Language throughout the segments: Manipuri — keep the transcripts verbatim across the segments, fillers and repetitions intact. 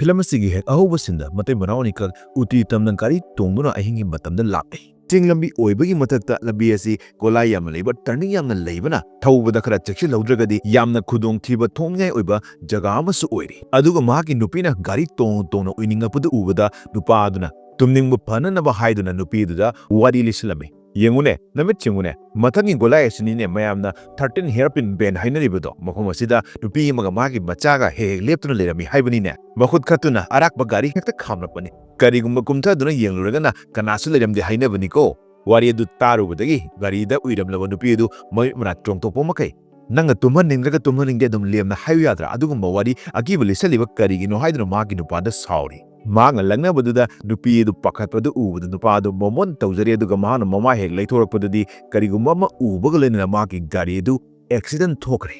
ꯐꯤꯂꯝ ꯑꯁꯤꯒꯤ ꯍꯦꯛ ꯑꯍꯧꯕ ꯁꯤꯟꯗ ꯃꯇꯩ ꯃꯅꯥꯎ ꯑꯅꯤꯈꯛ ꯎꯇꯤ ꯇꯝꯅ ꯒꯥꯔꯤ ꯇꯣꯡꯗꯨꯅ ꯑꯍꯤꯡꯒꯤ ꯃꯇꯝꯗ ꯂꯥꯛꯂꯤ꯫ ꯆꯤꯡ ꯂꯝꯕꯤ ꯑꯣꯏꯕꯒꯤ ꯃꯊꯛꯇ ꯂꯝꯕꯤ ꯑꯁꯤ ꯒꯣꯂꯥꯏ ꯌꯥꯝꯅ ꯂꯩꯕ, ꯇꯔꯅꯤꯡ ꯌꯥꯝꯅ ꯂꯩꯕꯅ ꯊꯧꯕꯗ ꯈꯔ ꯆꯦꯛꯁꯤꯜꯍꯧꯗ꯭ꯔꯒꯗꯤ ꯌꯥꯝꯅ ꯈꯨꯗꯣꯡꯊꯤꯕ ꯊꯣꯛꯅꯤꯡꯉꯥꯏ ꯑꯣꯏꯕ ꯖꯒꯥ ꯑꯃꯁꯨ ꯑꯣꯏꯔꯤ꯫ ꯑꯗꯨꯒ ꯃꯍꯥꯛꯀꯤ ꯅꯨꯄꯤꯅ ꯒꯥꯔꯤ ꯇꯣꯡ ꯇꯣꯡꯅ ꯎꯏꯅꯤꯡꯉꯛꯄꯗꯨ ꯎꯕꯗ ꯅꯨꯄꯥ ꯑꯗꯨꯅ ꯇꯨꯝꯅꯤꯡꯕ ꯐꯅꯅꯕ ꯍꯥꯏꯗꯨꯅ ꯅꯨꯄꯤꯗꯨꯗ ꯋꯥꯔꯤ ꯂꯤꯁꯤꯜꯂꯝꯃꯤ꯫ "ꯌꯦꯡꯉꯨꯅꯦ, ꯅꯃꯤꯠ ꯌꯦꯡꯉꯨꯅꯦ, ꯃꯊꯪꯒꯤ ꯒꯣꯂꯥꯏ ꯑꯁꯤꯅꯤꯅꯦ ꯃꯌꯥꯝꯅ thirteen hairpin bend ꯍꯥꯏꯅꯔꯤꯕꯗꯣ꯫ ꯃꯐꯝ ꯑꯁꯤꯗ ꯅꯨꯄꯤ ꯑꯃꯒ ꯃꯥꯒꯤ ꯃꯆꯥꯒ ꯍꯦꯛ ꯍꯦꯛ ꯂꯦꯞꯇꯨꯅ ꯂꯩꯔꯝꯃꯤ ꯍꯥꯏꯕꯅꯤꯅꯦ꯫ ꯃꯈꯨꯠ ꯈꯠꯇꯨꯅ ꯑꯔꯥꯛꯄ ꯒꯥꯔꯤ ꯍꯦꯛꯇ ꯈꯥꯝꯂꯛꯄꯅꯤ꯫ ꯀꯔꯤꯒꯨꯝꯕ ꯀꯨꯝꯊꯗꯨꯅ ꯌꯦꯡꯂꯨꯔꯒꯅ ꯀꯅꯥꯁꯨ ꯂꯩꯔꯝꯗꯦ ꯍꯥꯏꯅꯕꯅꯤꯀꯣ"꯫ ꯋꯥꯔꯤ ꯑꯗꯨ ꯇꯥꯔꯨꯕꯗꯒꯤ ꯒꯥꯔꯤꯗ ꯎꯏꯔꯝꯂꯕ ꯅꯨꯄꯤ ꯑꯗꯨ ꯃꯃꯤꯠ ꯃꯅꯥ ꯆꯣꯡꯊꯣꯛꯄ ꯃꯈꯩ, "ꯅꯪꯅ ꯇꯨꯝꯍꯟꯅꯤꯡꯗ꯭ꯔꯒ ꯇꯨꯝꯍꯟꯅꯤꯡꯗꯦ ꯑꯗꯨꯝ ꯂꯦꯝꯅ ꯍꯥꯏꯌꯨ ꯌꯥꯗ꯭ꯔꯥ? ꯑꯗꯨꯒꯨꯝꯕ ꯋꯥꯔꯤ ꯑꯀꯤꯕ ꯂꯤꯁꯜꯂꯤꯕ ꯀꯔꯤꯒꯤꯅꯣ?" ꯍꯥꯏꯗꯨꯅ ꯃꯥꯒꯤ ꯅꯨꯄꯥꯗ ꯁꯥꯎꯔꯤ꯫ ꯃꯍꯥꯛꯅ ꯂꯛꯅꯕꯗꯨꯗ ꯅꯨꯄꯤ ꯑꯗꯨ ꯄꯥꯈꯠꯄꯗꯨ ꯎꯕꯗ ꯅꯨꯄꯥ ꯑꯗꯨ ꯃꯣꯃꯣꯟ ꯇꯧꯖꯔꯦ, ꯑꯗꯨꯒ ꯃꯍꯥꯛꯅ ꯃꯃꯥꯏ ꯍꯦꯛ ꯂꯩꯊꯣꯔꯛꯄꯗꯗꯤ ꯀꯔꯤꯒꯨꯝꯕ ꯑꯃ ꯎꯕꯒ ꯂꯣꯏꯅꯅ ꯃꯍꯥꯛꯀꯤ ꯒꯥꯔꯤ ꯑꯗꯨ ꯑꯦꯛꯁꯤꯗꯦꯟ ꯊꯣꯛꯈ꯭ꯔꯦ꯫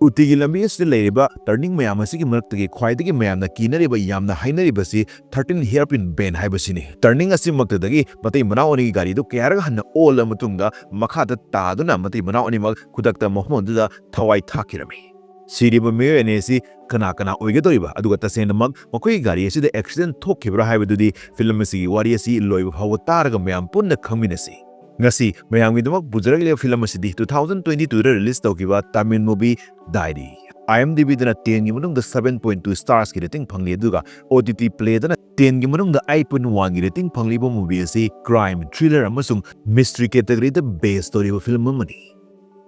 ꯎꯇꯤꯒꯤ ꯂꯝꯕꯤ ꯑꯁꯤꯗ ꯂꯩꯔꯤꯕ ꯇꯔꯅꯤꯡ ꯃꯌꯥꯝ ꯑꯁꯤꯒꯤ ꯃꯔꯛꯇꯒꯤ ꯈ꯭ꯋꯥꯏꯗꯒꯤ ꯃꯌꯥꯝꯅ ꯀꯤꯅꯔꯤꯕ, ꯌꯥꯝꯅ ꯍꯥꯏꯅꯔꯤꯕꯁꯤ thirteen hairpin bend ꯍꯥꯏꯕꯁꯤꯅꯤ꯫ ꯇꯔꯅꯤꯡ ꯑꯁꯤꯃꯛꯇꯗꯒꯤ ꯃꯇꯩ ꯃꯅꯥꯎ ꯑꯅꯤꯒꯤ ꯒꯥꯔꯤꯗꯨ ꯀꯌꯥꯔꯛ ꯍꯟꯅ ꯑꯣꯜꯂ ꯃꯇꯨꯡꯗ ꯃꯈꯥꯗ ꯇꯥꯗꯨꯅ ꯃꯇꯩ ꯃꯅꯥꯎ ꯑꯅꯤꯃꯛ ꯈꯨꯗꯛꯇ ꯃꯐꯝ ꯑꯗꯨꯗ ꯊꯋꯥꯏ ꯊꯥꯈꯤꯔꯝꯃꯤ꯫ ꯁꯤꯔꯤꯕ ꯃꯤꯑꯣꯏ ꯑꯅꯤ ꯑꯁꯤ ꯀꯅꯥ ꯀꯅꯥ ꯑꯣꯏꯒꯗꯧꯔꯤꯕ, ꯑꯗꯨꯒ ꯇꯁꯦꯡꯅꯃꯛ ꯃꯈꯣꯏꯒꯤ ꯒꯥꯔꯤ ꯑꯁꯤꯗ ꯑꯦꯛꯁꯤꯗꯦꯟ ꯊꯣꯛꯈꯤꯕ꯭ꯔꯥ ꯍꯥꯏꯕꯗꯨꯗꯤ ꯐꯤꯂꯝ ꯑꯁꯤꯒꯤ ꯋꯥꯔꯤ ꯑꯁꯤ ꯂꯣꯏꯕ ꯐꯥꯎꯕ ꯇꯥꯔꯒ ꯃꯌꯥꯝ ꯄꯨꯟꯅ ꯈꯪꯃꯤꯟꯅꯁꯤ꯫ ꯉꯁꯤ ꯃꯌꯥꯝꯒꯤꯗꯃꯛ ꯄꯨꯖꯔꯛꯂꯤꯕ ꯐꯤꯂꯝ ꯑꯁꯤꯗꯤ two thousand twenty two ꯗ ꯔꯤꯂꯤꯖ ꯇꯧꯈꯤꯕ ꯇꯥꯃꯤꯜ ꯃꯨꯚꯤ ꯗꯥꯏꯔꯤ꯫ IMDb ꯗꯅ ten ꯒꯤ ꯃꯅꯨꯡꯗ seven point two stars ꯀꯤ ꯔꯦꯇꯤꯡ ꯐꯪꯂꯤ, ꯑꯗꯨꯒ OTT Play ꯗꯅ ten ꯒꯤ ꯃꯅꯨꯡꯗ eight point one ꯒꯤ ꯔꯦꯇꯤꯡ ꯐꯪꯂꯤꯕ ꯃꯨꯚꯤ ꯑꯁꯤ ꯀ꯭ꯔꯥꯏꯝ, ꯊ꯭ꯔꯤꯂꯔ ꯑꯃꯁꯨꯡ ꯃꯤꯁꯇ꯭ꯔꯤ ꯀꯦꯇꯒꯔꯤꯗ ꯕꯦꯁ ꯇꯧꯔꯤꯕ ꯐꯤꯂꯝ ꯑꯃꯅꯤ꯫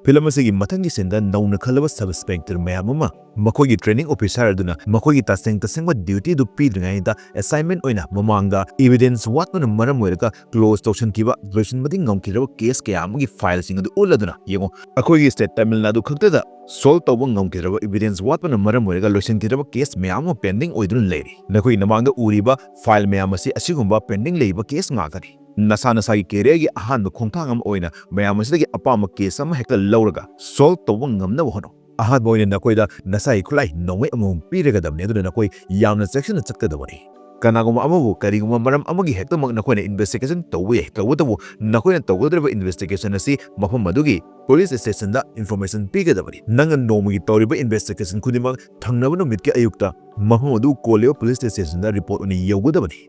ꯐꯤꯂꯝ ꯑꯁꯤꯒꯤ ꯃꯊꯪꯒꯤ ꯁꯤꯟꯗ ꯅꯧꯅ ꯈꯜꯂꯕ ꯁꯕ ꯏꯟꯁꯄꯦꯛꯇꯔ ꯃꯌꯥꯝ ꯑꯃ ꯃꯈꯣꯏꯒꯤ ꯇ꯭ꯔꯦꯅꯤꯡ ꯑꯣꯐꯤꯁꯥꯔ ꯑꯗꯨꯅ ꯃꯈꯣꯏꯒꯤ ꯇꯁꯦꯡ ꯇꯁꯦꯡꯕ ꯗ꯭ꯌꯨꯇꯤ ꯑꯗꯨ ꯄꯤꯗ꯭ꯔꯤꯉꯩꯗ ꯑꯦꯁꯥꯏꯟꯃꯦꯟ ꯑꯣꯏꯅ ꯃꯃꯥꯡꯗ ꯏꯚꯤꯗꯦꯟꯁ ꯋꯥꯠꯄꯅ ꯃꯔꯝ ꯑꯣꯏꯔꯒ ꯀ꯭ꯂꯣꯖ ꯇꯧꯁꯤꯟꯈꯤꯕ, ꯂꯣꯏꯁꯤꯟꯕꯗꯤ ꯉꯝꯈꯤꯗ꯭ꯔꯕ ꯀꯦꯁ ꯀꯌꯥ ꯑꯃꯒꯤ ꯐꯥꯏꯜꯁꯤꯡ ꯑꯗꯨ ꯎꯠꯂꯗꯨꯅ, ꯌꯦꯡꯉꯨ, ꯑꯩꯈꯣꯏꯒꯤ ꯁ꯭ꯇꯦꯠ ꯇꯥꯃꯤꯜ ꯅꯥꯗꯨ ꯈꯛꯇꯗ ꯁꯣꯜꯕ ꯇꯧꯕ ꯉꯝꯈꯤꯗ꯭ꯔꯕ, ꯏꯚꯤꯗꯦꯟꯁ ꯋꯥꯠꯄꯅ ꯃꯔꯝ ꯑꯣꯏꯔꯒ ꯂꯣꯏꯁꯤꯟꯈꯤꯗ꯭ꯔꯕ ꯀꯦꯁ ꯃꯌꯥꯝ ꯑꯃ ꯄꯦꯟꯗꯤꯡ ꯑꯣꯏꯗꯨꯅ ꯂꯩꯔꯤ꯫ ꯅꯈꯣꯏꯒꯤ ꯅꯃꯥꯡꯗ ꯎꯔꯤꯕ ꯐꯥꯏꯜ ꯃꯌꯥꯝ ꯑꯁꯤ ꯑꯁꯤꯒꯨꯝꯕ ꯄꯦꯟꯗꯤꯡ ꯂꯩꯕ ꯀꯦꯁ ꯉꯥꯛꯇꯅꯤ꯫ ꯅꯁꯥ ꯅꯁꯥꯒꯤ ꯀꯦꯔꯤꯌꯔꯒꯤ ꯑꯍꯥꯟꯕ ꯈꯣꯡꯊꯥꯡ ꯑꯃ ꯑꯣꯏꯅ ꯃꯌꯥꯝ ꯑꯁꯤꯗꯒꯤ ꯑꯄꯥꯝꯕ ꯀꯦꯁ ꯑꯃ ꯍꯦꯛꯇ ꯂꯧꯔꯒ ꯁꯣꯜꯕ ꯇꯧꯕ ꯉꯝꯅꯕ ꯍꯣꯠꯅꯧ꯫ ꯑꯍꯥꯟꯕ ꯑꯣꯏꯅ ꯅꯈꯣꯏꯗ ꯅꯁꯥꯒꯤ ꯈꯨꯠꯂꯥꯏ ꯅꯣꯡꯃꯩ ꯑꯃꯃꯝ ꯄꯤꯔꯒꯗꯕꯅꯤ, ꯑꯗꯨꯅ ꯅꯈꯣꯏ ꯌꯥꯝꯅ ꯆꯦꯛꯁꯤꯟꯅ ꯆꯠꯀꯗꯕꯅꯤ꯫ ꯀꯅꯥꯒꯨꯝꯕ ꯑꯃꯕꯨ ꯀꯔꯤꯒꯨꯝꯕ ꯃꯔꯝ ꯑꯃꯒꯤ ꯍꯦꯛꯇꯃꯛ ꯅꯈꯣꯏꯅ investigation ꯇꯧꯕ ꯌꯥꯏ꯫ ꯇꯧꯕꯇꯕꯨ ꯅꯈꯣꯏꯅ ꯇꯧꯒꯗꯧꯔꯤꯕ investigation ꯑꯁꯤ ꯃꯐꯝ ꯑꯗꯨꯒꯤ police stationꯗ information ꯄꯤꯒꯗꯕꯅꯤ꯫ ꯅꯪꯅ ꯅꯣꯡꯃꯒꯤ ꯇꯧꯔꯤꯕ investigation ꯈꯨꯗꯤꯡꯃꯛ ꯊꯪꯅꯕ ꯅꯨꯃꯤꯠꯀꯤ ꯑꯌꯨꯛꯇ ꯃꯐꯝ ꯑꯗꯨ ꯀꯣꯜꯂꯤꯕ police stationꯗ report ꯑꯣꯏꯅ ꯌꯧꯒꯗꯕꯅꯤ꯫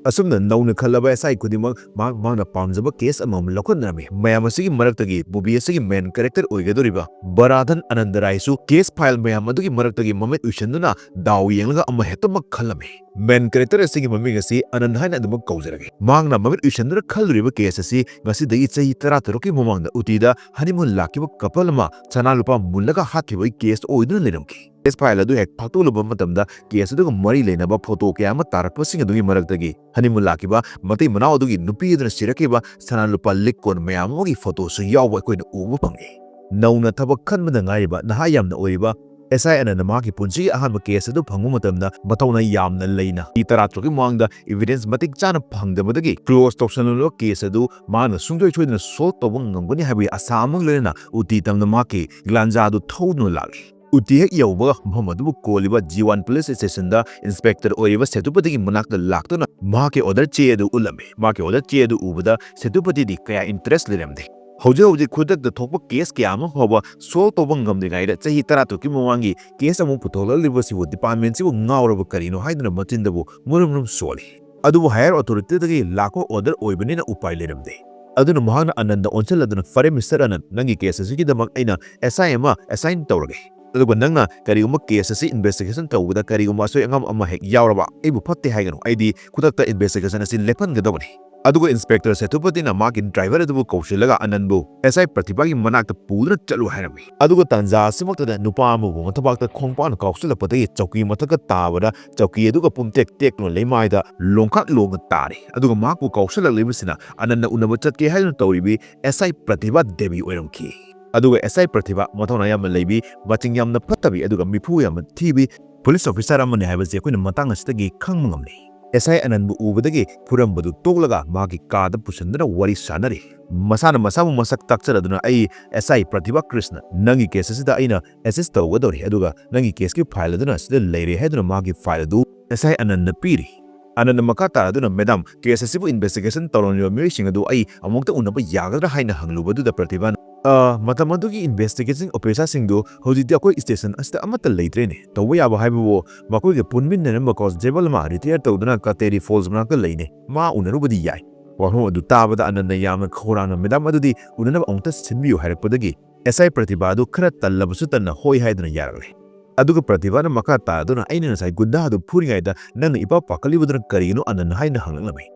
ꯑꯁꯨꯝꯅ ꯅꯧꯅ ꯈꯜꯂꯕ S I ꯈꯨꯗꯤꯡꯃꯛ ꯃꯍꯥꯛ ꯃꯍꯥꯛꯅ ꯄꯥꯝꯖꯕ case ꯑꯃꯃꯝ ꯂꯧꯈꯠꯅꯔꯝꯃꯤ꯫ ꯃꯌꯥꯝ ꯑꯁꯤꯒꯤ ꯃꯔꯛꯇꯒꯤ movie ꯑꯁꯤꯒꯤ main character ꯑꯣꯏꯒꯗꯧꯔꯤꯕ ꯕꯔꯥꯙꯟ Anand ꯔꯥꯏꯁꯨ case file ꯃꯌꯥꯝ ꯑꯗꯨꯒꯤ ꯃꯔꯛꯇꯒꯤ ꯃꯃꯤꯠ ꯎꯏꯁꯟꯗꯨꯅ ꯗꯥꯎ ꯌꯦꯡꯂꯒ ꯑꯃ ꯍꯦꯛꯇꯃꯛ ꯈꯜꯂꯝꯃꯤ꯫ Main character ꯑꯁꯤꯒꯤ ꯃꯃꯤꯡ ꯑꯁꯤ ꯑꯅꯟ ꯍꯥꯏꯅ ꯑꯗꯨꯃꯛ ꯀꯧꯖꯔꯒꯦ꯫ ꯃꯍꯥꯛꯅ ꯃꯃꯤꯠ ꯎꯏꯁꯟꯗꯨꯅ ꯈꯜꯂꯨꯔꯤꯕ case ꯑꯁꯤ ꯉꯁꯤꯗꯒꯤ ꯆꯍꯤ ꯇꯔꯥ ꯇꯔꯨꯛꯀꯤ ꯃꯃꯥꯡꯗ ꯎꯇꯤꯗ honeymoon ꯂꯥꯛꯈꯤꯕ couple ꯑꯃ ꯁꯅꯥ ꯂꯨꯄꯥ ꯃꯨꯜꯂꯒ ꯍꯥꯠꯈꯤꯕꯒꯤ case ꯑꯣꯏꯗꯨꯅ ꯂꯩꯔꯝꯈꯤ꯫ Case file ꯑꯗꯨ ꯍꯦꯛ ꯐꯥꯛꯇꯣꯛꯂꯨꯕ ꯃꯇꯝꯗ case ꯑꯗꯨꯒ ꯃꯔꯤ ꯂꯩꯅꯕ photo ꯀꯌꯥ ꯑꯃ ꯇꯥꯔꯛꯄꯁꯤꯡ ꯑꯗꯨꯒꯤ ꯃꯔꯛꯇꯒꯤ honeymoon ꯂꯥꯛꯈꯤꯕ ꯃꯇꯩ ꯃꯅꯥꯎ ꯑꯗꯨꯒꯤ ꯅꯨꯄꯤ ꯑꯗꯨꯅ ꯁꯤꯔꯛꯈꯤꯕ ꯁꯅꯥ ꯂꯨꯄꯥ ꯂꯤꯛ ꯀꯣꯟ ꯃꯌꯥꯝ ꯑꯃꯒꯤ photoꯁꯨ ꯌꯥꯎꯕ ꯑꯩꯈꯣꯏꯅ ꯎꯕ ꯐꯪꯉꯤ꯫ ꯅꯧꯅ ꯊꯕꯛ ꯈꯟꯕꯗ ꯉꯥꯏꯔꯤꯕ ꯅꯍꯥ ꯌꯥꯝꯅ ꯑꯣꯏꯔꯤꯕ S I ꯑꯅꯟꯅ ꯃꯍꯥꯛꯀꯤ ꯄꯨꯟꯁꯤꯒꯤ ꯑꯍꯥꯟꯕ case ꯑꯗꯨ ꯐꯪꯕ ꯃꯇꯝꯗ ꯃꯊꯧꯅꯥ ꯌꯥꯝꯅ ꯂꯩꯅ ꯆꯍꯤ ꯇꯔꯥ ꯇꯔꯨꯛꯀꯤ ꯃꯃꯥꯡꯗ evidence ꯃꯇꯤꯛ ꯆꯥꯅ ꯐꯪꯗꯕꯗꯒꯤ close ꯇꯧꯁꯜꯂꯕ case ꯑꯗꯨ ꯃꯍꯥꯛꯅ ꯁꯨꯡꯁꯣꯏ ꯁꯣꯏꯗꯅ solve ꯇꯧꯕ ꯉꯝꯒꯅꯤ ꯍꯥꯏꯕꯒꯤ ꯑꯁꯥ ꯑꯃ ꯂꯣꯏꯅꯅ ꯎꯇꯤ ꯇꯝꯅ ꯃꯍꯥꯛꯀꯤ ꯒ꯭ꯂꯥꯟꯖꯥ ꯑꯗꯨ ꯊꯧꯗꯨꯅ ꯂꯥꯛꯂꯤ꯫ ꯎꯇꯤ ꯍꯦꯛ ꯌꯧꯕꯒ ꯃꯐꯝ ꯑꯗꯨꯕꯨ ꯀꯣꯜꯂꯤꯕ G one police stationꯗ inspector ꯑꯣꯏꯔꯤꯕ ꯁꯦꯇꯨꯄꯇꯤꯒꯤ ꯃꯅꯥꯛꯇ ꯂꯥꯛꯇꯨꯅ ꯃꯍꯥꯛꯀꯤ order ꯆꯦ ꯑꯗꯨ ꯎꯠꯂꯝꯃꯤ꯫ ꯃꯍꯥꯛꯀꯤ order ꯆꯦ ꯑꯗꯨ ꯎꯕꯗ ꯁꯦꯇꯨꯄꯇꯤꯗꯤ ꯀꯌꯥ interest ꯂꯩꯔꯝꯗꯦ꯫ ꯍꯧꯖꯤꯛ ꯍꯧꯖꯤꯛ ꯈꯨꯗꯛꯇ ꯊꯣꯛꯄ case ꯀꯌꯥ ꯑꯃ ꯐꯥꯎꯕ solve ꯇꯧꯕ ꯉꯝꯗ꯭ꯔꯤꯉꯩꯗ ꯆꯍꯤ ꯇꯔꯥ ꯇꯔꯨꯛꯀꯤ ꯃꯃꯥꯡꯒꯤ case ꯑꯃꯨꯛ ꯄꯨꯊꯣꯛꯂꯛꯂꯤꯕꯁꯤꯕꯨ departmentꯁꯤꯕꯨ ꯉꯥꯎꯔꯕ ꯀꯔꯤꯅꯣ ꯍꯥꯏꯗꯨꯅ ꯃꯆꯤꯟꯗꯕꯨ ꯃꯨꯔꯨꯝ ꯃꯨꯔꯨꯝ ꯁꯣꯜꯂꯤ꯫ ꯑꯗꯨꯕꯨ higher authorityꯗꯒꯤ ꯂꯥꯛꯄ order ꯑꯣꯏꯕꯅꯤꯅ ꯎꯄꯥꯏ ꯂꯩꯔꯝꯗꯦ꯫ ꯑꯗꯨꯅ ꯃꯍꯥꯛꯅ ꯑꯅꯟꯗ ꯑꯣꯟꯁꯤꯜꯂꯗꯨꯅ, "ꯐꯔꯦ Mister ꯑꯅꯟ, ꯅꯪꯒꯤ case ꯑꯁꯤꯒꯤꯗꯃꯛ ꯑꯩꯅ S I ꯑꯃ assign ꯇꯧꯔꯒꯦ꯫ ꯑꯗꯨꯒ ꯅꯪꯅ ꯀꯔꯤꯒꯨꯝꯕ case ꯑꯁꯤ investigation ꯇꯧꯕꯗ ꯀꯔꯤꯒꯨꯝꯕ ꯑꯁꯣꯏ ꯑꯉꯥꯝ ꯑꯃ ꯍꯦꯛ ꯌꯥꯎꯔꯕ ꯑꯩꯕꯨ ꯐꯠꯇꯦ ꯍꯥꯏꯒꯅꯨ꯫ ꯑꯩꯗꯤ ꯈꯨꯗꯛꯇ investigation ꯑꯁꯤ ꯂꯦꯞꯍꯟꯒꯗꯕꯅꯤ꯫" ꯑꯗꯨꯒ inspector ꯁꯦꯇꯨꯄꯇꯤꯅ ꯃꯥꯒꯤ driver ꯑꯗꯨꯕꯨ ꯀꯧꯁꯤꯜꯂꯒ ꯑꯅꯟꯕꯨ S I ꯄ꯭ꯔꯇꯤꯚꯥꯒꯤ ꯃꯅꯥꯛꯇ ꯄꯨꯗꯨꯅ ꯆꯠꯂꯨ ꯍꯥꯏꯔꯝꯃꯤ꯫ ꯑꯗꯨꯒ ꯇꯥꯟꯖꯥ ꯑꯁꯤꯃꯛꯇꯗ ꯅꯨꯄꯥ ꯑꯃꯕꯨ ꯃꯊꯕꯥꯛꯇ ꯈꯣꯡꯄꯥꯛꯅ ꯀꯥꯎꯁꯤꯜꯂꯛꯄꯗꯒꯤ ꯆꯧꯀꯤ ꯃꯊꯛꯇ ꯇꯥꯕꯗ ꯆꯧꯀꯤ ꯑꯗꯨꯒ ꯄꯨꯝꯇꯦꯛ ꯇꯦꯛꯇꯨꯅ ꯂꯩꯃꯥꯏꯗ ꯂꯣꯡꯈꯥꯛ ꯂꯣꯡꯅ ꯇꯥꯔꯤ꯫ ꯑꯗꯨꯒ ꯃꯍꯥꯛꯄꯨ ꯀꯥꯎꯁꯤꯜꯂꯛꯂꯤꯕꯁꯤꯅ ꯑꯅꯟꯅ ꯎꯅꯕ ꯆꯠꯀꯦ ꯍꯥꯏꯗꯨꯅ ꯇꯧꯔꯤꯕꯤ S I ꯄ꯭ꯔꯇꯤꯚꯥ ꯗꯦꯕꯤ ꯑꯣꯏꯔꯝꯈꯤ꯫ ꯑꯗꯨꯒ S I ꯄ꯭ꯔꯇꯤꯚꯥ ꯃꯊꯧꯅꯥ ꯌꯥꯝꯅ ꯂꯩꯕꯤ, ꯃꯆꯤꯡ ꯌꯥꯝꯅ ꯐꯠꯇꯕꯤ, ꯑꯗꯨꯒ ꯃꯤꯐꯨ ꯌꯥꯝꯅ ꯊꯤꯕꯤ police officer ꯑꯃꯅꯤ ꯍꯥꯏꯕꯁꯤ ꯑꯩꯈꯣꯏꯅ ꯃꯇꯥꯡ ꯑꯁꯤꯗꯒꯤ ꯈꯪꯕ ꯉꯝꯂꯤ꯫ S I ꯑꯅꯟꯕꯨ ꯎꯕꯗꯒꯤ ꯐꯨꯔꯝꯕꯗꯨ ꯇꯣꯛꯂꯒ ꯃꯍꯥꯛꯀꯤ ꯀꯥꯗ ꯄꯨꯁꯤꯟꯗꯨꯅ ꯋꯥꯔꯤ ꯁꯥꯅꯔꯤ꯫ ꯃꯁꯥꯅ ꯃꯁꯥꯕꯨ ꯃꯁꯛ ꯇꯥꯛꯆꯔꯗꯨꯅ, "ꯑꯩ S I ꯄ꯭ꯔꯇꯤꯚꯥ ꯀ꯭ꯔꯤꯁꯅ, ꯅꯪꯒꯤ case ꯑꯁꯤꯗ ꯑꯩꯅ assist ꯇꯧꯒꯗꯧꯔꯤ, ꯑꯗꯨꯒ ꯅꯪꯒꯤ caseꯀꯤ file ꯑꯗꯨꯅ ꯁꯤꯗ ꯂꯩꯔꯦ" ꯍꯥꯏꯗꯨꯅ ꯃꯍꯥꯛꯀꯤ file ꯑꯗꯨ S I ꯑꯅꯟꯗ ꯄꯤꯔꯤ꯫ ꯑꯅꯟꯅ ꯃꯈꯥ ꯇꯥꯔꯗꯨꯅ, "ꯃꯦꯗꯥꯝ, ꯀꯦꯁ ꯑꯁꯤꯕꯨ ꯏꯟꯚꯦꯁꯇꯤꯒꯦꯁꯟ ꯇꯧꯔꯝꯂꯤꯕ ꯃꯤꯑꯣꯏꯁꯤꯡ ꯑꯗꯨ ꯑꯩ ꯑꯃꯨꯛꯇ ꯎꯅꯕ ꯌꯥꯒꯗ꯭ꯔꯥ?" ꯍꯥꯏꯅ ꯍꯪꯂꯨꯕꯗꯨꯗ ꯄ꯭ꯔꯇꯤꯚꯥꯅ, "ꯑ, ꯃꯇꯝ ꯑꯗꯨꯒꯤ ꯏꯟꯚꯦꯁꯇꯤꯒꯦꯁꯟ ꯑꯣꯐꯤꯁꯥꯔꯁꯤꯡꯗꯨ ꯍꯧꯖꯤꯛꯇꯤ ꯑꯩꯈꯣꯏ ꯁ꯭ꯇꯦꯁꯟ ꯑꯁꯤꯗ ꯑꯃꯠꯇ ꯂꯩꯇ꯭ꯔꯦꯅꯦ꯫ ꯇꯧꯕ ꯌꯥꯕ ꯍꯥꯏꯕꯕꯨ ꯃꯈꯣꯏꯒ ꯄꯨꯟꯃꯤꯟꯅꯔꯝꯕ ꯀꯣꯟꯁꯇꯦꯕꯜ ꯑꯃ ꯔꯤꯇꯥꯌꯔ ꯇꯧꯗꯨꯅ ꯀꯇꯦꯔꯤ ꯐꯣꯜꯁ ꯃꯅꯥꯛꯇ ꯂꯩꯅꯦ꯫ ꯃꯥ ꯎꯅꯔꯨꯕꯗꯤ ꯌꯥꯏ꯫" ꯋꯥꯐꯝ ꯑꯗꯨ ꯇꯥꯕꯗ ꯑꯅꯟꯗ ꯌꯥꯝꯅ ꯈꯧꯔꯥꯡꯅ, "ꯃꯦꯗꯥꯝ ꯑꯗꯨꯗꯤ ꯎꯅꯅꯕ ꯑꯃꯨꯛꯇ ꯁꯤꯟꯕꯤꯌꯨ" ꯍꯥꯏꯔꯛꯄꯗꯒꯤ ꯑꯦꯁ ꯑꯥꯏ ꯄ꯭ꯔꯇꯤꯚꯥ ꯑꯗꯨ ꯈꯔ ꯇꯜꯂꯕꯁꯨ ꯇꯟꯅ ꯍꯣꯏ ꯍꯥꯏꯗꯨꯅ ꯌꯥꯔꯛꯂꯦ꯫ ꯑꯗꯨꯒ ꯄ꯭ꯔꯇꯤꯚꯥꯅ ꯃꯈꯥ ꯇꯥꯗꯨꯅ, "ꯑꯩꯅ ꯉꯁꯥꯏ ꯒꯨꯟꯗꯥ ꯑꯗꯨ ꯐꯨꯔꯤꯉꯩꯗ ꯅꯪꯅ ꯏꯄꯥ ꯄꯥꯈꯠꯂꯤꯕꯗꯨꯅ ꯀꯔꯤꯒꯤꯅꯣ, ꯑꯅꯟ?" ꯍꯥꯏꯅ ꯍꯪꯂꯛꯂꯝꯃꯤ꯫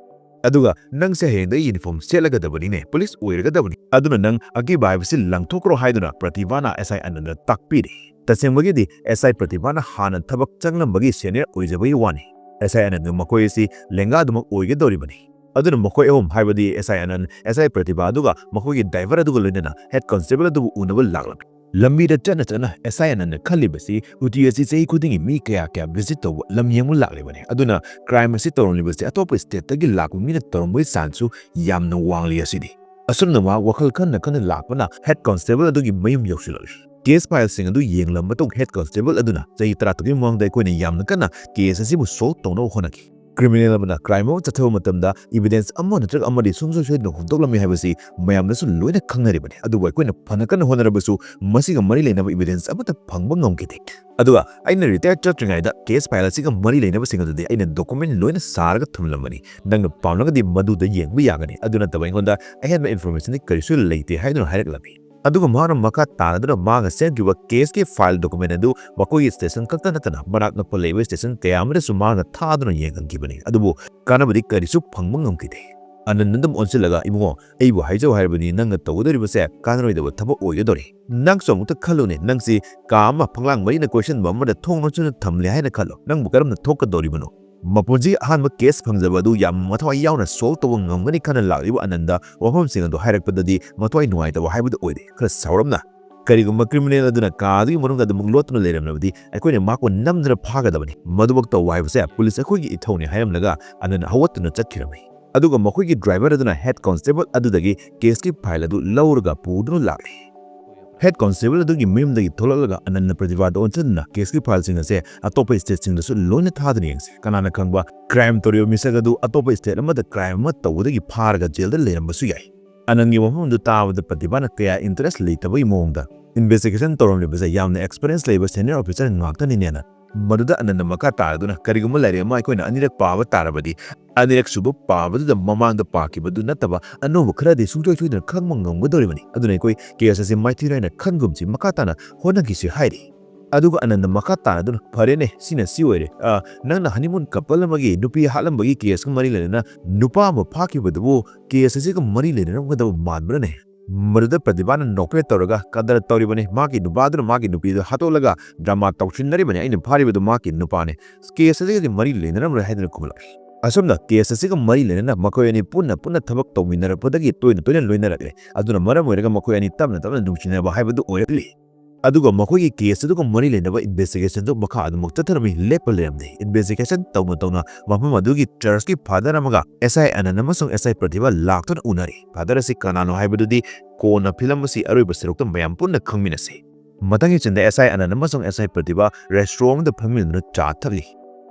ꯑꯗꯨꯒ, "ꯅꯪꯁꯦ ꯍꯌꯦꯡꯗꯒꯤ ꯌꯨꯅꯤꯐꯣꯔꯝ ꯁꯦꯠꯂꯒꯗꯕꯅꯤꯅꯦ, ꯄꯨꯂꯤꯁ ꯑꯣꯏꯔꯒꯗꯕꯅꯤ꯫ ꯑꯗꯨꯅ ꯅꯪ ꯑꯀꯤꯕ ꯍꯥꯏꯕꯁꯤ ꯂꯪꯊꯣꯛꯈ꯭ꯔꯣ" ꯍꯥꯏꯗꯨꯅ ꯄ꯭ꯔꯇꯤꯚꯥꯅ ꯑꯦꯁ ꯑꯥꯏ ꯑꯅꯟꯗ ꯇꯥꯛꯄꯤꯔꯤ꯫ ꯇꯁꯦꯡꯕꯒꯤꯗꯤ ꯑꯦꯁ ꯑꯥꯏ ꯄ꯭ꯔꯇꯤꯚꯥꯅ ꯍꯥꯟꯅ ꯊꯕꯛ ꯆꯪꯂꯝꯕꯒꯤ ꯁꯦꯅꯤꯌꯔ ꯑꯣꯏꯖꯕꯒꯤ ꯋꯥꯅꯤ꯫ ꯑꯦꯁ ꯑꯥꯏ ꯑꯅꯟꯗ ꯃꯈꯣꯏ ꯑꯁꯤ ꯂꯦꯡꯒꯥꯗꯨꯃꯛ ꯑꯣꯏꯒꯗꯧꯔꯤꯕꯅꯤ꯫ ꯑꯗꯨꯅ ꯃꯈꯣꯏ ꯑꯍꯨꯝ, ꯍꯥꯏꯕꯗꯤ ꯑꯦꯁ ꯑꯥꯏ ꯑꯅꯟ, ꯑꯦꯁ ꯑꯥꯏ ꯄ꯭ꯔꯇꯤꯚꯥ ꯑꯗꯨꯒ ꯃꯈꯣꯏꯒꯤ ꯗ꯭ꯔꯥꯏꯚꯔ ꯑꯗꯨꯒ ꯂꯣꯏꯅꯅ ꯍꯦꯗ ꯀꯣꯟꯁꯇꯦꯕꯜ ꯑꯗꯨꯕꯨ ꯎꯅꯕ ꯂꯥꯛꯂꯝꯃꯤ꯫ ꯂꯝꯕꯤꯗ ꯆꯠꯅ ꯆꯠꯅ ꯑꯦꯁ ꯑꯥꯏ ꯑꯅꯟꯅ ꯈꯜꯂꯤꯕꯁꯤ, ꯎꯇꯤ ꯑꯁꯤ ꯆꯍꯤ ꯈꯨꯗꯤꯡꯒꯤ ꯃꯤ ꯀꯌꯥ ꯀꯌꯥ ꯚꯤꯖꯤꯠ ꯇꯧꯕ, ꯂꯝ ꯌꯦꯡꯕ ꯂꯥꯛꯂꯤꯕꯅꯤ꯫ ꯑꯗꯨꯅ ꯀ꯭ꯔꯥꯏꯝ ꯑꯁꯤ ꯇꯧꯔꯝꯂꯤꯕꯁꯤ ꯑꯇꯣꯞꯄ ꯁ꯭ꯇꯦꯠꯇꯒꯤ ꯂꯥꯛꯄ ꯃꯤꯅ ꯇꯧꯔꯝꯕꯒꯤ ꯆꯥꯟꯁꯁꯨ ꯌꯥꯝꯅ ꯋꯥꯡꯂꯤ ꯑꯁꯤꯗꯤ꯫ ꯑꯁꯨꯝꯅ ꯃꯍꯥꯛ ꯋꯥꯈꯜ ꯈꯟꯅ ꯈꯟꯅ ꯂꯥꯛꯄꯅ ꯍꯦꯗ ꯀꯣꯟꯁꯇꯦꯕꯜ ꯑꯗꯨꯒꯤ ꯃꯌꯨꯝ ꯌꯧꯁꯤꯜꯂꯛꯂꯤ꯫ ꯀꯦꯁ ꯐꯥꯏꯜꯁꯤꯡ ꯑꯗꯨ ꯌꯦꯡꯂꯕ ꯃꯇꯨꯡ ꯍꯦꯗ ꯀꯣꯟꯁꯇꯦꯕꯜ ꯑꯗꯨꯅ, "ꯆꯍꯤ ꯇꯔꯥꯇꯔꯨꯛꯀꯤ ꯃꯃꯥꯡꯗ ꯑꯩꯈꯣꯏꯅ ꯌꯥꯝꯅ ꯀꯟꯅ ꯀꯦꯁ ꯑꯁꯤꯕꯨ ꯁꯣꯜꯕ ꯇꯧꯅꯕ ꯍꯣꯠꯅꯈꯤ꯫ ꯀ꯭ꯔꯤꯃꯤꯅꯦꯜ ꯑꯃꯅ ꯀ꯭ꯔꯥꯏꯝ ꯑꯃ ꯆꯠꯊꯕ ꯃꯇꯝꯗ ꯏꯚꯤꯗꯦꯟꯁ ꯑꯃ ꯅꯠꯇ꯭ꯔꯒ ꯑꯃꯗꯤ ꯁꯨꯡꯁꯣꯏ ꯁꯣꯏꯗꯅ ꯍꯨꯟꯗꯣꯛꯂꯝꯃꯤ ꯍꯥꯏꯕꯁꯤ ꯃꯌꯥꯝꯅꯁꯨ ꯂꯣꯏꯅ ꯈꯪꯅꯔꯤꯕꯅꯤ꯫ ꯑꯗꯨꯕꯨ ꯑꯩꯈꯣꯏꯅ ꯐꯅ ꯀꯟꯅ ꯍꯣꯠꯅꯔꯕꯁꯨ ꯃꯁꯤꯒ ꯃꯔꯤ ꯂꯩꯅꯕ ꯏꯚꯤꯗꯦꯟꯁ ꯑꯃꯠꯇ ꯐꯪꯕ ꯉꯝꯈꯤꯗꯦ꯫ ꯑꯗꯨꯒ ꯑꯩꯅ ꯔꯤꯇꯥꯌꯔ ꯆꯠꯇ꯭ꯔꯤꯉꯩꯗ ꯀꯦꯁ ꯐꯥꯏꯜ ꯑꯁꯤꯒ ꯃꯔꯤ ꯂꯩꯅꯕꯁꯤꯡ ꯑꯗꯨꯗꯤ ꯑꯩꯅ ꯗꯣꯀꯨꯃꯦꯟ ꯂꯣꯏꯅ ꯁꯥꯔꯒ ꯊꯝꯂꯝꯕꯅꯤ꯫ ꯅꯪꯅ ꯄꯥꯝꯂꯒꯗꯤ ꯃꯗꯨꯗ ꯌꯦꯡꯕ ꯌꯥꯒꯅꯤ꯫ ꯑꯗꯨ ꯅꯠꯇꯕ ꯑꯩꯉꯣꯟꯗ ꯑꯍꯦꯟꯕ ꯏꯟꯐꯣꯔꯃꯦꯁꯟꯗꯤ ꯀꯔꯤꯁꯨ ꯂꯩꯇꯦ" ꯍꯥꯏꯗꯨꯅ ꯍꯥꯏꯔꯛꯂꯝꯃꯤ꯫ ꯑꯗꯨꯒ ꯃꯍꯥꯛꯅ ꯃꯈꯥ ꯇꯥꯔꯗꯨꯅ ꯃꯥꯒ ꯆꯦꯟꯈꯤꯕ ꯀꯦꯁꯀꯤ ꯐꯥꯏꯜ ꯗꯣꯀꯨꯃꯦꯟ ꯑꯗꯨ ꯃꯈꯣꯏꯒꯤ ꯁ꯭ꯇꯦꯁꯟ ꯈꯛꯇ ꯅꯠꯇꯅ ꯃꯅꯥꯛ ꯅꯛꯄ ꯂꯩꯕ ꯁ꯭ꯇꯦꯁꯟ ꯀꯌꯥ ꯑꯃꯗꯁꯨ ꯃꯍꯥꯛꯅ ꯊꯥꯗꯨꯅ ꯌꯦꯡꯍꯟꯈꯤꯕꯅꯤ꯫ ꯑꯗꯨꯕꯨ ꯀꯥꯟꯅꯕꯗꯤ ꯀꯔꯤꯁꯨ ꯐꯪꯕ ꯉꯝꯈꯤꯗꯦ꯫ ꯑꯅꯟꯗ ꯑꯗꯨꯝ ꯑꯣꯟꯁꯤꯜꯂꯒ, "ꯏꯕꯨꯡꯉꯣ, ꯑꯩꯕꯨ ꯍꯥꯏꯖꯧ ꯍꯥꯏꯔꯕꯗꯤ ꯅꯪꯅ ꯇꯧꯒꯗꯧꯔꯤꯕꯁꯦ ꯀꯥꯟꯅꯔꯣꯏꯗꯕ ꯊꯕꯛ ꯑꯣꯏꯒꯗꯧꯔꯤ꯫ ꯅꯪꯁꯨ ꯑꯃꯨꯛꯇ ꯈꯜꯂꯨꯅꯦ, ꯅꯪꯁꯤ ꯀꯥ ꯑꯃ ꯐꯛꯂꯥꯡ ꯃꯔꯤꯅ ꯀꯣꯏꯁꯤꯟꯕ ꯑꯃꯗ ꯊꯣꯡ ꯂꯣꯟꯁꯤꯟꯗꯨꯅ ꯊꯝꯂꯦ ꯍꯥꯏꯅ ꯈꯜꯂꯣ꯫ ꯅꯪꯕꯨ ꯀꯔꯝꯅ ꯊꯣꯛꯀꯗꯧꯔꯤꯕꯅꯣ?" ꯃꯄꯨꯟꯁꯤꯒꯤ ꯑꯍꯥꯟꯕ ꯀꯦꯁ ꯐꯪꯖꯕ ꯑꯗꯨ ꯌꯥꯝ ꯃꯊ꯭ꯋꯥꯏ ꯌꯥꯎꯅ ꯁꯣꯜꯕ ꯇꯧꯕ ꯉꯝꯒꯅꯤ ꯈꯟꯅ ꯂꯥꯛꯂꯤꯕ ꯑꯅꯟꯗ ꯋꯥꯐꯝꯁꯤꯡ ꯑꯗꯨ ꯍꯥꯏꯔꯛꯄꯗꯗꯤ ꯃꯊ꯭ꯋꯥꯏ ꯅꯨꯡꯉꯥꯏꯇꯕ ꯍꯥꯏꯕꯗꯨ ꯑꯣꯏꯔꯦ꯫ ꯈꯔ ꯁꯥꯎꯔꯞꯅ, "ꯀꯔꯤꯒꯨꯝꯕ ꯀ꯭ꯔꯤꯃꯤꯅꯦꯜ ꯑꯗꯨꯅ ꯀꯥ ꯑꯗꯨꯒꯤ ꯃꯅꯨꯡꯗ ꯑꯗꯨꯃꯛ ꯂꯣꯠꯇꯨꯅ ꯂꯩꯔꯝꯂꯕꯗꯤ ꯑꯩꯈꯣꯏꯅ ꯃꯍꯥꯛꯄꯨ ꯅꯝꯗꯨꯅ ꯐꯥꯒꯗꯕꯅꯤ꯫ ꯃꯗꯨꯃꯛ ꯇꯧꯕ ꯍꯥꯏꯕꯁꯦ ꯄꯨꯂꯤꯁ ꯑꯩꯈꯣꯏꯒꯤ ꯏꯊꯧꯅꯤ" ꯍꯥꯏꯔꯝꯂꯒ ꯑꯅꯟ ꯍꯧꯒꯠꯇꯨꯅ ꯆꯠꯈꯤꯔꯝꯃꯤ꯫ ꯑꯗꯨꯒ ꯃꯈꯣꯏꯒꯤ ꯗ꯭ꯔꯥꯏꯚꯔ ꯑꯗꯨꯅ ꯍꯦꯗ ꯀꯣꯟꯁꯇꯦꯕꯜ ꯑꯗꯨꯗꯒꯤ ꯀꯦꯁꯀꯤ ꯐꯥꯏꯜ ꯑꯗꯨ ꯂꯧꯔꯒ ꯄꯨꯗꯨꯅ ꯂꯥꯛꯂꯤ꯫ ꯍꯦꯗ ꯀꯣꯟꯁꯇꯦꯕꯜ ꯑꯗꯨꯒꯤ ꯃꯌꯨꯝꯗꯒꯤ ꯊꯣꯛꯂꯛꯂꯒ ꯑꯅꯟꯅ ꯄ꯭ꯔꯇꯤꯚꯥꯗ ꯑꯣꯟꯁꯤꯟꯗꯨꯅ ꯀꯦꯁꯀꯤ ꯐꯥꯏꯜꯁꯤꯡ ꯑꯁꯦ ꯑꯇꯣꯞꯄ ꯁ꯭ꯇꯦꯠꯁꯤꯡꯗꯁꯨ ꯂꯣꯏꯅ ꯊꯥꯗꯨꯅ ꯌꯦꯡꯁꯤ꯫ ꯀꯅꯥꯅ ꯈꯪꯕ, ꯀ꯭ꯔꯥꯏꯝ ꯇꯧꯔꯤꯕ ꯃꯤꯁꯛ ꯑꯗꯨ ꯑꯇꯣꯞꯄ ꯁ꯭ꯇꯦꯠ ꯑꯃꯗ ꯀ꯭ꯔꯥꯏꯝ ꯑꯃ ꯇꯧꯕꯗꯒꯤ ꯐꯥꯔꯒ ꯖꯦꯜꯗ ꯂꯩꯔꯝꯕꯁꯨ ꯌꯥꯏ꯫ ꯑꯅꯟꯒꯤ ꯋꯥꯐꯝ ꯑꯗꯨ ꯇꯥꯕꯗ ꯄ꯭ꯔꯇꯤꯚꯥꯅ ꯀꯌꯥ ꯏꯟꯇꯔꯦꯁ ꯂꯩꯇꯕꯒꯤ ꯃꯑꯣꯡꯗ, "ꯏꯟꯚꯦꯁꯇꯤꯒꯦꯁꯟ ꯇꯧꯔꯝꯂꯤꯕꯁꯦ ꯌꯥꯝꯅ ꯑꯦꯛꯁꯄꯤꯔꯤꯌꯦꯟꯁ ꯂꯩꯕ ꯁꯦꯅꯤꯌꯔ ꯑꯣꯐꯤꯁꯔ ꯉꯥꯛꯇꯅꯤꯅꯦꯅ"꯫ ꯃꯗꯨꯗ ꯑꯅꯟꯅ ꯃꯈꯥ ꯇꯥꯔꯗꯨꯅ, "ꯀꯔꯤꯒꯨꯝꯕ ꯂꯥꯏꯔꯤꯛ ꯑꯃ ꯑꯩꯈꯣꯏꯅ ꯑꯅꯤꯔꯛ ꯄꯥꯕ ꯇꯥꯔꯕꯗꯤ, ꯑꯅꯤꯔꯛ ꯁꯨꯕ ꯄꯥꯕꯗꯨꯗ ꯃꯃꯥꯡꯗ ꯄꯥꯈꯤꯕꯗꯨ ꯅꯠꯇꯕ ꯑꯅꯧꯕ ꯈꯔꯗꯤ ꯁꯨꯡꯁꯣꯏ ꯁꯣꯏꯗꯅ ꯈꯪꯕ ꯉꯝꯒꯗꯧꯔꯤꯕꯅꯤ꯫ ꯑꯗꯨꯅ ꯑꯩꯈꯣꯏ ꯀꯦꯁ ꯑꯁꯤ ꯃꯥꯏꯊꯤꯔꯣꯏꯅ ꯈꯟꯒꯨꯝꯁꯤ, ꯃꯈꯥ ꯇꯥꯅ ꯍꯣꯠꯅꯈꯤꯁꯤ" ꯍꯥꯏꯔꯤ꯫ ꯑꯗꯨꯒ ꯑꯅꯟꯅ ꯃꯈꯥ ꯇꯥꯔꯗꯨꯅ, "ꯐꯔꯦꯅꯦ, ꯁꯤꯅ ꯁꯤ ꯑꯣꯏꯔꯦ꯫ ꯑ, ꯅꯪꯅ ꯍꯅꯤꯃꯨꯟ ꯀꯄꯜ ꯑꯃꯒꯤ ꯅꯨꯄꯤ ꯍꯥꯠꯂꯝꯕꯒꯤ ꯀꯦꯁꯀ ꯃꯔꯤ ꯂꯩꯅꯅ ꯅꯨꯄꯥ ꯑꯃ ꯐꯥꯈꯤꯕꯗꯨꯕꯨ ꯀꯦꯁ ꯑꯁꯤꯒ ꯃꯔꯤ ꯂꯩꯅꯔꯝꯒꯗꯕ ꯃꯥꯟꯕ꯭ꯔꯅꯦ?" ꯃꯗꯨꯗ ꯄ꯭ꯔꯇꯤꯚꯥꯅ ꯅꯣꯛꯐꯦꯠ ꯇꯧꯔꯒ, "ꯀꯗꯔ ꯇꯧꯔꯤꯕꯅꯤ, ꯃꯥꯒꯤ ꯅꯨꯄꯥꯗꯨꯅ ꯃꯥꯒꯤ ꯅꯨꯄꯤꯗꯨ ꯍꯥꯠꯇꯣꯛꯂꯒ ꯗ꯭ꯔꯃꯥ ꯇꯧꯁꯤꯟꯅꯔꯤꯕꯅꯤ, ꯑꯩꯅ ꯐꯥꯔꯤꯕꯗꯨ ꯃꯥꯒꯤ ꯅꯨꯄꯥꯅꯤ, ꯀꯦꯁ ꯑꯁꯤꯒꯗꯤ ꯃꯔꯤ ꯂꯩꯅꯔꯝꯂꯣꯏ" ꯍꯥꯏꯗꯨꯅ ꯈꯨꯝꯂꯛꯏ꯫ ꯑꯁꯨꯝꯅ ꯀꯦꯁ ꯑꯁꯤꯒ ꯃꯔꯤ ꯂꯩꯅꯅ ꯃꯈꯣꯏ ꯑꯅꯤ ꯄꯨꯟꯅ ꯄꯨꯟꯅ ꯊꯕꯛ ꯇꯧꯃꯤꯟꯅꯔꯛꯄꯗꯒꯤ ꯇꯣꯏꯅ ꯇꯣꯏꯅ ꯂꯣꯏꯅꯔꯛꯂꯦ꯫ ꯑꯗꯨꯅ ꯃꯔꯝ ꯑꯣꯏꯔꯒ ꯃꯈꯣꯏ ꯑꯅꯤ ꯇꯞꯅ ꯇꯞꯅ ꯅꯨꯡꯁꯤꯅꯕ ꯍꯥꯏꯕꯗꯨ ꯑꯣꯏꯔꯛꯂꯤ꯫ ꯑꯗꯨꯒ ꯃꯈꯣꯏꯒꯤ ꯀꯦꯁ ꯑꯗꯨꯒ ꯃꯔꯤ ꯂꯩꯅꯕ ꯏꯟꯚꯦꯁꯇꯤꯒꯦꯁꯟꯗꯨ ꯃꯈꯥ ꯑꯗꯨꯃꯛ ꯆꯠꯊꯔꯝꯃꯤ, ꯂꯦꯞꯄ ꯂꯩꯔꯝꯗꯦ꯫ ꯏꯟꯚꯦꯁꯇꯤꯒꯦꯁꯟ ꯇꯧꯅ ꯇꯧꯅ ꯃꯐꯝ ꯑꯗꯨꯒꯤ ꯆꯔꯆꯀꯤ ꯐꯥꯗꯔ ꯑꯃꯒ ꯑꯦꯁ ꯑꯥꯏ ꯑꯅꯟ ꯑꯃꯁꯨꯡ ꯑꯦꯁ ꯑꯥꯏ ꯄ꯭ꯔꯇꯤꯚꯥ ꯂꯥꯛꯇꯨꯅ ꯎꯅꯔꯤ꯫ ꯐꯥꯗꯔ ꯑꯁꯤ ꯀꯅꯥꯅꯣ ꯍꯥꯏꯕꯗꯨꯗꯤ ꯀꯣꯟꯅ ꯐꯤꯂꯝ ꯑꯁꯤ ꯑꯔꯣꯏꯕ ꯁꯔꯨꯛꯇ ꯃꯌꯥꯝ ꯄꯨꯟꯅ ꯈꯪꯃꯤꯟꯅꯁꯤ꯫ ꯃꯊꯪꯒꯤ ꯁꯤꯟꯗ ꯑꯦꯁ ꯑꯥꯏ ꯑꯅꯟ ꯑꯃꯁꯨꯡ ꯑꯦꯁ ꯑꯥꯏ ꯄ꯭ꯔꯇꯤꯚꯥ ꯔꯦꯁꯇꯨꯔꯦꯟꯠ ꯑꯃꯗ ꯐꯝꯃꯤꯟꯅꯗꯨꯅ ꯆꯥ ꯊꯛꯂꯤ꯫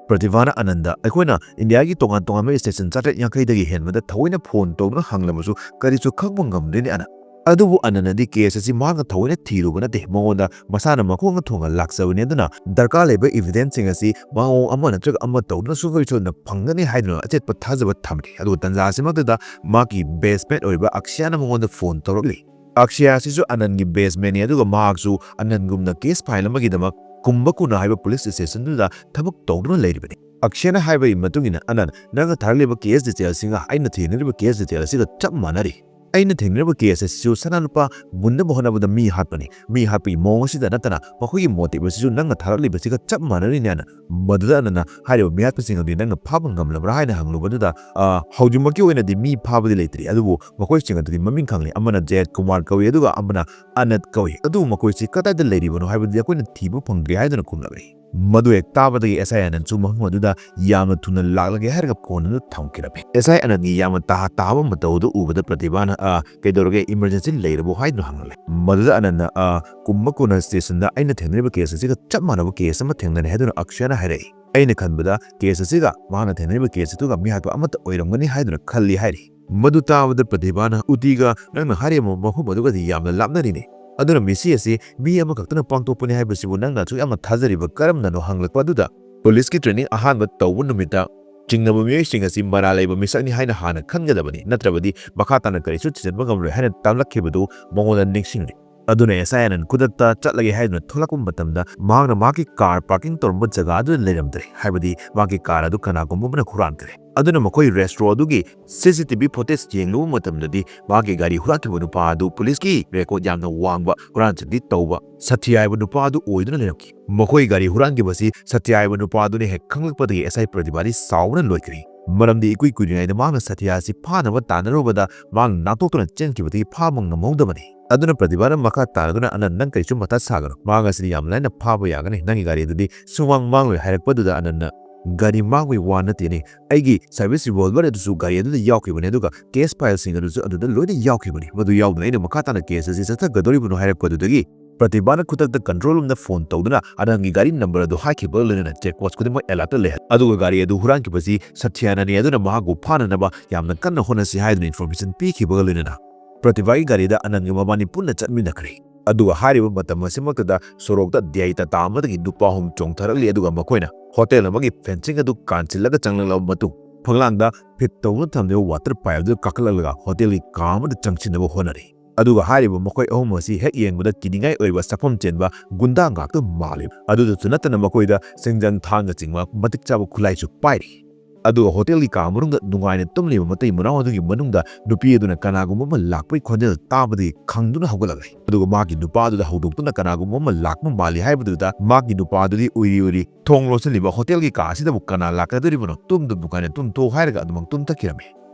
ꯄ꯭ꯔꯇꯤꯚꯥꯅ ꯑꯅꯟꯗ, "ꯑꯩꯈꯣꯏꯅ ꯏꯟꯗꯤꯌꯥꯒꯤ ꯇꯣꯉꯥꯟ ꯇꯣꯉꯥꯟꯕ ꯁ꯭ꯇꯦꯠꯁꯤꯡ ꯆꯥꯇ꯭ꯔꯦꯠ ꯌꯥꯡꯈꯩꯗꯒꯤ ꯍꯦꯟꯕꯗ ꯊꯑꯣꯏꯅ ꯐꯣꯟ ꯇꯧꯗꯨꯅ ꯍꯪꯂꯕꯁꯨ ꯀꯔꯤꯁꯨ ꯈꯪꯕ ꯉꯝꯗꯦꯅꯦ ꯑꯅꯟ"꯫ ꯑꯗꯨꯕꯨ ꯑꯅꯟꯅꯗꯤ ꯀꯦꯁ ꯑꯁꯤ ꯃꯍꯥꯛꯅ ꯊꯑꯣꯏꯅ ꯊꯤꯔꯨꯕ ꯅꯠꯇꯦ, ꯃꯉꯣꯟꯗ ꯃꯁꯥꯅ ꯃꯈꯣꯡꯅ ꯊꯣꯡꯅ ꯂꯥꯛꯆꯕꯅꯤ꯫ ꯑꯗꯨꯅ ꯗꯔꯀꯥꯔ ꯂꯩꯕ ꯏꯚꯤꯗꯦꯟꯁꯁꯤꯡ ꯑꯁꯤ ꯃꯑꯣꯡ ꯑꯃ ꯅꯠꯇ꯭ꯔꯒ ꯑꯃ ꯇꯧꯗꯨꯅ ꯁꯨꯡꯁꯣꯏ ꯁꯣꯏꯗꯅ ꯐꯪꯒꯅꯤ ꯍꯥꯏꯗꯨꯅ ꯑꯆꯦꯠꯄ ꯊꯥꯖꯕ ꯊꯝꯂꯤ꯫ ꯑꯗꯨꯒ ꯇꯥꯟꯖꯥ ꯑꯁꯤꯃꯛꯇꯗ ꯃꯍꯥꯛꯀꯤ ꯕꯦꯁꯃꯦꯠ ꯑꯣꯏꯔꯤꯕ ꯑꯛꯁꯤꯌꯥꯅ ꯃꯉꯣꯟꯗ ꯐꯣꯟ ꯇꯧꯔꯛꯂꯤ꯫ ꯑꯛꯁꯤꯌꯥ ꯑꯁꯤꯁꯨ ꯑꯅꯟꯒꯤ ꯕꯦꯁꯃꯦꯠꯅꯤ, ꯑꯗꯨꯒ ꯃꯍꯥꯛꯁꯨ ꯑꯅꯟꯒꯨꯝꯅ ꯀꯦꯁ ꯐꯥꯏꯜ ꯑꯃꯒꯤꯗꯃꯛ ꯀꯨꯝꯕꯀꯨꯅꯥ ꯍꯥꯏꯕ ꯄꯨꯂꯤꯁ ꯁ꯭ꯇꯦꯁꯟꯗꯨꯗ ꯊꯕꯛ ꯇꯧꯗꯨꯅ ꯂꯩꯔꯤꯕꯅꯤ꯫ ꯑꯛꯁꯤꯌꯥꯅ ꯍꯥꯏꯕꯒꯤ ꯃꯇꯨꯡ ꯏꯟꯅ, "ꯑꯅꯟ, ꯅꯪꯅ ꯊꯥꯔꯛꯂꯤꯕ ꯀꯦꯁ ꯗꯤꯇꯦꯜꯁꯤꯡꯒ ꯑꯩꯅ ꯊꯦꯡꯅꯔꯤꯕ ꯀꯦꯁ ꯗꯤꯇꯦꯜ ꯑꯁꯤꯒ ꯆꯞ ꯃꯥꯟꯅꯔꯤ꯫ ꯑꯩꯅ ꯊꯦꯡꯅꯔꯤꯕ ꯀꯦꯁ ꯑꯁꯤꯁꯨ ꯁꯅꯥ ꯂꯨꯄꯥ ꯃꯨꯟꯅꯕ ꯍꯣꯠꯅꯕꯗ ꯃꯤ ꯍꯥꯠꯄꯅꯤ꯫ ꯃꯤ ꯍꯥꯠꯄꯒꯤ ꯃꯑꯣꯡ ꯑꯁꯤꯗ ꯅꯠꯇꯅ ꯃꯈꯣꯏꯒꯤ ꯃꯣꯇꯤꯕ ꯑꯁꯤꯁꯨ ꯅꯪꯅ ꯊꯥꯔꯛꯂꯤꯕꯁꯤꯒ ꯆꯞ ꯃꯥꯟꯅꯔꯤꯅꯦꯅ"꯫ ꯃꯗꯨꯗ ꯑꯅꯟꯅ, "ꯍꯥꯏꯔꯤꯕ ꯃꯤꯍꯥꯠꯄꯁꯤꯡ ꯑꯗꯨꯗꯤ ꯅꯪꯅ ꯐꯥꯕ ꯉꯝꯂꯕ꯭ꯔꯥ?" ꯍꯥꯏꯅ ꯍꯪꯂꯨꯕꯗꯨꯗ, "ꯑ, ꯍꯧꯖꯤꯛꯃꯛꯀꯤ ꯑꯣꯏꯅꯗꯤ ꯃꯤ ꯐꯥꯕꯗꯤ ꯂꯩꯇ꯭ꯔꯤ, ꯑꯗꯨꯕꯨ ꯃꯈꯣꯏꯁꯤꯡ ꯑꯗꯨꯗꯤ ꯃꯃꯤꯡ ꯈꯪꯂꯦ꯫ ꯑꯃꯅ ꯖꯌꯦꯠ ꯀꯨꯃꯥꯔ ꯀꯧꯏ, ꯑꯗꯨꯒ ꯑꯃꯅ ꯑꯅꯠ ꯀꯧꯏ꯫ ꯑꯗꯨꯕꯨ ꯃꯈꯣꯏꯁꯤ ꯀꯗꯥꯏꯗ ꯂꯩꯔꯤꯕꯅꯣ ꯍꯥꯏꯕꯗꯨꯗꯤ ꯑꯩꯈꯣꯏꯅ ꯊꯤꯕ ꯐꯪꯗ꯭ꯔꯤ" ꯍꯥꯏꯗꯨꯅ ꯈꯨꯝꯂꯛꯂꯤ꯫ ꯃꯗꯨ ꯍꯦꯛ ꯇꯥꯕꯗꯒꯤ ꯑꯦꯁ ꯑꯥꯏ ꯑꯅꯟꯁꯨ ꯃꯐꯝ ꯑꯗꯨꯗ ꯌꯥꯝꯅ ꯊꯨꯅ ꯂꯥꯛꯂꯒꯦ ꯍꯥꯏꯔꯒ ꯐꯣꯟ ꯑꯗꯨ ꯊꯝꯈꯤꯔꯝꯃꯤ꯫ ꯑꯦꯁ ꯑꯥꯏ ꯑꯅꯟꯒꯤ ꯌꯥꯝꯅ ꯇꯥ ꯇꯥꯕ ꯃꯇꯧ ꯑꯗꯨ ꯎꯕꯗ ꯄ꯭ꯔꯇꯤꯚꯥꯅ, "ꯑ, ꯀꯩꯗꯧꯔꯒꯦ, ꯏꯃꯔꯖꯦꯟꯁꯤ ꯂꯩꯔꯕꯣ?" ꯍꯥꯏꯗꯨꯅ ꯍꯪꯂꯛꯂꯦ꯫ ꯃꯗꯨꯗ ꯑꯅꯟꯅ, "ꯑ, ꯀꯨꯝꯕ ꯀꯣꯟꯅ ꯁ꯭ꯇꯦꯁꯟꯗ ꯑꯩꯅ ꯊꯦꯡꯅꯔꯤꯕ ꯀꯦꯁ ꯑꯁꯤꯒ ꯆꯞ ꯃꯥꯟꯅꯕ ꯀꯦꯁ ꯑꯃ ꯊꯦꯡꯅꯔꯦ" ꯍꯥꯏꯗꯨꯅ ꯑꯛꯁꯌꯅ ꯍꯥꯏꯔꯛꯏ꯫ ꯑꯩꯅ ꯈꯟꯕꯗ ꯀꯦꯁ ꯑꯁꯤꯒ ꯃꯍꯥꯛꯅ ꯊꯦꯡꯅꯔꯤꯕ ꯀꯦꯁ ꯑꯗꯨꯒ ꯃꯤꯍꯥꯠꯄ ꯑꯃꯠꯇ ꯑꯣꯏꯔꯝꯒꯅꯤ ꯍꯥꯏꯗꯨꯅ ꯈꯜꯂꯤ ꯍꯥꯏꯔꯤ꯫ ꯃꯗꯨ ꯇꯥꯕꯗ ꯄ꯭ꯔꯇꯤꯚꯥꯅ, "ꯎꯇꯤꯒ ꯅꯪꯅ ꯍꯥꯏꯔꯤꯕ ꯃꯐꯝ ꯑꯗꯨꯒꯗꯤ ꯌꯥꯝꯅ ꯂꯥꯞꯅꯔꯤꯅꯦ꯫ ꯑꯗꯨꯅ ꯃꯤꯁꯤ ꯑꯁꯤ ꯃꯤ ꯑꯃꯈꯛꯇꯅ ꯄꯥꯡꯊꯣꯛꯄꯅꯤ ꯍꯥꯏꯕꯁꯤꯕꯨ ꯅꯪꯅ ꯑꯁꯨꯛ ꯌꯥꯝꯅ ꯊꯥꯖꯔꯤꯕ ꯀꯔꯝꯅꯅꯣ?" ꯍꯪꯂꯛꯄ ꯑꯗꯨꯗ, "ꯄꯨꯂꯤꯁꯀꯤ ꯇ꯭ꯔꯦꯅꯤꯡ ꯑꯍꯥꯟꯕ ꯇꯧꯕ ꯅꯨꯃꯤꯠꯇ ꯆꯤꯡꯅꯕ ꯃꯤꯑꯣꯏꯁꯤꯡ ꯑꯁꯤ ꯃꯔꯥꯜ ꯂꯩꯕ ꯃꯤꯁꯛꯅꯤ ꯍꯥꯏꯅ ꯍꯥꯟꯅ ꯈꯟꯒꯗꯕꯅꯤ, ꯅꯠꯇ꯭ꯔꯕꯗꯤ ꯃꯈꯥ ꯇꯥꯅ ꯀꯔꯤꯁꯨ ꯊꯤꯖꯤꯟꯕ ꯉꯝꯂꯣꯏ" ꯍꯥꯏꯅ ꯇꯝꯂꯛꯈꯤꯕꯗꯨ ꯃꯉꯣꯟꯗ ꯅꯤꯡꯁꯤꯡꯂꯤ꯫ ꯑꯗꯨꯅ ꯑꯦꯁ ꯑꯥꯏ ꯑꯅꯟ ꯈꯨꯗꯛꯇ ꯆꯠꯂꯒꯦ ꯍꯥꯏꯗꯨꯅ ꯊꯣꯛꯂꯛꯄ ꯃꯇꯝꯗ ꯃꯍꯥꯛꯅ ꯃꯍꯥꯛꯀꯤ ꯀꯥꯔ ꯄꯥꯔꯀꯤꯡ ꯇꯧꯔꯝꯕ ꯖꯒꯥ ꯑꯗꯨꯗ ꯂꯩꯔꯝꯗ꯭ꯔꯦ, ꯍꯥꯏꯕꯗꯤ ꯃꯍꯥꯛꯀꯤ ꯀꯥꯔ ꯑꯗꯨ ꯀꯅꯥꯒꯨꯝꯕ ꯑꯃꯅ ꯍꯨꯔꯥꯟꯈ꯭ꯔꯦ꯫ ꯑꯗꯨꯅ ꯃꯈꯣꯏ ꯔꯦꯁꯇ꯭ꯔꯣ ꯑꯗꯨꯒꯤ ꯁꯤ ꯁꯤ ꯇꯤ ꯚꯤ ꯐꯨꯇꯦꯖ ꯌꯦꯡꯂꯨꯕ ꯃꯇꯝꯗꯗꯤ ꯃꯍꯥꯛꯀꯤ ꯒꯥꯔꯤ ꯍꯨꯔꯥꯟꯈꯤꯕ ꯅꯨꯄꯥ ꯑꯗꯨ ꯄꯨꯂꯤꯁꯀꯤ ꯔꯦꯀꯣꯔꯗ ꯌꯥꯝꯅ ꯋꯥꯡꯕ ꯍꯨꯔꯥꯟ ꯆꯤꯟꯊꯤ ꯇꯧꯕ ꯁꯊ꯭ꯌ ꯍꯥꯏꯕ ꯅꯨꯄꯥ ꯑꯗꯨ ꯑꯣꯏꯗꯨꯅ ꯂꯩꯔꯝꯈꯤ꯫ ꯃꯈꯣꯏ ꯒꯥꯔꯤ ꯍꯨꯔꯥꯟꯈꯤꯕꯁꯤ ꯁꯊ꯭ꯌ ꯍꯥꯏꯕ ꯅꯨꯄꯥ ꯑꯗꯨꯅꯤ ꯍꯦꯛ ꯈꯪꯂꯛꯄꯗꯒꯤ ꯑꯦꯁ ꯑꯥꯏ ꯄ꯭ꯔꯇꯤꯚꯥꯗꯤ ꯁꯥꯎꯕꯅ ꯂꯣꯏꯈ꯭ꯔꯦ꯫ ꯃꯔꯝꯗꯤ ꯏꯀꯨꯏ ꯀꯨꯏꯗ꯭ꯔꯤꯉꯩꯗ ꯃꯍꯥꯛꯅ ꯁꯊ꯭ꯌ ꯑꯁꯤ ꯐꯥꯅꯕ ꯇꯥꯟꯅꯔꯨꯕꯗ ꯃꯍꯥꯛ ꯅꯥꯟꯊꯣꯛꯇꯨꯅ ꯆꯦꯟꯈꯤꯕꯗꯒꯤ ꯐꯥꯕ ꯉꯝꯍꯧꯗꯕꯅꯤ꯫ ꯑꯗꯨꯅ ꯄ꯭ꯔꯇꯤꯚꯥꯅ ꯃꯈꯥ ꯇꯥꯔꯗꯨꯅ, "ꯑꯅꯟ, ꯅꯪ ꯀꯔꯤꯁꯨ ꯃꯊꯥ ꯁꯥꯒꯅꯨ꯫ ꯃꯍꯥꯛ ꯑꯁꯤꯗꯤ ꯌꯥꯝ ꯂꯥꯏꯅ ꯐꯥꯕ ꯌꯥꯒꯅꯤ꯫ ꯅꯪꯒꯤ ꯒꯥꯔꯤ ꯑꯗꯨꯗꯤ ꯁꯨꯃꯥꯡ ꯃꯥꯡꯂꯣꯏ" ꯍꯥꯏꯔꯛꯄꯗꯨꯗ ꯑꯅꯟꯅ, "ꯒꯥꯔꯤ ꯃꯥꯡꯕꯒꯤ ꯋꯥ ꯅꯠꯇꯦꯅꯦ꯫ ꯑꯩꯒꯤ ꯁꯔꯚꯤꯁ ꯔꯤꯚꯣꯜꯚꯔ ꯑꯗꯨꯁꯨ ꯒꯥꯔꯤ ꯑꯗꯨꯗ ꯌꯥꯎꯈꯤꯕꯅꯤ, ꯑꯗꯨꯒ ꯀꯦꯁ ꯐꯥꯏꯜꯁꯤꯡ ꯑꯗꯨꯁꯨ ꯑꯗꯨꯗ ꯂꯣꯏꯅ ꯌꯥꯎꯈꯤꯕꯅꯤ꯫ ꯃꯗꯨ ꯌꯥꯎꯗꯅ ꯑꯩꯅ ꯃꯈꯥ ꯇꯥꯅ ꯀꯦꯁ ꯑꯁꯤ ꯆꯠꯊꯒꯗꯧꯔꯤꯕꯅꯣ?" ꯍꯥꯏꯔꯛꯄꯗꯨꯗꯒꯤ ꯄ꯭ꯔꯇꯤꯚꯥꯅ ꯈꯨꯗꯛꯇ ꯀꯟꯇ꯭ꯔꯣꯜ ꯔꯨꯝꯗ ꯐꯣꯟ ꯇꯧꯗꯨꯅ ꯑꯅꯟꯒꯤ ꯒꯥꯔꯤ ꯅꯝꯕꯔ ꯑꯗꯨ ꯍꯥꯏꯈꯤꯕꯒ ꯂꯣꯏꯅꯅ ꯆꯦꯛ ꯄꯣꯁ ꯈꯨꯗꯤꯡꯃꯛ ꯑꯦꯂꯔꯠꯇ ꯂꯩꯍꯜꯂꯤ꯫ ꯑꯗꯨꯒ ꯒꯥꯔꯤ ꯑꯗꯨ ꯍꯨꯔꯥꯟꯈꯤꯕꯁꯤ ꯁꯊ꯭ꯌꯅꯅꯤ, ꯑꯗꯨꯅ ꯃꯍꯥꯛꯄꯨ ꯐꯥꯅꯅꯕ ꯌꯥꯝꯅ ꯀꯟꯅ ꯍꯣꯠꯅꯁꯤ ꯍꯥꯏꯗꯨꯅ ꯏꯟꯐꯣꯔꯃꯦꯁꯟ ꯄꯤꯈꯤꯕꯒ ꯂꯣꯏꯅꯅ ꯄ꯭ꯔꯇꯤꯚꯥꯒꯤ ꯒꯥꯔꯤꯗ ꯑꯅꯟꯒ ꯃꯕꯥꯅꯤ ꯄꯨꯟꯅ ꯆꯠꯃꯤꯟꯅꯈ꯭ꯔꯦ꯫ ꯑꯗꯨꯒ ꯍꯥꯏꯔꯤꯕ ꯃꯇꯝ ꯑꯁꯤꯃꯛꯇꯗ ꯁꯣꯔꯣꯛꯇ ꯗꯤ ꯑꯥꯏ ꯇꯥꯇꯥ ꯑꯃꯗꯒꯤ ꯅꯨꯄꯥ ꯑꯍꯨꯝ ꯆꯣꯡꯊꯔꯛꯂꯤ, ꯑꯗꯨꯒ ꯃꯈꯣꯏꯅ ꯍꯣꯇꯦꯜ ꯑꯃꯒꯤ ꯐꯦꯟꯁꯤꯡ ꯑꯗꯨ ꯀꯥꯟꯁꯤꯜꯂꯒ ꯆꯪꯂꯛꯂꯕ ꯃꯇꯨꯡ ꯐꯛꯂꯥꯡꯗ ꯐꯤꯠ ꯇꯧꯗꯨꯅ ꯊꯝꯂꯤꯕ ꯋꯥꯇꯔ ꯄꯥꯏꯞ ꯑꯗꯨ ꯀꯥꯈꯠꯂꯛꯂꯒ ꯍꯣꯇꯦꯜꯒꯤ ꯀꯥ ꯑꯃꯗ ꯆꯪꯁꯤꯟꯅꯕ ꯍꯣꯠꯅꯔꯤ꯫ ꯑꯗꯨꯒ ꯍꯥꯏꯔꯤꯕ ꯃꯈꯣꯏ ꯑꯍꯨꯝ ꯑꯁꯤ ꯍꯦꯛ ꯌꯦꯡꯕꯗ ꯀꯤꯅꯤꯡꯉꯥꯏ ꯑꯣꯏꯕ ꯁꯛꯐꯝ ꯆꯦꯟꯕ ꯒꯨꯟꯗꯥ ꯉꯥꯛꯇ ꯃꯥꯜꯂꯤ꯫ ꯑꯗꯨꯗꯁꯨ ꯅꯠꯇꯅ ꯃꯈꯣꯏꯗ ꯁꯤꯡꯖꯪ ꯊꯥꯡꯅꯆꯤꯡꯕ ꯃꯇꯤꯛ ꯆꯥꯕ ꯈꯨꯠꯂꯥꯏꯁꯨ ꯄꯥꯏꯔꯤ꯫ ꯑꯗꯨꯒ ꯍꯣꯇꯦꯜꯒꯤ ꯀꯥ ꯃꯅꯨꯡꯗ ꯅꯨꯡꯉꯥꯏꯅ ꯇꯨꯝꯂꯤꯕ ꯃꯇꯩ ꯃꯅꯥꯎ ꯑꯗꯨꯒꯤ ꯃꯅꯨꯡꯗ ꯅꯨꯄꯤ ꯑꯗꯨꯅ ꯀꯅꯥꯒꯨꯝꯕ ꯑꯃ ꯂꯥꯛꯄꯒꯤ ꯈꯣꯟꯖꯦꯜ ꯇꯥꯕꯗꯒꯤ ꯈꯪꯗꯨꯅ ꯍꯧꯒꯠꯂꯛꯂꯦ꯫ ꯑꯗꯨꯒ ꯃꯍꯥꯛꯀꯤ ꯅꯨꯄꯥ ꯑꯗꯨꯗ ꯍꯧꯗꯣꯛꯇꯨꯅ ꯀꯅꯥꯒꯨꯝꯕ ꯑꯃ ꯂꯥꯛꯄ ꯃꯥꯜꯂꯤ ꯍꯥꯏꯕꯗꯨꯗ ꯃꯍꯥꯛꯀꯤ ꯅꯨꯄꯥ ꯑꯗꯨꯗꯤ ꯎꯏꯔꯤ ꯎꯏꯔꯤ, "ꯊꯣꯡ ꯂꯣꯠꯁꯤꯜꯂꯤꯕ ꯍꯣꯇꯦꯜꯒꯤ ꯀꯥ ꯑꯁꯤꯗꯕꯨ ꯀꯅꯥ ꯂꯥꯛꯀꯗꯧꯔꯤꯕꯅꯣ? ꯇꯨꯝꯗ ꯅꯨꯡꯉꯥꯏꯅ ꯇꯨꯝꯊꯣꯛꯎ" ꯍꯥꯏꯔꯒ ꯑꯗꯨꯃꯛ ꯇꯨꯝꯊꯈꯤꯔꯝꯃꯤ꯫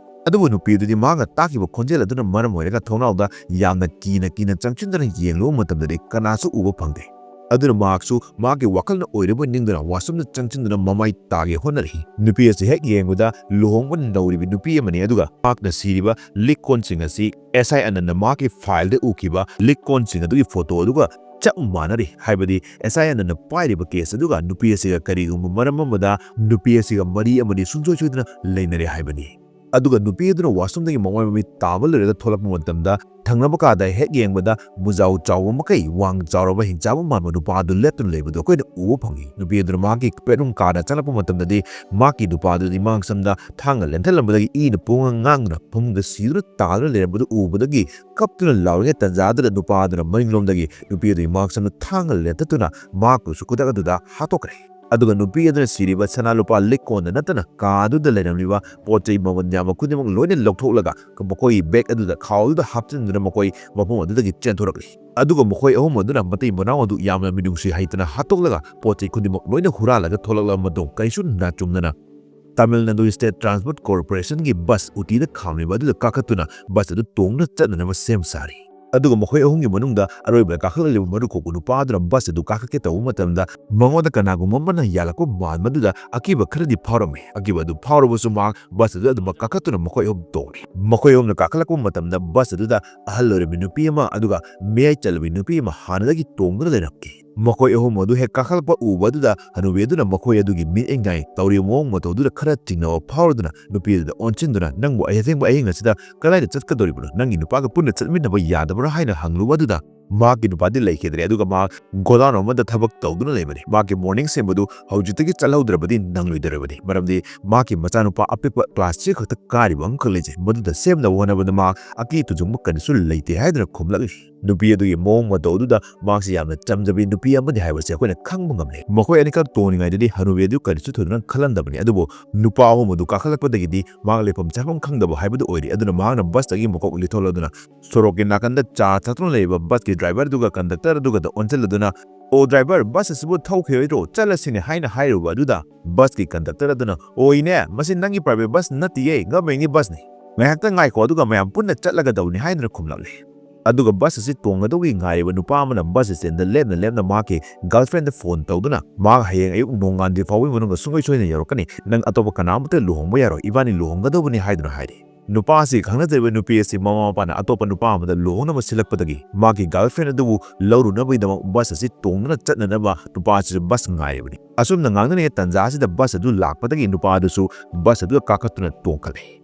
ꯑꯗꯨꯕꯨ ꯅꯨꯄꯤ ꯑꯗꯨꯗꯤ ꯃꯍꯥꯛꯅ ꯇꯥꯈꯤꯕ ꯈꯣꯟꯖꯦꯜ ꯑꯗꯨꯅ ꯃꯔꯝ ꯑꯣꯏꯔꯒ ꯊꯣꯡꯅꯥꯎꯗ ꯌꯥꯝꯅ ꯀꯤꯅ ꯀꯤꯅ ꯆꯪꯁꯤꯟꯗꯨꯅ ꯌꯦꯡꯂꯨꯕ ꯃꯇꯝꯗꯗꯤ ꯀꯅꯥꯁꯨ ꯎꯕ ꯐꯪꯗꯦ꯫ ꯑꯗꯨꯅ ꯃꯍꯥꯛꯁꯨ ꯃꯍꯥꯛꯀꯤ ꯋꯥꯈꯜꯅ ꯑꯣꯏꯔꯕꯣꯏ ꯅꯤꯡꯗꯨꯅ washroomꯗ ꯆꯪꯁꯤꯟꯗꯨꯅ ꯃꯃꯥꯏ ꯇꯥꯒꯦ ꯍꯣꯠꯅꯔꯤ꯫ ꯅꯨꯄꯤ ꯑꯁꯤ ꯍꯦꯛ ꯌꯦꯡꯕꯗ ꯂꯨꯍꯣꯡꯕ ꯅꯧꯔꯤꯕꯤ ꯅꯨꯄꯤ ꯑꯃꯅꯤ, ꯑꯗꯨꯒ ꯃꯍꯥꯛꯅ ꯁꯤꯔꯤꯕ ꯂꯤꯛꯀꯣꯟꯁꯤꯡ ꯑꯁꯤ ꯑꯦꯁ ꯑꯥꯏ ꯑꯅꯟꯅ ꯃꯍꯥꯛꯀꯤ ꯐꯥꯏꯜꯗ ꯎꯈꯤꯕ ꯂꯤꯛꯀꯣꯟꯁꯤꯡ ꯑꯗꯨꯒꯤ ꯐꯣꯇꯣ ꯑꯗꯨꯒ ꯆꯞ ꯃꯥꯟꯅꯔꯤ꯫ ꯍꯥꯏꯕꯗꯤ ꯑꯦꯁ ꯑꯥꯏ ꯑꯅꯟꯅ ꯄꯥꯏꯔꯤꯕ ꯀꯦꯁ ꯑꯗꯨꯒ ꯅꯨꯄꯤ ꯑꯁꯤꯒ ꯀꯔꯤꯒꯨꯝꯕ ꯃꯔꯝ ꯑꯃꯗ ꯅꯨꯄꯤ ꯑꯁꯤꯒ ꯃꯔꯤ ꯑꯃꯗꯤ ꯁꯨꯡꯁꯣꯏ ꯁꯣꯏꯗꯅ ꯂꯩꯅꯔꯦ ꯍꯥꯏꯕꯅꯤ꯫ ꯑꯗꯨꯒ ꯅꯨꯄꯤ ꯑꯗꯨꯅ washroomꯗꯒꯤ ꯃꯃꯥꯏ ꯃꯃꯤꯠ ꯇꯥꯕ ꯂꯣꯏꯔꯒ ꯊꯣꯛꯂꯛꯄ ꯃꯇꯝꯗ ꯊꯪꯅꯕ ꯀꯥꯗ ꯍꯦꯛ ꯌꯦꯡꯕꯗ ꯃꯨꯖꯥꯎ ꯆꯥꯎꯕ ꯃꯈꯩ ꯋꯥꯡ ꯆꯥꯎꯔꯕ ꯍꯤꯡꯆꯥꯕ ꯃꯥꯟꯕ ꯅꯨꯄꯥ ꯑꯗꯨ ꯂꯦꯞꯇꯨꯅ ꯂꯩꯕꯗꯨ ꯑꯩꯈꯣꯏꯅ ꯎꯕ ꯐꯪꯉꯤ꯫ ꯅꯨꯄꯤ ꯑꯗꯨꯅ ꯃꯍꯥꯛꯀꯤ bedroom ꯀꯥꯗ ꯆꯪꯂꯛꯄ ꯃꯇꯝꯗꯗꯤ ꯃꯍꯥꯛꯀꯤ ꯅꯨꯄꯥ ꯑꯗꯨꯗꯤ ꯃꯍꯥꯛ ꯁꯝꯗ ꯊꯥꯡꯅ ꯂꯦꯟꯊꯠꯂꯝꯕꯗꯒꯤ ꯏꯅ ꯄꯣꯡꯉ ꯉꯥꯡꯗꯨꯅ ꯐꯃꯨꯡꯗ ꯁꯤꯗꯨꯅ ꯇꯥꯗꯨꯅ ꯂꯩꯔꯝꯕꯗꯨ ꯎꯕꯗꯒꯤ ꯀꯞꯇꯨꯅ ꯂꯥꯎꯔꯤꯉꯩ ꯇꯟꯖꯥ ꯑꯗꯨꯗ ꯅꯨꯄꯥ ꯑꯗꯨꯅ ꯃꯅꯤꯡꯂꯣꯝꯗꯒꯤ ꯅꯨꯄꯤ ꯑꯗꯨꯒꯤ ꯃꯍꯥꯛ ꯁꯝꯗ ꯊꯥꯡꯅ ꯂꯦꯟꯊꯠꯇꯨꯅ ꯃꯍꯥꯛꯄꯨꯁꯨ ꯈꯨꯗꯛ ꯑꯗꯨꯗ ꯍꯥꯠꯇꯣꯛꯈ꯭ꯔꯦ꯫ ꯑꯗꯨꯒ ꯅꯨꯄꯤ ꯑꯗꯨꯅ ꯁꯤꯔꯤꯕ ꯁꯅꯥ ꯂꯨꯄꯥ ꯂꯤꯛꯀꯣꯟꯗ ꯅꯠꯇꯅ ꯀꯥ ꯑꯗꯨꯗ ꯂꯩꯔꯝꯂꯤꯕ ꯄꯣꯠ ꯆꯩ ꯃꯃꯜ ꯌꯥꯝꯕ ꯈꯨꯗꯤꯡꯃꯛ ꯂꯣꯏꯅ ꯂꯧꯊꯣꯛꯂꯒ ꯃꯈꯣꯏꯒꯤ bag ꯑꯗꯨꯗ ꯈꯥꯎ ꯑꯗꯨꯗ ꯍꯥꯞꯆꯤꯟꯗꯨꯅ ꯃꯈꯣꯏ ꯃꯐꯝ ꯑꯗꯨꯗꯒꯤ ꯆꯦꯟꯊꯣꯔꯛꯂꯤ꯫ ꯑꯗꯨꯒ ꯃꯈꯣꯏ ꯑꯍꯨꯝ ꯑꯗꯨꯅ ꯃꯇꯩ ꯃꯅꯥꯎ ꯑꯗꯨ ꯌꯥꯝꯅ ꯃꯤꯅꯨꯡꯁꯤ ꯍꯩꯇꯅ ꯍꯥꯠꯇꯣꯛꯂꯒ ꯄꯣꯠ ꯆꯩ ꯈꯨꯗꯤꯡꯃꯛ ꯂꯣꯏꯅ ꯍꯨꯔꯥꯜꯂꯒ ꯊꯣꯛꯂꯛꯂꯕ ꯃꯇꯨꯡ ꯀꯔꯤꯁꯨ ꯅꯥꯆꯨꯝꯗꯅ Tamil Nadu State Transport Corporationꯒꯤ bus ꯎꯇꯤꯗ ꯈꯥꯝꯂꯤꯕ ꯑꯗꯨꯗ ꯀꯥꯈꯠꯇꯨꯅ bus ꯑꯗꯨ ꯇꯣꯡꯗꯨꯅ ꯆꯠꯅꯅꯕ ꯁꯦꯝ ꯁꯥꯔꯤ꯫ ꯑꯗꯨꯒ ꯃꯈꯣꯏ ꯑꯍꯨꯝꯒꯤ ꯃꯅꯨꯡꯗ ꯑꯔꯣꯏꯕꯗ ꯀꯥꯈꯠꯂꯛꯂꯤꯕ ꯃꯔꯨ ꯀꯣꯛꯄ ꯅꯨꯄꯥ ꯑꯗꯨꯅ bus ꯑꯗꯨ ꯀꯥꯈꯠꯀꯦ ꯇꯧꯕ ꯃꯇꯝꯗ ꯃꯉꯣꯟꯗ ꯀꯅꯥꯒꯨꯝꯕ ꯑꯃꯅ ꯌꯥꯜꯂꯛꯄ ꯃꯥꯟꯕꯗꯨꯗ ꯑꯀꯤꯕ ꯈꯔꯗꯤ ꯐꯥꯎꯔꯝꯃꯤ꯫ ꯑꯀꯤꯕ ꯑꯗꯨ ꯐꯥꯎꯔꯕꯁꯨ ꯃꯍꯥꯛ bus ꯑꯗꯨꯗ ꯑꯗꯨꯃꯛ ꯀꯥꯈꯠꯇꯨꯅ ꯃꯈꯣꯏ ꯑꯍꯨꯝ ꯇꯣꯡꯂꯤ꯫ ꯃꯈꯣꯏ ꯑꯍꯨꯝꯅ ꯀꯥꯈꯠꯂꯛꯄ ꯃꯇꯝꯗ bus ꯑꯗꯨꯗ ꯑꯍꯜ ꯑꯣꯏꯔꯕꯤ ꯅꯨꯄꯤ ꯑꯃ ꯑꯗꯨꯒ ꯃꯌꯥꯏ ꯆꯜꯂꯕꯤ ꯅꯨꯄꯤ ꯑꯃ ꯍꯥꯟꯅꯗꯒꯤ ꯇꯣꯡꯗꯨꯅ ꯂꯩꯔꯝꯈꯤ꯫ ꯃꯈꯣꯏ ꯑꯍꯨꯝ ꯑꯗꯨ ꯍꯦꯛ ꯀꯥꯈꯠꯂꯛꯄ ꯎꯕ ꯑꯗꯨꯗ ꯍꯅꯨꯕꯤ ꯑꯗꯨꯅ ꯃꯈꯣꯏ ꯑꯗꯨꯒꯤ ꯃꯤꯠꯌꯦꯡ ꯅꯥꯏ ꯇꯧꯔꯤꯕ ꯃꯑꯣꯡ ꯃꯇꯧꯗꯨꯗ ꯈꯔ ꯆꯤꯡꯅꯕ ꯐꯥꯎꯔꯗꯨꯅ ꯅꯨꯄꯤ ꯑꯗꯨꯗ ꯑꯣꯟꯁꯤꯟꯗꯨꯅ, "ꯅꯪꯕꯨ ꯑꯍꯤꯡꯕ ꯑꯍꯤꯡ ꯑꯁꯤꯗ ꯀꯗꯥꯏꯗ ꯆꯠꯀꯗꯧꯔꯤꯕꯅꯣ? ꯅꯪꯒꯤ ꯅꯨꯄꯥꯒ ꯄꯨꯟꯅ ꯆꯠꯃꯤꯟꯅꯕ ꯌꯥꯗꯕ꯭ꯔꯥ?" ꯍꯥꯏꯅ ꯍꯪꯂꯨꯕ ꯑꯗꯨꯗ ꯃꯍꯥꯛꯀꯤ ꯅꯨꯄꯥꯗꯤ ꯂꯩꯈꯤꯗ꯭ꯔꯦ, ꯑꯗꯨꯒ ꯃꯍꯥꯛ godown ꯑꯃꯗ ꯊꯕꯛ ꯇꯧꯗꯨꯅ ꯂꯩꯕꯅꯤ꯫ ꯃꯍꯥꯛꯀꯤ morning ꯁꯦꯝꯕꯗꯨ ꯍꯧꯖꯤꯛꯇꯒꯤ ꯆꯠꯍꯧꯗ꯭ꯔꯕꯗꯤ ꯅꯪꯂꯣꯏꯗꯧꯔꯕꯅꯤ, ꯃꯔꯝꯗꯤ ꯃꯍꯥꯛꯀꯤ ꯃꯆꯥꯅꯨꯄꯥ ꯑꯄꯤꯛꯄ class three ꯈꯛꯇ ꯀꯥꯔꯤꯕ ꯑꯃꯈꯛ ꯂꯩꯖꯩ, ꯃꯗꯨꯗ ꯁꯦꯝꯅꯕ ꯍꯣꯠꯅꯕꯗ ꯃꯍꯥꯛ ꯑꯀꯤ ꯇꯨꯖꯨꯡꯕ ꯀꯔꯤꯁꯨ ꯂꯩꯇꯦ ꯍꯥꯏꯗꯨꯅ ꯈꯨꯝꯂꯛꯂꯤ꯫ ꯅꯨꯄꯤ ꯑꯗꯨꯒꯤ ꯃꯑꯣꯡ ꯃꯇꯧ ꯑꯗꯨꯗ ꯃꯍꯥꯛꯁꯤ ꯌꯥꯝꯅ ꯆꯝꯖꯕꯤ ꯅꯨꯄꯤ ꯑꯃꯅꯤ ꯍꯥꯏꯕꯁꯤ ꯑꯩꯈꯣꯏꯅ ꯈꯪꯕ ꯉꯝꯂꯦ꯫ ꯃꯈꯣꯏ ꯑꯅꯤꯈꯛ ꯇꯣꯡꯂꯤꯉꯩꯗꯗꯤ ꯍꯅꯨꯕꯤ ꯑꯗꯨ ꯀꯔꯤꯁꯨ ꯊꯣꯏꯗꯣꯛꯅ ꯈꯜꯂꯝꯗꯕꯅꯤ, ꯑꯗꯨꯕꯨ ꯅꯨꯄꯥ ꯑꯍꯨꯝ ꯑꯗꯨ ꯀꯥꯈꯠꯂꯛꯄꯗꯒꯤꯗꯤ ꯃꯍꯥꯛ ꯂꯩꯐꯝ ꯆꯥꯐꯝ ꯈꯪꯗꯕ ꯍꯥꯏꯕꯗꯨ ꯑꯣꯏꯔꯦ꯫ ꯑꯗꯨꯅ ꯃꯍꯥꯛꯅ bus ꯇꯒꯤ ꯃꯀꯣꯛ ꯂꯤꯊꯣꯛꯂꯗꯨꯅ ꯁꯣꯔꯣꯛꯀꯤ ꯅꯥꯀꯟꯗ ꯆꯥ ꯊꯛꯇꯨꯅ ꯂꯩꯔꯤꯕ bus ꯀꯤ driver ꯑꯗꯨꯒ conductor ꯑꯗꯨꯒꯗ ꯑꯣꯟꯁꯤꯜꯂꯗꯨꯅ, "ꯑꯣ driver, bus ꯑꯁꯤꯕꯨ ꯊꯧꯈꯤꯔꯣꯏꯗ꯭ꯔꯣ? ꯆꯠꯂꯁꯤꯅꯦ" ꯍꯥꯏꯅ ꯍꯥꯏꯔꯨꯕ ꯑꯗꯨꯗ bus ꯀꯤ conductor ꯑꯗꯨꯅ, "ꯑꯣꯏꯅꯦ, ꯃꯁꯤ ꯅꯪꯒꯤ private bus ꯅꯠꯇꯤꯌꯦ, government ꯀꯤ bus ꯅꯤ꯫ ꯉꯥꯏꯍꯥꯛꯇꯪ ꯉꯥꯏꯈꯣ, ꯑꯗꯨꯒ ꯃꯌꯥꯝ ꯄꯨꯟꯅ ꯆꯠꯂꯒꯗꯧꯅꯤ" ꯍꯥꯏꯗꯨꯅ ꯈꯨꯝꯂꯛꯂꯦ꯫ ꯑꯗꯨꯒ ꯕꯁ ꯑꯁꯤ ꯇꯣꯡꯒꯗꯧꯕꯒꯤ ꯉꯥꯏꯔꯤꯕ ꯅꯨꯄꯥ ꯑꯃꯅ ꯕꯁ ꯁ꯭ꯇꯦꯟꯗ ꯂꯦꯞꯅ ꯂꯦꯞꯅ ꯃꯍꯥꯛꯀꯤ ꯒꯔꯜꯐ꯭ꯔꯦꯟꯗ ꯐꯣꯟ ꯇꯧꯗꯨꯅ, "ꯃꯍꯥꯛ ꯍꯌꯦꯡ ꯑꯌꯨꯛ ꯅꯣꯡꯉꯥꯟꯗ꯭ꯔꯤ ꯐꯥꯎꯕꯒꯤ ꯃꯅꯨꯡꯗ ꯁꯨꯡꯁꯣꯏ ꯁꯣꯏꯗꯅ ꯌꯧꯔꯛꯀꯅꯤ, ꯅꯪ ꯑꯇꯣꯞꯄ ꯀꯅꯥ ꯑꯃꯠꯇ ꯂꯨꯍꯣꯡꯕ ꯌꯥꯔꯣꯏ, ꯏꯕꯥꯅꯤ ꯂꯨꯍꯣꯡꯒꯗꯧꯕꯅꯤ" ꯍꯥꯏꯗꯨꯅ ꯍꯥꯏꯔꯤ꯫ ꯅꯨꯄꯥ ꯑꯁꯤ ꯈꯪꯅꯖꯔꯤꯕ ꯅꯨꯄꯤ ꯑꯁꯤ ꯃꯃꯥ ꯃꯄꯥꯅ ꯑꯇꯣꯞꯄ ꯅꯨꯄꯥ ꯑꯃꯗ ꯂꯨꯍꯣꯡꯅꯕ ꯁꯤꯜꯂꯛꯄꯗꯒꯤ ꯃꯍꯥꯛꯀꯤ ꯒꯔꯜꯐ꯭ꯔꯦꯟ ꯑꯗꯨꯕꯨ ꯂꯧꯔꯨꯅꯕꯒꯤꯗꯃꯛ ꯕꯁ ꯑꯁꯤ ꯇꯣꯡꯗꯨꯅ ꯆꯠꯅꯅꯕ ꯅꯨꯄꯥ ꯑꯁꯤꯁꯨ ꯕꯁ ꯉꯥꯏꯔꯤꯕꯅꯤ꯫ ꯑꯁꯨꯝꯅ ꯉꯥꯡꯅꯔꯤꯉꯩ ꯇꯥꯟꯖꯥ ꯑꯁꯤꯗ ꯕꯁ ꯑꯗꯨ ꯂꯥꯛꯄꯗꯒꯤ ꯅꯨꯄꯥ ꯑꯗꯨꯁꯨ ꯕꯁ ꯑꯗꯨꯗ ꯀꯥꯈꯠꯇꯨꯅ ꯇꯣꯡꯈꯠꯂꯤ꯫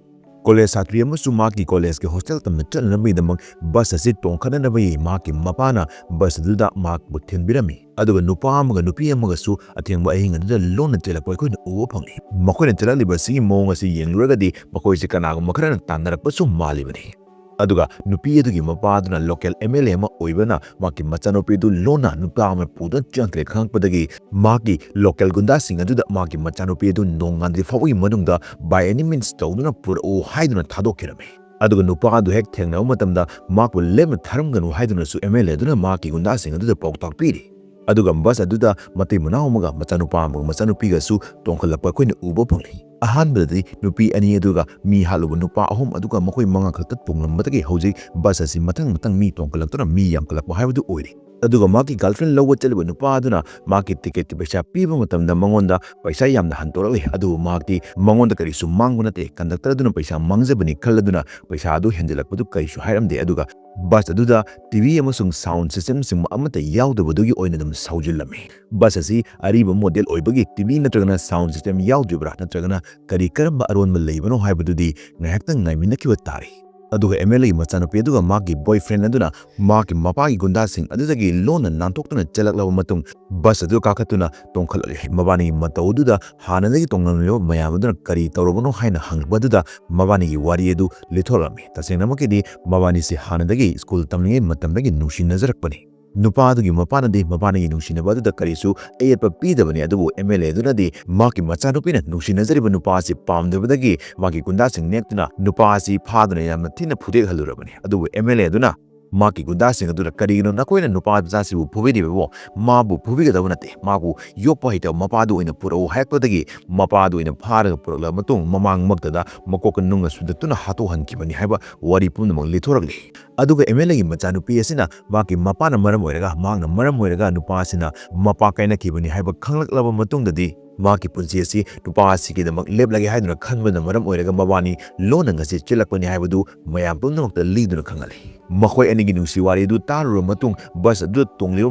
ꯀꯣꯂꯦꯖ ꯁꯥꯇ꯭ꯔꯤ ꯑꯃꯁꯨ ꯃꯍꯥꯛꯀꯤ ꯀꯣꯂꯦꯖꯀꯤ ꯍꯣꯁꯇꯦꯜ ꯇꯝꯅ ꯆꯠꯅꯅꯕꯒꯤꯗꯃꯛ ꯕꯁ ꯑꯁꯤ ꯇꯣꯡꯈꯠꯅꯅꯕꯒꯤ ꯃꯍꯥꯛꯀꯤ ꯃꯄꯥꯅ ꯕꯁ ꯑꯗꯨꯗ ꯃꯍꯥꯛꯄꯨ ꯊꯤꯟꯕꯤꯔꯝꯃꯤ꯫ ꯑꯗꯨꯒ ꯅꯨꯄꯥ ꯑꯃꯒ ꯅꯨꯄꯤ ꯑꯃꯒꯁꯨ ꯑꯊꯦꯡꯕ ꯑꯍꯤꯡ ꯑꯗꯨꯗ ꯂꯣꯟꯅ ꯆꯦꯜꯂꯛꯄ ꯑꯩꯈꯣꯏꯅ ꯎꯕ ꯐꯪꯂꯤ꯫ ꯃꯈꯣꯏꯅ ꯆꯦꯜꯂꯛꯂꯤꯕ ꯑꯁꯤꯒꯤ ꯃꯑꯣꯡ ꯑꯁꯤ ꯌꯦꯡꯂꯨꯔꯒꯗꯤ ꯃꯈꯣꯏꯁꯤ ꯀꯅꯥꯒꯨꯝꯕ ꯈꯔꯅ ꯇꯥꯟꯅꯔꯛꯄꯁꯨ ꯃꯥꯜꯂꯤꯕꯅꯤ꯫ ꯑꯗꯨꯒ ꯅꯨꯄꯤ ꯑꯗꯨꯒꯤ ꯃꯄꯥꯗꯨꯅ ꯂꯣꯀꯦꯜ ꯑꯦꯝ ꯑꯦꯜ ꯑꯦ ꯑꯃ ꯑꯣꯏꯕꯅ ꯃꯍꯥꯛꯀꯤ ꯃꯆꯥꯅꯨꯄꯤ ꯑꯗꯨ ꯂꯣꯟꯅ ꯅꯨꯄꯥ ꯑꯃ ꯄꯨꯗꯨꯅ ꯆꯪꯈ꯭ꯔꯦ ꯈꯪꯂꯛꯄꯗꯒꯤ ꯃꯍꯥꯛꯀꯤ ꯂꯣꯀꯦꯜ ꯒꯨꯟꯗꯥꯁꯤꯡ ꯑꯗꯨꯗ ꯃꯍꯥꯛꯀꯤ ꯃꯆꯥꯅꯨꯄꯤ ꯑꯗꯨ ꯅꯣꯡꯉꯥꯟꯗ꯭ꯔꯤ ꯐꯥꯎꯕꯒꯤ ꯃꯅꯨꯡꯗ by any means ꯇꯧꯗꯨꯅ ꯄꯨꯔꯛꯎ ꯍꯥꯏꯗꯨꯅ ꯊꯥꯗꯣꯛꯈꯤꯔꯝꯃꯤ꯫ ꯑꯗꯨꯒ ꯅꯨꯄꯥ ꯑꯗꯨ ꯍꯦꯛ ꯊꯦꯡꯅꯕ ꯃꯇꯝꯗ ꯃꯍꯥꯛꯄꯨ ꯂꯦꯞꯅ ꯊꯥꯔꯝꯒꯅꯨ ꯍꯥꯏꯗꯨꯅꯁꯨ ꯑꯦꯝ ꯑꯦꯜ ꯑꯦ ꯑꯗꯨꯅ ꯃꯍꯥꯛꯀꯤ ꯒꯨꯟꯗꯥꯁꯤꯡ ꯑꯗꯨꯗ ꯄꯥꯎꯇꯥꯛ ꯄꯤꯔꯤ꯫ ꯑꯗꯨꯒ ꯕꯁ ꯑꯗꯨꯗ ꯃꯇꯩ ꯃꯅꯥꯎ ꯑꯃꯒ ꯃꯆꯥꯅꯨꯄꯥ ꯑꯃꯒ ꯃꯆꯥꯅꯨꯄꯤꯒꯁꯨ ꯇꯣꯡꯈꯠꯂꯛꯄ ꯑꯩꯈꯣꯏꯅ ꯎꯕ ꯐꯪꯂꯤ꯫ ꯑꯍꯥꯟꯕꯗꯗꯤ ꯅꯨꯄꯤ ꯑꯅꯤ ꯑꯗꯨꯒ ꯃꯤ ꯍꯥꯠꯂꯨꯕ ꯅꯨꯄꯥ ꯑꯍꯨꯝ ꯑꯗꯨꯒ ꯃꯈꯣꯏ ꯃꯉꯥ ꯈꯛꯇ ꯇꯣꯡꯂꯝꯕꯗꯒꯤ ꯍꯧꯖꯤꯛ ꯕꯁ ꯑꯁꯤ ꯃꯊꯪ ꯃꯊꯪ ꯃꯤ ꯇꯣꯡꯈꯠꯂꯛꯇꯨꯅ ꯃꯤ ꯌꯥꯝꯈꯠꯂꯛꯄ ꯍꯥꯏꯕꯗꯨ ꯑꯣꯏꯔꯤ꯫ ꯑꯗꯨꯒ ꯃꯍꯥꯛꯀꯤ ꯒꯔꯜꯐ꯭ꯔꯦꯟ ꯂꯧꯕ ꯆꯠꯂꯤꯕ ꯅꯨꯄꯥ ꯑꯗꯨꯅ ꯃꯍꯥꯛꯀꯤ ꯇꯤꯀꯦꯠꯀꯤ ꯄꯩꯁꯥ ꯄꯤꯕ ꯃꯇꯝꯗ ꯃꯉꯣꯟꯗ ꯄꯩꯁꯥ ꯌꯥꯝꯅ ꯍꯟꯗꯣꯔꯛꯂꯤ꯫ ꯑꯗꯨꯕꯨ ꯃꯍꯥꯛꯇꯤ ꯃꯉꯣꯟꯗ ꯀꯔꯤꯁꯨ ꯃꯥꯡꯕ ꯅꯠꯇꯦ, ꯀꯟꯗꯛꯇꯔ ꯑꯗꯨꯅ ꯄꯩꯁꯥ ꯃꯥꯡꯖꯕꯅꯤ ꯈꯜꯂꯗꯨꯅ ꯄꯩꯁꯥ ꯑꯗꯨ ꯍꯦꯟꯖꯤꯜꯂꯛꯄꯗꯨ ꯀꯔꯤꯁꯨ ꯍꯥꯏꯔꯝꯗꯦ꯫ ꯑꯗꯨꯒ ꯕꯁ ꯑꯗꯨꯗ ꯇꯤ ꯚꯤ ꯑꯃꯁꯨꯡ ꯁꯥꯎꯟ ꯁꯤꯁꯇꯦꯝꯁꯤꯡ ꯑꯃꯠꯇ ꯌꯥꯎꯗꯕꯗꯨꯒꯤ ꯑꯣꯏꯅ ꯑꯗꯨꯝ ꯁꯥꯎꯖꯤꯜꯂꯝꯃꯤ꯫ ꯕꯁ ꯑꯁꯤ ꯑꯔꯤꯕ ꯃꯣꯗꯦꯜ ꯑꯣꯏꯕꯒꯤ ꯇꯤ ꯚꯤ ꯅꯠꯇ꯭ꯔꯒꯅ ꯁꯥꯎꯟ ꯁꯤꯁꯇꯦꯝ ꯌꯥꯎꯗ꯭ꯔꯤꯕ꯭ꯔꯥ, ꯅꯠꯇ꯭ꯔꯒꯅ ꯀꯔꯤ ꯀꯔꯝꯕ ꯑꯔꯣꯟꯕ ꯂꯩꯕꯅꯣ ꯍꯥꯏꯕꯗꯨꯗꯤ ꯉꯥꯏꯍꯥꯛꯇꯪ ꯉꯥꯏꯃꯤꯟꯅꯈꯤꯕ ꯇꯥꯔꯦ꯫ ꯑꯗꯨꯒ ꯑꯦꯝ ꯑꯦꯜ ꯑꯦꯒꯤ ꯃꯆꯥꯅꯨꯄꯤ ꯑꯗꯨꯒ ꯃꯍꯥꯛꯀꯤ ꯕꯣꯏꯐ꯭ꯔꯦꯟ ꯑꯗꯨꯅ ꯃꯍꯥꯛꯀꯤ ꯃꯄꯥꯒꯤ ꯒꯨꯟꯗꯥꯁꯤꯡ ꯑꯗꯨꯗꯒꯤ ꯂꯣꯟꯅ ꯅꯥꯟꯊꯣꯛꯇꯨꯅ ꯆꯦꯜꯂꯛꯂꯕ ꯃꯇꯨꯡ, ꯕꯁ ꯑꯗꯨ ꯀꯥꯈꯠꯇꯨꯅ ꯇꯣꯡꯈꯠꯂꯛꯂꯤ꯫ ꯃꯕꯥꯅꯤꯒꯤ ꯃꯇꯧ ꯑꯗꯨꯗ ꯍꯥꯟꯅꯗꯒꯤ ꯇꯣꯡꯂꯝꯂꯤꯕ ꯃꯌꯥꯝ ꯑꯗꯨꯅ ꯀꯔꯤ ꯇꯧꯔꯕꯅꯣ ꯍꯥꯏꯅ ꯍꯪꯂꯛꯄ ꯑꯗꯨꯗ ꯃꯕꯥꯅꯤꯒꯤ ꯋꯥꯔꯤ ꯑꯗꯨ ꯂꯤꯊꯣꯛꯂꯝꯃꯤ꯫ ꯇꯁꯦꯡꯅꯃꯛꯀꯤꯗꯤ ꯃꯕꯥꯅꯤꯁꯤ ꯍꯥꯟꯅꯗꯒꯤ ꯁ꯭ꯀꯨꯜ ꯇꯝꯂꯤꯉꯩ ꯃꯇꯝꯗꯒꯤ ꯅꯨꯡꯁꯤꯅꯖꯔꯛꯄꯅꯤ꯫ ꯅꯨꯄꯥ ꯑꯗꯨꯒꯤ ꯃꯄꯥꯅꯗꯤ ꯃꯕꯥꯅꯤꯒꯤ ꯅꯨꯡꯁꯤꯅꯕ ꯑꯗꯨꯗ ꯀꯔꯤꯁꯨ ꯑꯌꯦꯠꯄ ꯄꯤꯗꯕꯅꯤ, ꯑꯗꯨꯕꯨ ꯑꯦꯝ ꯑꯦꯜ ꯑꯦ ꯑꯗꯨꯅꯗꯤ ꯃꯍꯥꯛꯀꯤ ꯃꯆꯥꯅꯨꯄꯤꯅ ꯅꯨꯡꯁꯤꯅꯖꯔꯤꯕ ꯅꯨꯄꯥ ꯑꯁꯤ ꯄꯥꯝꯗꯕꯗꯒꯤ ꯃꯍꯥꯛꯀꯤ ꯒꯨꯟꯗꯥꯁꯤꯡ ꯅꯦꯛꯇꯨꯅ ꯅꯨꯄꯥ ꯑꯁꯤ ꯐꯥꯗꯨꯅ ꯌꯥꯝꯅ ꯊꯤꯅ ꯐꯨꯗꯦꯛꯍꯜꯂꯨꯔꯕꯅꯤ꯫ ꯑꯗꯨꯕꯨ ꯑꯦꯝ ꯑꯦꯜ ꯑꯦ ꯑꯗꯨꯅ ꯃꯍꯥꯛꯀꯤ ꯒꯨꯟꯗꯥꯁꯤꯡ ꯑꯗꯨꯅ, "ꯀꯔꯤꯒꯤꯅꯣ ꯅꯈꯣꯏꯅ ꯅꯨꯄꯥ ꯃꯆꯥꯁꯤꯕꯨ ꯐꯨꯕꯤꯔꯤꯕꯕꯣ? ꯃꯥꯕꯨ ꯐꯨꯕꯤꯒꯗꯕ ꯅꯠꯇꯦ, ꯃꯥꯕꯨ ꯌꯣꯛꯄ ꯍꯩꯇꯕ ꯃꯄꯥꯗꯨ ꯑꯣꯏꯅ ꯄꯨꯔꯛꯎ" ꯍꯥꯏꯔꯛꯄꯗꯒꯤ, ꯃꯄꯥꯗꯨ ꯑꯣꯏꯅ ꯐꯥꯔꯒ ꯄꯨꯔꯛꯂꯕ ꯃꯇꯨꯡ, ꯃꯃꯥꯡꯃꯛꯇꯗ ꯃꯀꯣꯛꯀ ꯅꯨꯡꯅ ꯁꯨꯗꯠꯇꯨꯅ ꯍꯥꯠꯇꯣꯛꯍꯟꯈꯤꯕꯅꯤ ꯍꯥꯏꯕ ꯋꯥꯔꯤ ꯄꯨꯝꯅꯃꯛ ꯂꯤꯊꯣꯔꯛꯂꯤ꯫ ꯑꯗꯨꯒ ꯑꯦꯝ ꯑꯦꯜ ꯑꯦꯒꯤ ꯃꯆꯥꯅꯨꯄꯤ ꯑꯁꯤꯅ ꯃꯍꯥꯛꯀꯤ ꯃꯄꯥꯅ ꯃꯔꯝ ꯑꯣꯏꯔꯒ, ꯃꯍꯥꯛꯅ ꯃꯔꯝ ꯑꯣꯏꯔꯒ ꯅꯨꯄꯥ ꯑꯁꯤꯅ ꯃꯄꯥ ꯀꯥꯏꯅꯈꯤꯕꯅꯤ ꯍꯥꯏꯕ ꯈꯪꯂꯛꯂꯕ ꯃꯇꯨꯡꯗꯗꯤ, ꯃꯍꯥꯛꯀꯤ ꯄꯨꯟꯁꯤ ꯑꯁꯤ ꯅꯨꯄꯥ ꯑꯁꯤꯒꯤꯗꯃꯛ ꯂꯦꯞꯂꯒꯦ ꯍꯥꯏꯗꯨꯅ ꯈꯟꯕꯅ ꯃꯔꯝ ꯑꯣꯏꯔꯒ ꯃꯕꯥꯅꯤ ꯂꯣꯟꯅ ꯉꯁꯤ ꯆꯦꯜꯂꯛꯄꯅꯤ ꯍꯥꯏꯕꯗꯨ ꯃꯌꯥꯝ ꯄꯨꯝꯅꯃꯛꯇ ꯂꯤꯗꯨꯅ ꯈꯪꯍꯜꯂꯤ꯫ ꯃꯈꯣꯏ ꯑꯅꯤꯒꯤ ꯅꯨꯡꯁꯤ ꯋꯥꯔꯤ ꯑꯗꯨ ꯇꯥꯔꯨꯔꯕ ꯃꯇꯨꯡ, ꯕꯁ ꯑꯗꯨꯗ ꯇꯣꯡꯂꯤꯕ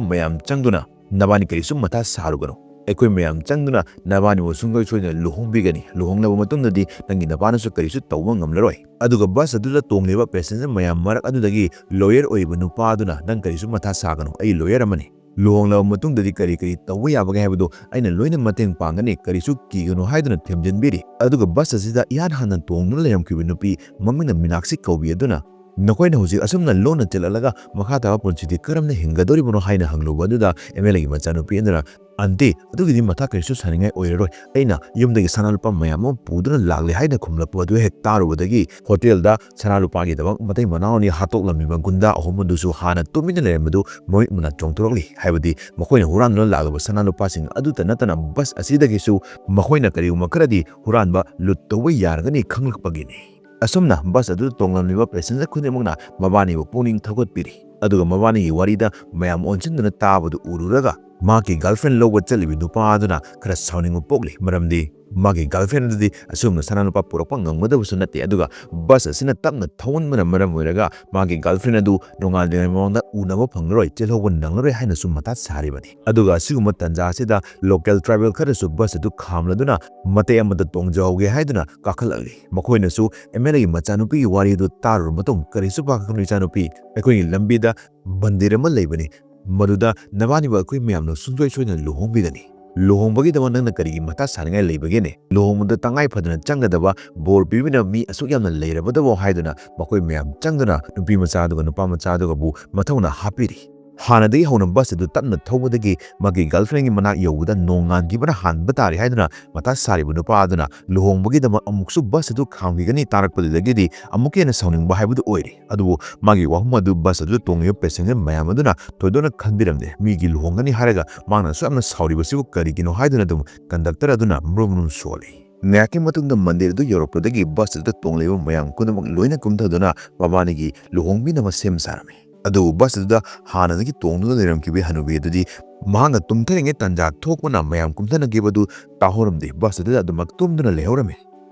ꯃꯌꯥꯝ ꯆꯪꯗꯨꯅ, "ꯅꯕꯥꯅꯤ ꯀꯔꯤꯁꯨ ꯃꯊꯥ ꯁꯥꯔꯨꯒꯅꯨ, ꯑꯩꯈꯣꯏ ꯃꯌꯥꯝ ꯆꯪꯗꯨꯅ ꯅꯕꯥꯅꯤꯕꯨ ꯁꯨꯡꯁꯣꯏ ꯁꯣꯏꯗꯅ ꯂꯨꯍꯣꯡꯕꯤꯒꯅꯤ꯫ ꯂꯨꯍꯣꯡꯂꯕ ꯃꯇꯨꯡꯗꯗꯤ ꯅꯪꯒꯤ ꯅꯕꯥꯅꯁꯨ ꯀꯔꯤꯁꯨ ꯇꯧꯕ ꯉꯝꯂꯔꯣꯏ"꯫ ꯑꯗꯨꯒ ꯕꯁ ꯑꯗꯨꯗ ꯇꯣꯡꯂꯤꯕ ꯄꯦꯁꯦꯟꯖꯔ ꯃꯌꯥꯝ ꯃꯔꯛ ꯑꯗꯨꯗꯒꯤ ꯂꯣꯌꯔ ꯑꯣꯏꯔꯤꯕ ꯅꯨꯄꯥ ꯑꯗꯨꯅ, "ꯅꯪ ꯀꯔꯤꯁꯨ ꯃꯊꯥ ꯁꯥꯒꯅꯨ, ꯑꯩ ꯂꯣꯌꯔ ꯑꯃꯅꯤ꯫ ꯂꯨꯍꯣꯡꯂꯕ ꯃꯇꯨꯡꯗꯗꯤ ꯀꯔꯤ ꯀꯔꯤ ꯇꯧꯕ ꯌꯥꯕꯒꯦ ꯍꯥꯏꯕꯗꯨ ꯑꯩꯅ ꯂꯣꯏꯅ ꯃꯇꯦꯡ ꯄꯥꯡꯒꯅꯤ, ꯀꯔꯤꯁꯨ ꯀꯤꯒꯅꯨ" ꯍꯥꯏꯗꯨꯅ ꯊꯦꯝꯖꯤꯟꯕꯤꯔꯤ꯫ ꯑꯗꯨꯒ ꯕꯁ ꯑꯁꯤꯗ ꯏꯍꯥꯟ ꯍꯥꯟꯅ ꯇꯣꯡꯗꯨꯅ ꯂꯩꯔꯝꯈꯤꯕ ꯅꯨꯄꯤ ꯃꯃꯤꯡꯅ ꯃꯤꯅꯥꯛꯁꯤ ꯀꯧꯕꯤ ꯑꯗꯨꯅ, "ꯅꯈꯣꯏꯅ ꯍꯧꯖꯤꯛ ꯑꯁꯨꯝꯅ ꯂꯣꯟꯅ ꯆꯦꯜꯂꯛꯂꯒ ꯃꯈꯥ ꯇꯥꯕ ꯄꯨꯟꯁꯤꯗꯤ ꯀꯔꯝꯅ ꯍꯤꯡꯒꯗꯧꯔꯤꯕꯅꯣ?" ꯍꯥꯏꯅ ꯍꯪꯂꯨꯕ ꯑꯗꯨꯗ ꯑꯦꯝ ꯑꯦꯜ ꯑꯦꯒꯤ ꯃꯆꯥꯅꯨꯄꯤ ꯑꯗꯨꯅ, "ꯑꯟꯇꯤ, ꯑꯗꯨꯒꯤꯗꯤ ꯃꯊꯥ ꯀꯔꯤꯁꯨ ꯁꯥꯅꯤꯡꯉꯥꯏ ꯑꯣꯏꯔꯔꯣꯏ꯫ ꯑꯩꯅ ꯌꯨꯝꯗꯒꯤ ꯁꯅꯥ ꯂꯨꯄꯥ ꯃꯌꯥꯝ ꯑꯃ ꯄꯨꯗꯨꯅ ꯂꯥꯛꯂꯦ" ꯍꯥꯏꯅ ꯈꯨꯝꯂꯛꯄ ꯑꯗꯨ ꯍꯦꯛ ꯇꯥꯔꯨꯕꯗꯒꯤ, ꯍꯣꯇꯦꯜꯗ ꯁꯅꯥ ꯂꯨꯄꯥꯒꯤꯗꯃꯛ ꯃꯇꯩ ꯃꯅꯥꯎ ꯑꯅꯤ ꯍꯥꯠꯇꯣꯛꯂꯝꯃꯤꯕ ꯒꯨꯟꯗꯥ ꯑꯍꯨꯝ ꯑꯗꯨꯁꯨ ꯍꯥꯟꯅ ꯇꯨꯃꯤꯟꯅ ꯂꯩꯔꯝꯕꯗꯨ ꯃꯃꯤꯠ ꯃꯅꯥ ꯆꯣꯡꯊꯣꯔꯛꯂꯤ꯫ ꯍꯥꯏꯕꯗꯤ ꯃꯈꯣꯏꯅ ꯍꯨꯔꯥꯟꯗꯨꯅ ꯂꯥꯛꯂꯕ ꯁꯅꯥ ꯂꯨꯄꯥꯁꯤꯡ ꯑꯗꯨꯇ ꯅꯠꯇꯅ ꯕꯁ ꯑꯁꯤꯗꯒꯤꯁꯨ ꯃꯈꯣꯏꯅ ꯀꯔꯤꯒꯨꯝꯕ ꯈꯔꯗꯤ ꯍꯨꯔꯥꯟꯕ, ꯂꯨꯠ ꯇꯧꯕ ꯌꯥꯔꯒꯅꯤ ꯈꯪꯂꯛꯄꯒꯤꯅꯤ꯫ ꯑꯁꯨꯝꯅ ꯕꯁ ꯑꯗꯨꯗ ꯇꯣꯡꯂꯝꯂꯤꯕ ꯄꯦꯁꯦꯟꯖꯔ ꯈꯨꯗꯤꯡꯃꯛꯅ ꯃꯕꯥꯅꯤꯕꯨ ꯄꯨꯛꯅꯤꯡ ꯊꯧꯒꯠꯄꯤꯔꯤ꯫ ꯑꯗꯨꯒ ꯃꯕꯥꯅꯤꯒꯤ ꯋꯥꯔꯤꯗ ꯃꯌꯥꯝ ꯑꯣꯟꯁꯤꯟꯗꯨꯅ ꯇꯥꯕꯗꯨ ꯎꯔꯨꯔꯒ, ꯃꯍꯥꯛꯀꯤ ꯒꯔꯜꯐ꯭ꯔꯦꯟ ꯂꯧꯕ ꯆꯠꯂꯤꯕ ꯅꯨꯄꯥ ꯑꯗꯨꯅ ꯈꯔ ꯁꯥꯎꯅꯤꯡꯕ ꯄꯣꯛꯂꯤ꯫ ꯃꯔꯝꯗꯤ ꯃꯥꯒꯤ ꯒꯔꯜꯐ꯭ꯔꯦꯟ ꯑꯗꯨꯗꯤ ꯑꯁꯤꯒꯨꯝꯅ ꯁꯅꯥ ꯂꯨꯄꯥ ꯄꯨꯔꯛꯄ ꯉꯝꯒꯗꯕꯁꯨ ꯅꯠꯇꯦ, ꯑꯗꯨꯒ ꯕꯁ ꯑꯁꯤꯅ ꯇꯞꯅ ꯊꯧꯃꯟꯕꯅ ꯃꯔꯝ ꯑꯣꯏꯔꯒ ꯃꯥꯒꯤ ꯒꯔꯜꯐ꯭ꯔꯦꯟ ꯑꯗꯨ ꯅꯣꯡꯉꯥꯟꯗ꯭ꯔꯤꯉꯩ ꯃꯃꯥꯡꯗ ꯎꯅꯕ ꯐꯪꯂꯔꯣꯏ, ꯆꯦꯜꯍꯧꯕ ꯅꯪꯂꯔꯣꯏ ꯍꯥꯏꯅꯁꯨ ꯃꯊꯥ ꯁꯥꯔꯤꯕꯅꯤ꯫ ꯑꯗꯨꯒ ꯑꯁꯤꯒꯨꯝꯕ ꯇꯥꯟꯖꯥ ꯑꯁꯤꯗ ꯂꯣꯀꯦꯜ ꯇ꯭ꯔꯥꯏꯕꯦꯜ ꯈꯔꯁꯨ ꯕꯁ ꯑꯗꯨ ꯈꯥꯝꯂꯗꯨꯅ ꯃꯇꯦꯛ ꯑꯃꯗ ꯇꯣꯡꯖꯍꯧꯒꯦ ꯍꯥꯏꯗꯨꯅ ꯀꯥꯈꯠꯂꯛꯂꯤ꯫ ꯃꯈꯣꯏꯅꯁꯨ ꯑꯦꯝ ꯑꯦꯜ ꯑꯦꯒꯤ ꯃꯆꯥꯅꯨꯄꯤꯒꯤ ꯋꯥꯔꯤ ꯑꯗꯨ ꯇꯥꯔꯨꯔꯕ ꯃꯇꯨꯡ, "ꯀꯔꯤꯁꯨ ꯄꯥꯈꯠꯀꯅꯨ ꯏꯆꯥꯅꯨꯄꯤ, ꯑꯩꯈꯣꯏꯒꯤ ꯂꯝꯕꯤꯗ ꯃꯟꯗꯤꯔ ꯑꯃ ꯂꯩꯕꯅꯤ, ꯃꯗꯨꯗ ꯅꯕꯥꯅꯤꯕꯨ ꯑꯩꯈꯣꯏ ꯃꯌꯥꯝꯅ ꯁꯨꯡꯁꯣꯏ ꯁꯣꯏꯗꯅ ꯂꯨꯍꯣꯡꯕꯤꯒꯅꯤ꯫ ꯂꯨꯍꯣꯡꯕꯒꯤꯗꯃꯛ ꯅꯪꯅ ꯀꯔꯤꯒꯤ ꯃꯊꯥ ꯁꯥꯅꯤꯡꯉꯥꯏ ꯂꯩꯕꯒꯦꯅꯦ? ꯂꯨꯍꯣꯡꯕꯗ ꯇꯉꯥꯏ ꯐꯗꯅ ꯆꯪꯒꯗꯕ ꯕꯣꯔ ꯄꯤꯕꯤꯅꯕ ꯃꯤ ꯑꯁꯨꯛ ꯌꯥꯝꯅ ꯂꯩꯔꯕꯗꯕꯨ" ꯍꯥꯏꯗꯨꯅ ꯃꯈꯣꯏ ꯃꯌꯥꯝ ꯆꯪꯗꯨꯅ ꯅꯨꯄꯤ ꯃꯆꯥ ꯑꯗꯨꯒ ꯅꯨꯄꯥ ꯃꯆꯥ ꯑꯗꯨꯒꯕꯨ ꯃꯊꯧꯅꯥ ꯍꯥꯞꯄꯤꯔꯤ꯫ ꯍꯥꯟꯅꯗꯒꯤ ꯍꯧꯅ ꯕꯁ ꯑꯗꯨ ꯇꯞꯅ ꯊꯧꯕꯗꯒꯤ ꯃꯥꯒꯤ ꯒꯔꯜꯐ꯭ꯔꯦꯟꯒꯤ ꯃꯅꯥꯛ ꯌꯧꯕꯗ ꯅꯣꯡꯉꯥꯟꯈꯤꯕꯅ ꯍꯥꯟꯕ ꯇꯥꯔꯦ ꯍꯥꯏꯗꯨꯅ ꯃꯊꯥ ꯁꯥꯔꯤꯕ ꯅꯨꯄꯥ ꯑꯗꯨꯅ ꯂꯨꯍꯣꯡꯕꯒꯤꯗꯃꯛ ꯑꯃꯨꯛꯁꯨ ꯕꯁ ꯑꯗꯨ ꯈꯥꯝꯈꯤꯒꯅꯤ ꯇꯥꯔꯛꯄꯗꯨꯗꯒꯤꯗꯤ ꯑꯃꯨꯛꯀ ꯍꯦꯟꯅ ꯁꯥꯎꯅꯤꯡꯕ ꯍꯥꯏꯕꯗꯨ ꯑꯣꯏꯔꯦ꯫ ꯑꯗꯨꯕꯨ ꯃꯥꯒꯤ ꯋꯥꯐꯝ ꯑꯗꯨ ꯕꯁ ꯑꯗꯨꯗ ꯇꯣꯡꯂꯤꯕ ꯄꯦꯁꯦꯟꯖꯔ ꯃꯌꯥꯝ ꯑꯗꯨꯅ ꯊꯣꯏꯗꯣꯛꯅ ꯈꯟꯕꯤꯔꯝꯗꯦ꯫ ꯃꯤꯒꯤ ꯂꯨꯍꯣꯡꯒꯅꯤ ꯍꯥꯏꯔꯒ ꯃꯥꯅ ꯑꯁꯨꯛ ꯌꯥꯝꯅ ꯁꯥꯎꯔꯤꯕꯁꯤꯕꯨ ꯀꯔꯤꯒꯤꯅꯣ ꯍꯥꯏꯗꯨꯅ ꯑꯗꯨꯝ ꯀꯟꯗꯛꯇꯔ ꯑꯗꯨꯅ ꯃ꯭ꯔꯨꯝ ꯃ꯭ꯔꯨꯝ ꯁꯣꯜꯂꯤ꯫ ꯉꯥꯏꯍꯥꯛꯀꯤ ꯃꯇꯨꯡꯗ ꯃꯟꯗꯤꯔ ꯑꯗꯨ ꯌꯧꯔꯛꯄꯗꯒꯤ ꯕꯁ ꯑꯗꯨꯗ ꯇꯣꯡꯂꯤꯕ ꯃꯌꯥꯝ ꯄꯨꯝꯅꯃꯛ ꯂꯣꯏꯅ ꯀꯨꯝꯊꯗꯨꯅ ꯃꯕꯥꯅꯤꯒꯤ ꯂꯨꯍꯣꯡꯕꯤꯅꯕ ꯁꯦꯝ ꯁꯥꯔꯝꯃꯤ꯫ ꯑꯗꯨꯕꯨ ꯕꯁ ꯑꯗꯨꯗ ꯍꯥꯟꯅꯗꯒꯤ ꯇꯣꯡꯗꯨꯅ ꯂꯩꯔꯝꯈꯤꯕ ꯍꯅꯨꯕꯤ ꯑꯗꯨꯗꯤ ꯃꯍꯥꯛꯅ ꯇꯨꯝꯊꯔꯤꯉꯩ ꯇꯥꯟꯖꯥ ꯊꯣꯛꯄꯅ ꯃꯌꯥꯝ ꯀꯨꯝꯊꯅꯈꯤꯕ ꯑꯗꯨ ꯇꯥꯍꯧꯔꯝꯗꯦ꯫ ꯕꯁ ꯑꯗꯨꯗ ꯑꯗꯨꯃꯛ ꯇꯨꯝꯗꯨꯅ ꯂꯩꯍꯧꯔꯝꯃꯤ꯫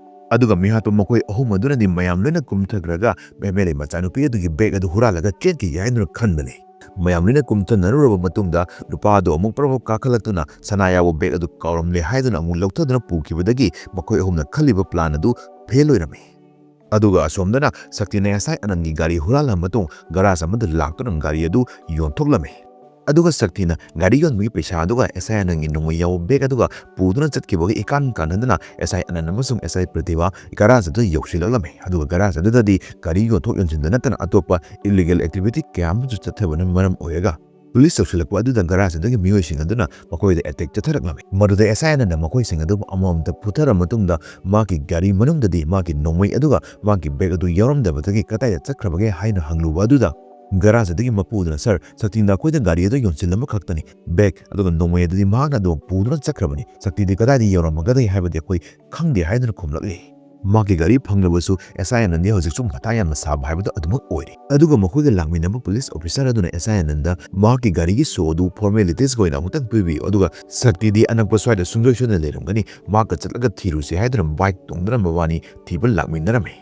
ꯑꯗꯨꯒ ꯃꯤꯍꯥꯠꯄ ꯃꯈꯣꯏ ꯑꯍꯨꯝ ꯑꯗꯨꯅꯗꯤ ꯃꯌꯥꯝ ꯂꯣꯏꯅ ꯀꯨꯝꯊꯈ꯭ꯔꯒ ꯑꯦꯝ ꯑꯦꯜ ꯑꯦ ꯃꯆꯥꯅꯨꯄꯤ ꯑꯗꯨꯒꯤ ꯕꯦꯒ ꯑꯗꯨ ꯍꯨꯔꯥꯜꯂꯒ ꯆꯦꯟꯈꯤꯒꯦ ꯍꯥꯏꯗꯨꯅ ꯈꯟꯕꯅꯤ꯫ ꯃꯌꯥꯝ ꯂꯣꯏꯅ ꯀꯨꯝꯊꯅꯔꯨꯔꯕ ꯃꯇꯨꯡꯗ ꯅꯨꯄꯥ ꯑꯗꯨ ꯑꯃꯨꯛ ꯄ꯭ꯔꯞ ꯄ꯭ꯔꯞ ꯀꯥꯈꯠꯂꯛꯇꯨꯅ ꯁꯅꯥ ꯌꯥꯎꯕ ꯕꯦꯒ ꯑꯗꯨ ꯀꯥꯎꯔꯝꯂꯦ ꯍꯥꯏꯗꯨꯅ ꯑꯃꯨꯛ ꯂꯧꯊꯗꯨꯅ ꯄꯨꯈꯤꯕꯗꯒꯤ ꯃꯈꯣꯏ ꯑꯍꯨꯝꯅ ꯈꯜꯂꯤꯕ ꯄ꯭ꯂꯥꯟ ꯑꯗꯨ ꯐꯦꯜ ꯑꯣꯏꯔꯝꯃꯤ꯫ ꯑꯗꯨꯒ ꯑꯁꯣꯝꯗꯅ ꯁꯛꯇꯤꯅ ꯑꯦꯁ ꯑꯥꯏ ꯑꯅꯟꯒꯤ ꯒꯥꯔꯤ ꯍꯨꯔꯥꯜꯂꯕ ꯃꯇꯨꯡ ꯒꯔꯥꯖ ꯑꯃꯗ ꯂꯥꯛꯇꯨꯅ ꯒꯥꯔꯤ ꯑꯗꯨ ꯌꯣꯟꯊꯣꯛꯂꯝꯃꯤ꯫ ꯑꯗꯨꯒ ꯁꯛꯇꯤꯅ ꯒꯥꯔꯤ ꯌꯣꯟꯕꯒꯤ ꯄꯩꯁꯥ ꯑꯗꯨꯒ ꯑꯦꯁ ꯑꯥꯏ ꯑꯅꯟꯒꯤ ꯅꯣꯡꯃꯩ ꯌꯥꯎꯕ ꯕꯦꯒ ꯑꯗꯨꯒ ꯄꯨꯗꯨꯅ ꯆꯠꯈꯤꯕꯒ ꯏꯀꯥꯟ ꯀꯥꯟꯅꯗꯅ ꯑꯦꯁ ꯑꯥꯏ ꯑꯅꯟ ꯑꯃꯁꯨꯡ ꯑꯦꯁ ꯑꯥꯏ ꯄ꯭ꯔꯇꯤꯚꯥ ꯒꯔꯥꯖ ꯑꯗꯨꯗ ꯌꯧꯁꯤꯜꯂꯛꯂꯝꯃꯤ꯫ ꯑꯗꯨꯒ ꯒꯔꯥꯖ ꯑꯗꯨꯗꯗꯤ ꯒꯥꯔꯤ ꯌꯣꯟꯊꯣꯛ ꯌꯣꯟꯁꯤꯟꯗ ꯅꯠꯇꯅ ꯑꯇꯣꯞꯄ ꯏꯂꯤꯒꯦꯜ ꯑꯦꯛꯇꯤꯚꯤꯇꯤ ꯀꯌꯥ ꯑꯃꯁꯨ ꯆꯠꯊꯕꯅ ꯃꯔꯝ ꯑꯣꯏꯔꯒ ꯄꯨꯂꯤꯁ ꯌꯧꯁꯤꯜꯂꯛꯄ ꯑꯗꯨꯗ ꯒꯔꯥꯖ ꯑꯗꯨꯒꯤ ꯃꯤꯑꯣꯏꯁꯤꯡ ꯑꯗꯨꯅ ꯃꯈꯣꯏꯗ ꯑꯦꯇꯦꯛ ꯆꯠꯊꯔꯛꯂꯝꯃꯤ꯫ ꯃꯗꯨꯗ ꯑꯦꯁ ꯑꯥꯏ ꯑꯅꯟꯅ ꯃꯈꯣꯏꯁꯤꯡ ꯑꯗꯨꯕꯨ ꯑꯃꯃꯝꯇ ꯐꯨꯊꯔ ꯃꯇꯨꯡꯗ ꯃꯥꯒꯤ ꯒꯥꯔꯤ ꯃꯅꯨꯡꯗꯗꯤ ꯃꯥꯒꯤ ꯅꯣꯡꯃꯩ ꯑꯗꯨꯒ ꯃꯥꯒꯤ ꯕꯦꯒ ꯑꯗꯨ ꯌꯥꯎꯔꯝꯗꯕꯗꯒꯤ ꯀꯗꯥꯏꯗ ꯆꯠꯈ꯭ꯔꯕꯒꯦ ꯍꯥꯏꯅ ꯍꯪꯂꯨꯕ ꯑꯗꯨꯗ ꯒꯔꯥꯖ ꯑꯗꯨꯒꯤ ꯃꯄꯨꯗꯨꯅ, "ꯁꯥꯔ, ꯁꯛꯇꯤꯅ ꯑꯩꯈꯣꯏꯗ ꯒꯥꯔꯤ ꯑꯗꯨ ꯌꯣꯟꯁꯤꯜꯂꯝꯕ ꯈꯛꯇꯅꯤ꯫ ꯕꯦꯒ ꯑꯗꯨꯒ ꯅꯣꯡꯃꯩ ꯑꯗꯨꯗꯤ ꯃꯍꯥꯛꯅ ꯑꯗꯨꯝ ꯄꯨꯗꯨꯅ ꯆꯠꯈ꯭ꯔꯕꯅꯤ꯫ ꯁꯛꯇꯤꯗꯤ ꯀꯗꯥꯏꯗ ꯌꯧꯔꯝꯃꯒꯗꯒꯦ ꯍꯥꯏꯕꯗꯤ ꯑꯩꯈꯣꯏ ꯈꯪꯗꯦ" ꯍꯥꯏꯗꯨꯅ ꯈꯨꯝꯂꯛꯂꯤ꯫ ꯃꯍꯥꯛꯀꯤ ꯒꯥꯔꯤ ꯐꯪꯂꯕꯁꯨ ꯑꯦꯁ ꯑꯥꯏ ꯑꯅꯟꯗꯤ ꯍꯧꯖꯤꯛꯁꯨ ꯃꯊꯥ ꯌꯥꯝꯅ ꯁꯥꯕ ꯍꯥꯏꯕꯗꯨ ꯑꯗꯨꯃꯛ ꯑꯣꯏꯔꯤ꯫ ꯑꯗꯨꯒ ꯃꯈꯣꯏꯒ ꯂꯥꯛꯃꯤꯟꯅꯕ ꯄꯨꯂꯤꯁ ꯑꯣꯐꯤꯁꯥꯔ ꯑꯗꯨꯅ ꯑꯦꯁ ꯑꯥꯏ ꯑꯅꯟꯗ ꯃꯍꯥꯛꯀꯤ ꯒꯥꯔꯤꯒꯤ ꯁꯣ ꯑꯗꯨ ꯐꯣꯔꯃꯦꯂꯤꯇꯤꯁꯀꯤ ꯑꯣꯏꯅ ꯑꯃꯨꯛꯇꯪ ꯄꯤꯕꯤꯌꯨ, ꯑꯗꯨꯒ ꯁꯛꯇꯤꯗꯤ ꯑꯅꯛꯄ ꯁ꯭ꯋꯥꯏꯗ ꯁꯨꯡꯁꯣꯏ ꯁꯣꯏꯗꯅ ꯂꯩꯔꯝꯒꯅꯤ, ꯃꯍꯥꯛꯀ ꯆꯠꯂꯒ ꯊꯤꯔꯨꯁꯤ ꯍꯥꯏꯗꯨꯅ ꯕꯥꯏꯛ ꯇꯣꯡꯗꯨꯅ ꯃꯕꯥꯅꯤ ꯊꯤꯕ ꯂꯥꯛꯃꯤꯟꯅꯔꯝꯃꯤ꯫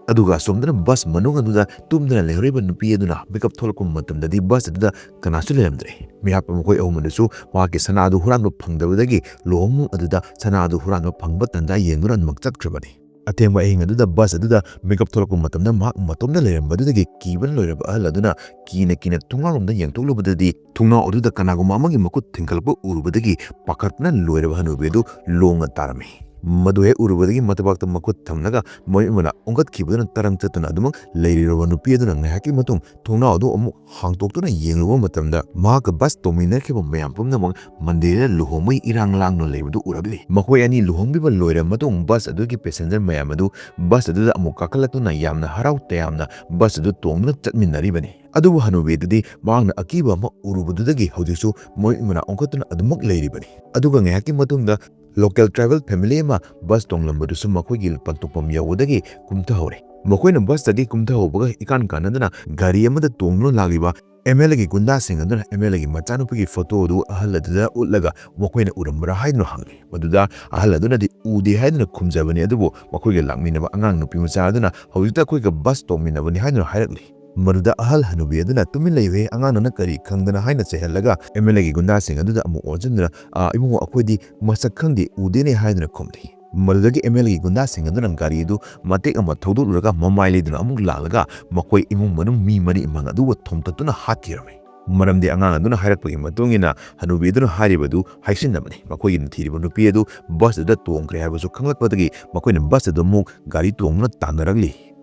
ꯑꯗꯨꯒ ꯑꯁꯣꯝꯗꯅ ꯕꯁ ꯃꯅꯨꯡ ꯑꯗꯨꯗ ꯇꯨꯝꯗꯨꯅ ꯂꯩꯍꯧꯔꯤꯕ ꯅꯨꯄꯤ ꯑꯗꯨꯅ ꯃꯤꯀꯞ ꯊꯣꯛꯂꯛꯄ ꯃꯇꯝꯗꯗꯤ ꯕꯁ ꯑꯗꯨꯗ ꯀꯅꯥꯁꯨ ꯂꯩꯔꯝꯗ꯭ꯔꯦ꯫ ꯃꯤꯍꯥꯠꯄ ꯃꯈꯣꯏ ꯑꯍꯨꯝ ꯑꯗꯨꯁꯨ ꯃꯍꯥꯛꯀꯤ ꯁꯅꯥ ꯑꯗꯨ ꯍꯨꯔꯥꯟꯕ ꯐꯪꯗꯕꯗꯒꯤ ꯂꯨꯍꯣꯡꯐꯝ ꯑꯗꯨꯗ ꯁꯅꯥ ꯑꯗꯨ ꯍꯨꯔꯥꯟꯕ ꯐꯪꯕ ꯇꯥꯟꯖꯥ ꯌꯦꯡꯗꯨꯅ ꯑꯗꯨꯃꯛ ꯆꯠꯈ꯭ꯔꯕꯅꯤ꯫ ꯑꯊꯦꯡꯕ ꯑꯍꯤꯡ ꯑꯗꯨꯗ ꯕꯁ ꯑꯗꯨꯗ ꯃꯤꯀꯞ ꯊꯣꯛꯂꯛꯄ ꯃꯇꯝꯗ ꯃꯍꯥꯛ ꯃꯇꯣꯝꯇ ꯂꯩꯔꯝꯕꯗꯨꯗꯒꯤ ꯀꯤꯕꯅ ꯂꯣꯏꯔꯕ ꯑꯍꯜ ꯑꯗꯨꯅ ꯀꯤꯅ ꯀꯤꯅ ꯊꯣꯡꯅꯥꯎꯔꯣꯝꯗ ꯌꯦꯡꯊꯣꯛꯂꯨꯕꯗꯗꯤ ꯊꯣꯡꯅꯥꯎ ꯑꯗꯨꯗ ꯀꯅꯥꯒꯨꯝꯕ ꯑꯃꯒꯤ ꯃꯈꯨꯠ ꯊꯤꯡꯀꯠꯂꯛꯄ ꯎꯔꯨꯕꯗꯒꯤ ꯄꯥꯈꯠꯄꯅ ꯂꯣꯏꯔꯕ ꯍꯅꯨꯕꯤ ꯑꯗꯨ ꯂꯣꯡꯅ ꯇꯥꯔꯝꯃꯤ꯫ ꯃꯗꯨ ꯍꯦꯛ ꯎꯔꯨꯕꯗꯒꯤ ꯃꯊꯕꯥꯛꯇ ꯃꯈꯨꯠ ꯊꯝꯂꯒ ꯃꯣꯏ ꯑꯃꯅ ꯑꯣꯟꯈꯠꯈꯤꯕꯗꯨꯅ ꯇꯔꯪ ꯆꯠꯇꯨꯅ ꯑꯗꯨꯃꯛ ꯂꯩꯔꯤꯔꯕ ꯅꯨꯄꯤ ꯑꯗꯨꯅ ꯉꯥꯏꯍꯥꯛꯀꯤ ꯃꯇꯨꯡ ꯊꯣꯡꯅꯥꯎ ꯑꯗꯨ ꯑꯃꯨꯛ ꯍꯥꯡꯇꯣꯛꯇꯨꯅ ꯌꯦꯡꯂꯨꯕ ꯃꯇꯝꯗ ꯃꯍꯥꯛꯀ ꯕꯁ ꯇꯣꯡꯃꯤꯟꯅꯈꯤꯕ ꯃꯌꯥꯝ ꯄꯨꯝꯅꯃꯛ ꯃꯟꯗꯤꯔꯗ ꯂꯨꯍꯣꯡꯕꯒꯤ ꯏꯔꯥꯡ ꯂꯥꯡꯗꯨꯅ ꯂꯩꯕꯗꯨ ꯎꯔꯛꯂꯤ꯫ ꯃꯈꯣꯏ ꯑꯅꯤ ꯂꯨꯍꯣꯡꯕꯤꯕ ꯂꯣꯏꯔꯕ ꯃꯇꯨꯡ ꯕꯁ ꯑꯗꯨꯒꯤ ꯄꯦꯁꯦꯟꯖꯔ ꯃꯌꯥꯝ ꯑꯗꯨ ꯕꯁ ꯑꯗꯨꯗ ꯑꯃꯨꯛ ꯀꯥꯈꯠꯂꯛꯇꯨꯅ ꯌꯥꯝꯅ ꯍꯔꯥꯎ ꯇꯌꯥꯝꯅ ꯕꯁ ꯑꯗꯨ ꯇꯣꯡꯗꯨꯅ ꯆꯠꯃꯤꯟꯅꯔꯤꯕꯅꯤ꯫ ꯑꯗꯨꯕꯨ ꯍꯅꯨꯕꯤ ꯑꯗꯨꯗꯤ ꯃꯍꯥꯛꯅ ꯑꯀꯤꯕ ꯑꯃ ꯎꯔꯨꯕꯗꯨꯗꯒꯤ ꯍꯧꯖꯤꯛꯁꯨ ꯃꯣꯏ ꯃꯅꯥꯛ ꯑꯣꯟꯈꯠꯇꯨꯅ ꯑꯗꯨꯃꯛ ꯂꯩꯔꯤꯕꯅꯤ꯫ ꯑꯗꯨꯒ ꯉꯥꯏꯍꯥꯛꯀꯤ ꯃꯇꯨꯡꯗ local tribal family ꯑꯃ ꯕꯁ ꯇꯣꯡꯂꯝꯕꯗꯨꯁꯨ ꯃꯈꯣꯏꯒꯤ ꯄꯟꯊꯨꯡꯐꯝ ꯌꯧꯕꯗꯒꯤ ꯀꯨꯝꯊꯍꯧꯔꯦ꯫ ꯃꯈꯣꯏꯅ ꯕꯁꯇꯒꯤ ꯀꯨꯝꯊꯍꯧꯕꯒ ꯏꯀꯥꯟ ꯀꯥꯟꯅꯗꯅ ꯒꯥꯔꯤ ꯑꯃꯗ ꯇꯣꯡꯗꯨꯅ ꯂꯥꯛꯂꯤꯕ MLAꯒꯤ ꯒꯨꯟꯗꯥꯁꯤꯡ ꯑꯗꯨꯅ MLAꯒꯤ ꯃꯆꯥꯅꯨꯄꯤꯒꯤ ꯐꯣꯇꯣ ꯑꯗꯨ ꯑꯍꯜ ꯑꯗꯨꯗ ꯎꯠꯂꯒ ꯃꯈꯣꯏꯅ ꯎꯔꯝꯕ꯭ꯔꯥ ꯍꯥꯏꯗꯨꯅ ꯍꯪꯂꯤ꯫ ꯃꯗꯨꯗ ꯑꯍꯜ ꯑꯗꯨꯅꯗꯤ ꯎꯗꯦ ꯍꯥꯏꯗꯨꯅ ꯈꯨꯝꯖꯕꯅꯤ, ꯑꯗꯨꯕꯨ ꯃꯈꯣꯏꯒ ꯂꯥꯛꯃꯤꯟꯅꯕ ꯑꯉꯥꯡ ꯅꯨꯄꯤ ꯃꯆꯥ ꯑꯗꯨꯅ ꯍꯧꯖꯤꯛꯇ ꯑꯩꯈꯣꯏꯒ ꯕꯁ ꯇꯣꯡꯃꯤꯟꯅꯕꯅꯤ ꯍꯥꯏꯗꯨꯅ ꯍꯥꯏꯔꯛꯂꯤ꯫ ꯃꯗꯨꯗ ꯑꯍꯜ ꯍꯅꯨꯕꯤ ꯑꯗꯨꯅ "ꯇꯨꯃꯤꯟ ꯂꯩꯌꯨꯍꯦ, ꯑꯉꯥꯡ ꯅꯪꯅ ꯀꯔꯤ ꯈꯪꯗꯅ?" ꯍꯥꯏꯅ ꯆꯩꯍꯜꯂꯒ MLAꯒꯤ ꯒꯨꯟꯗꯥꯁꯤꯡ ꯑꯗꯨꯗ ꯑꯃꯨꯛ ꯑꯣꯟꯁꯤꯟꯗꯨꯅ, "ꯑꯥ, ꯏꯕꯨꯡꯉꯣ, ꯑꯩꯈꯣꯏꯗꯤ ꯃꯁꯛ ꯈꯪꯗꯦ, ꯎꯗꯦꯅꯦ" ꯍꯥꯏꯗꯨꯅ ꯈꯨꯝꯂꯤ꯫ ꯃꯗꯨꯗꯒꯤ MLAꯒꯤ ꯒꯨꯟꯗꯥꯁꯤꯡ ꯑꯗꯨꯅ ꯒꯥꯔꯤ ꯑꯗꯨ ꯃꯇꯦꯛ ꯑꯃ ꯊꯧꯗꯣꯛꯂꯨꯔꯒ ꯃꯃꯥꯏ ꯂꯩꯗꯨꯅ ꯑꯃꯨꯛ ꯂꯥꯛꯂꯒ ꯃꯈꯣꯏ ꯏꯃꯨꯡ ꯃꯅꯨꯡ ꯃꯤ ꯃꯔꯤ ꯃꯉꯥ ꯑꯗꯨꯕꯨ ꯊꯣꯝꯇꯠꯇꯨꯅ ꯍꯥꯠꯈꯤꯔꯝꯃꯤ꯫ ꯃꯔꯝꯗꯤ ꯑꯉꯥꯡ ꯑꯗꯨꯅ ꯍꯥꯏꯔꯛꯄꯒꯤ ꯃꯇꯨꯡ ꯏꯟꯅ ꯍꯅꯨꯕꯤ ꯑꯗꯨꯅ ꯍꯥꯏꯔꯤꯕꯗꯨ ꯍꯥꯏꯁꯤꯟꯅꯕꯅꯤ꯫ ꯃꯈꯣꯏꯒꯤꯅ ꯊꯤꯔꯤꯕ ꯅꯨꯄꯤ ꯑꯗꯨ ꯕꯁ ꯑꯗꯨꯗ ꯇꯣꯡꯈ꯭ꯔꯦ ꯍꯥꯏꯕꯁꯨ ꯈꯪꯂꯛꯄꯗꯒꯤ ꯃꯈꯣꯏꯅ ꯕꯁ ꯑꯗꯨ ꯑꯃꯨꯛ ꯒꯥꯔꯤ ꯇꯣꯡꯗꯨꯅ ꯇꯥꯟꯅꯔꯛꯂꯤ꯫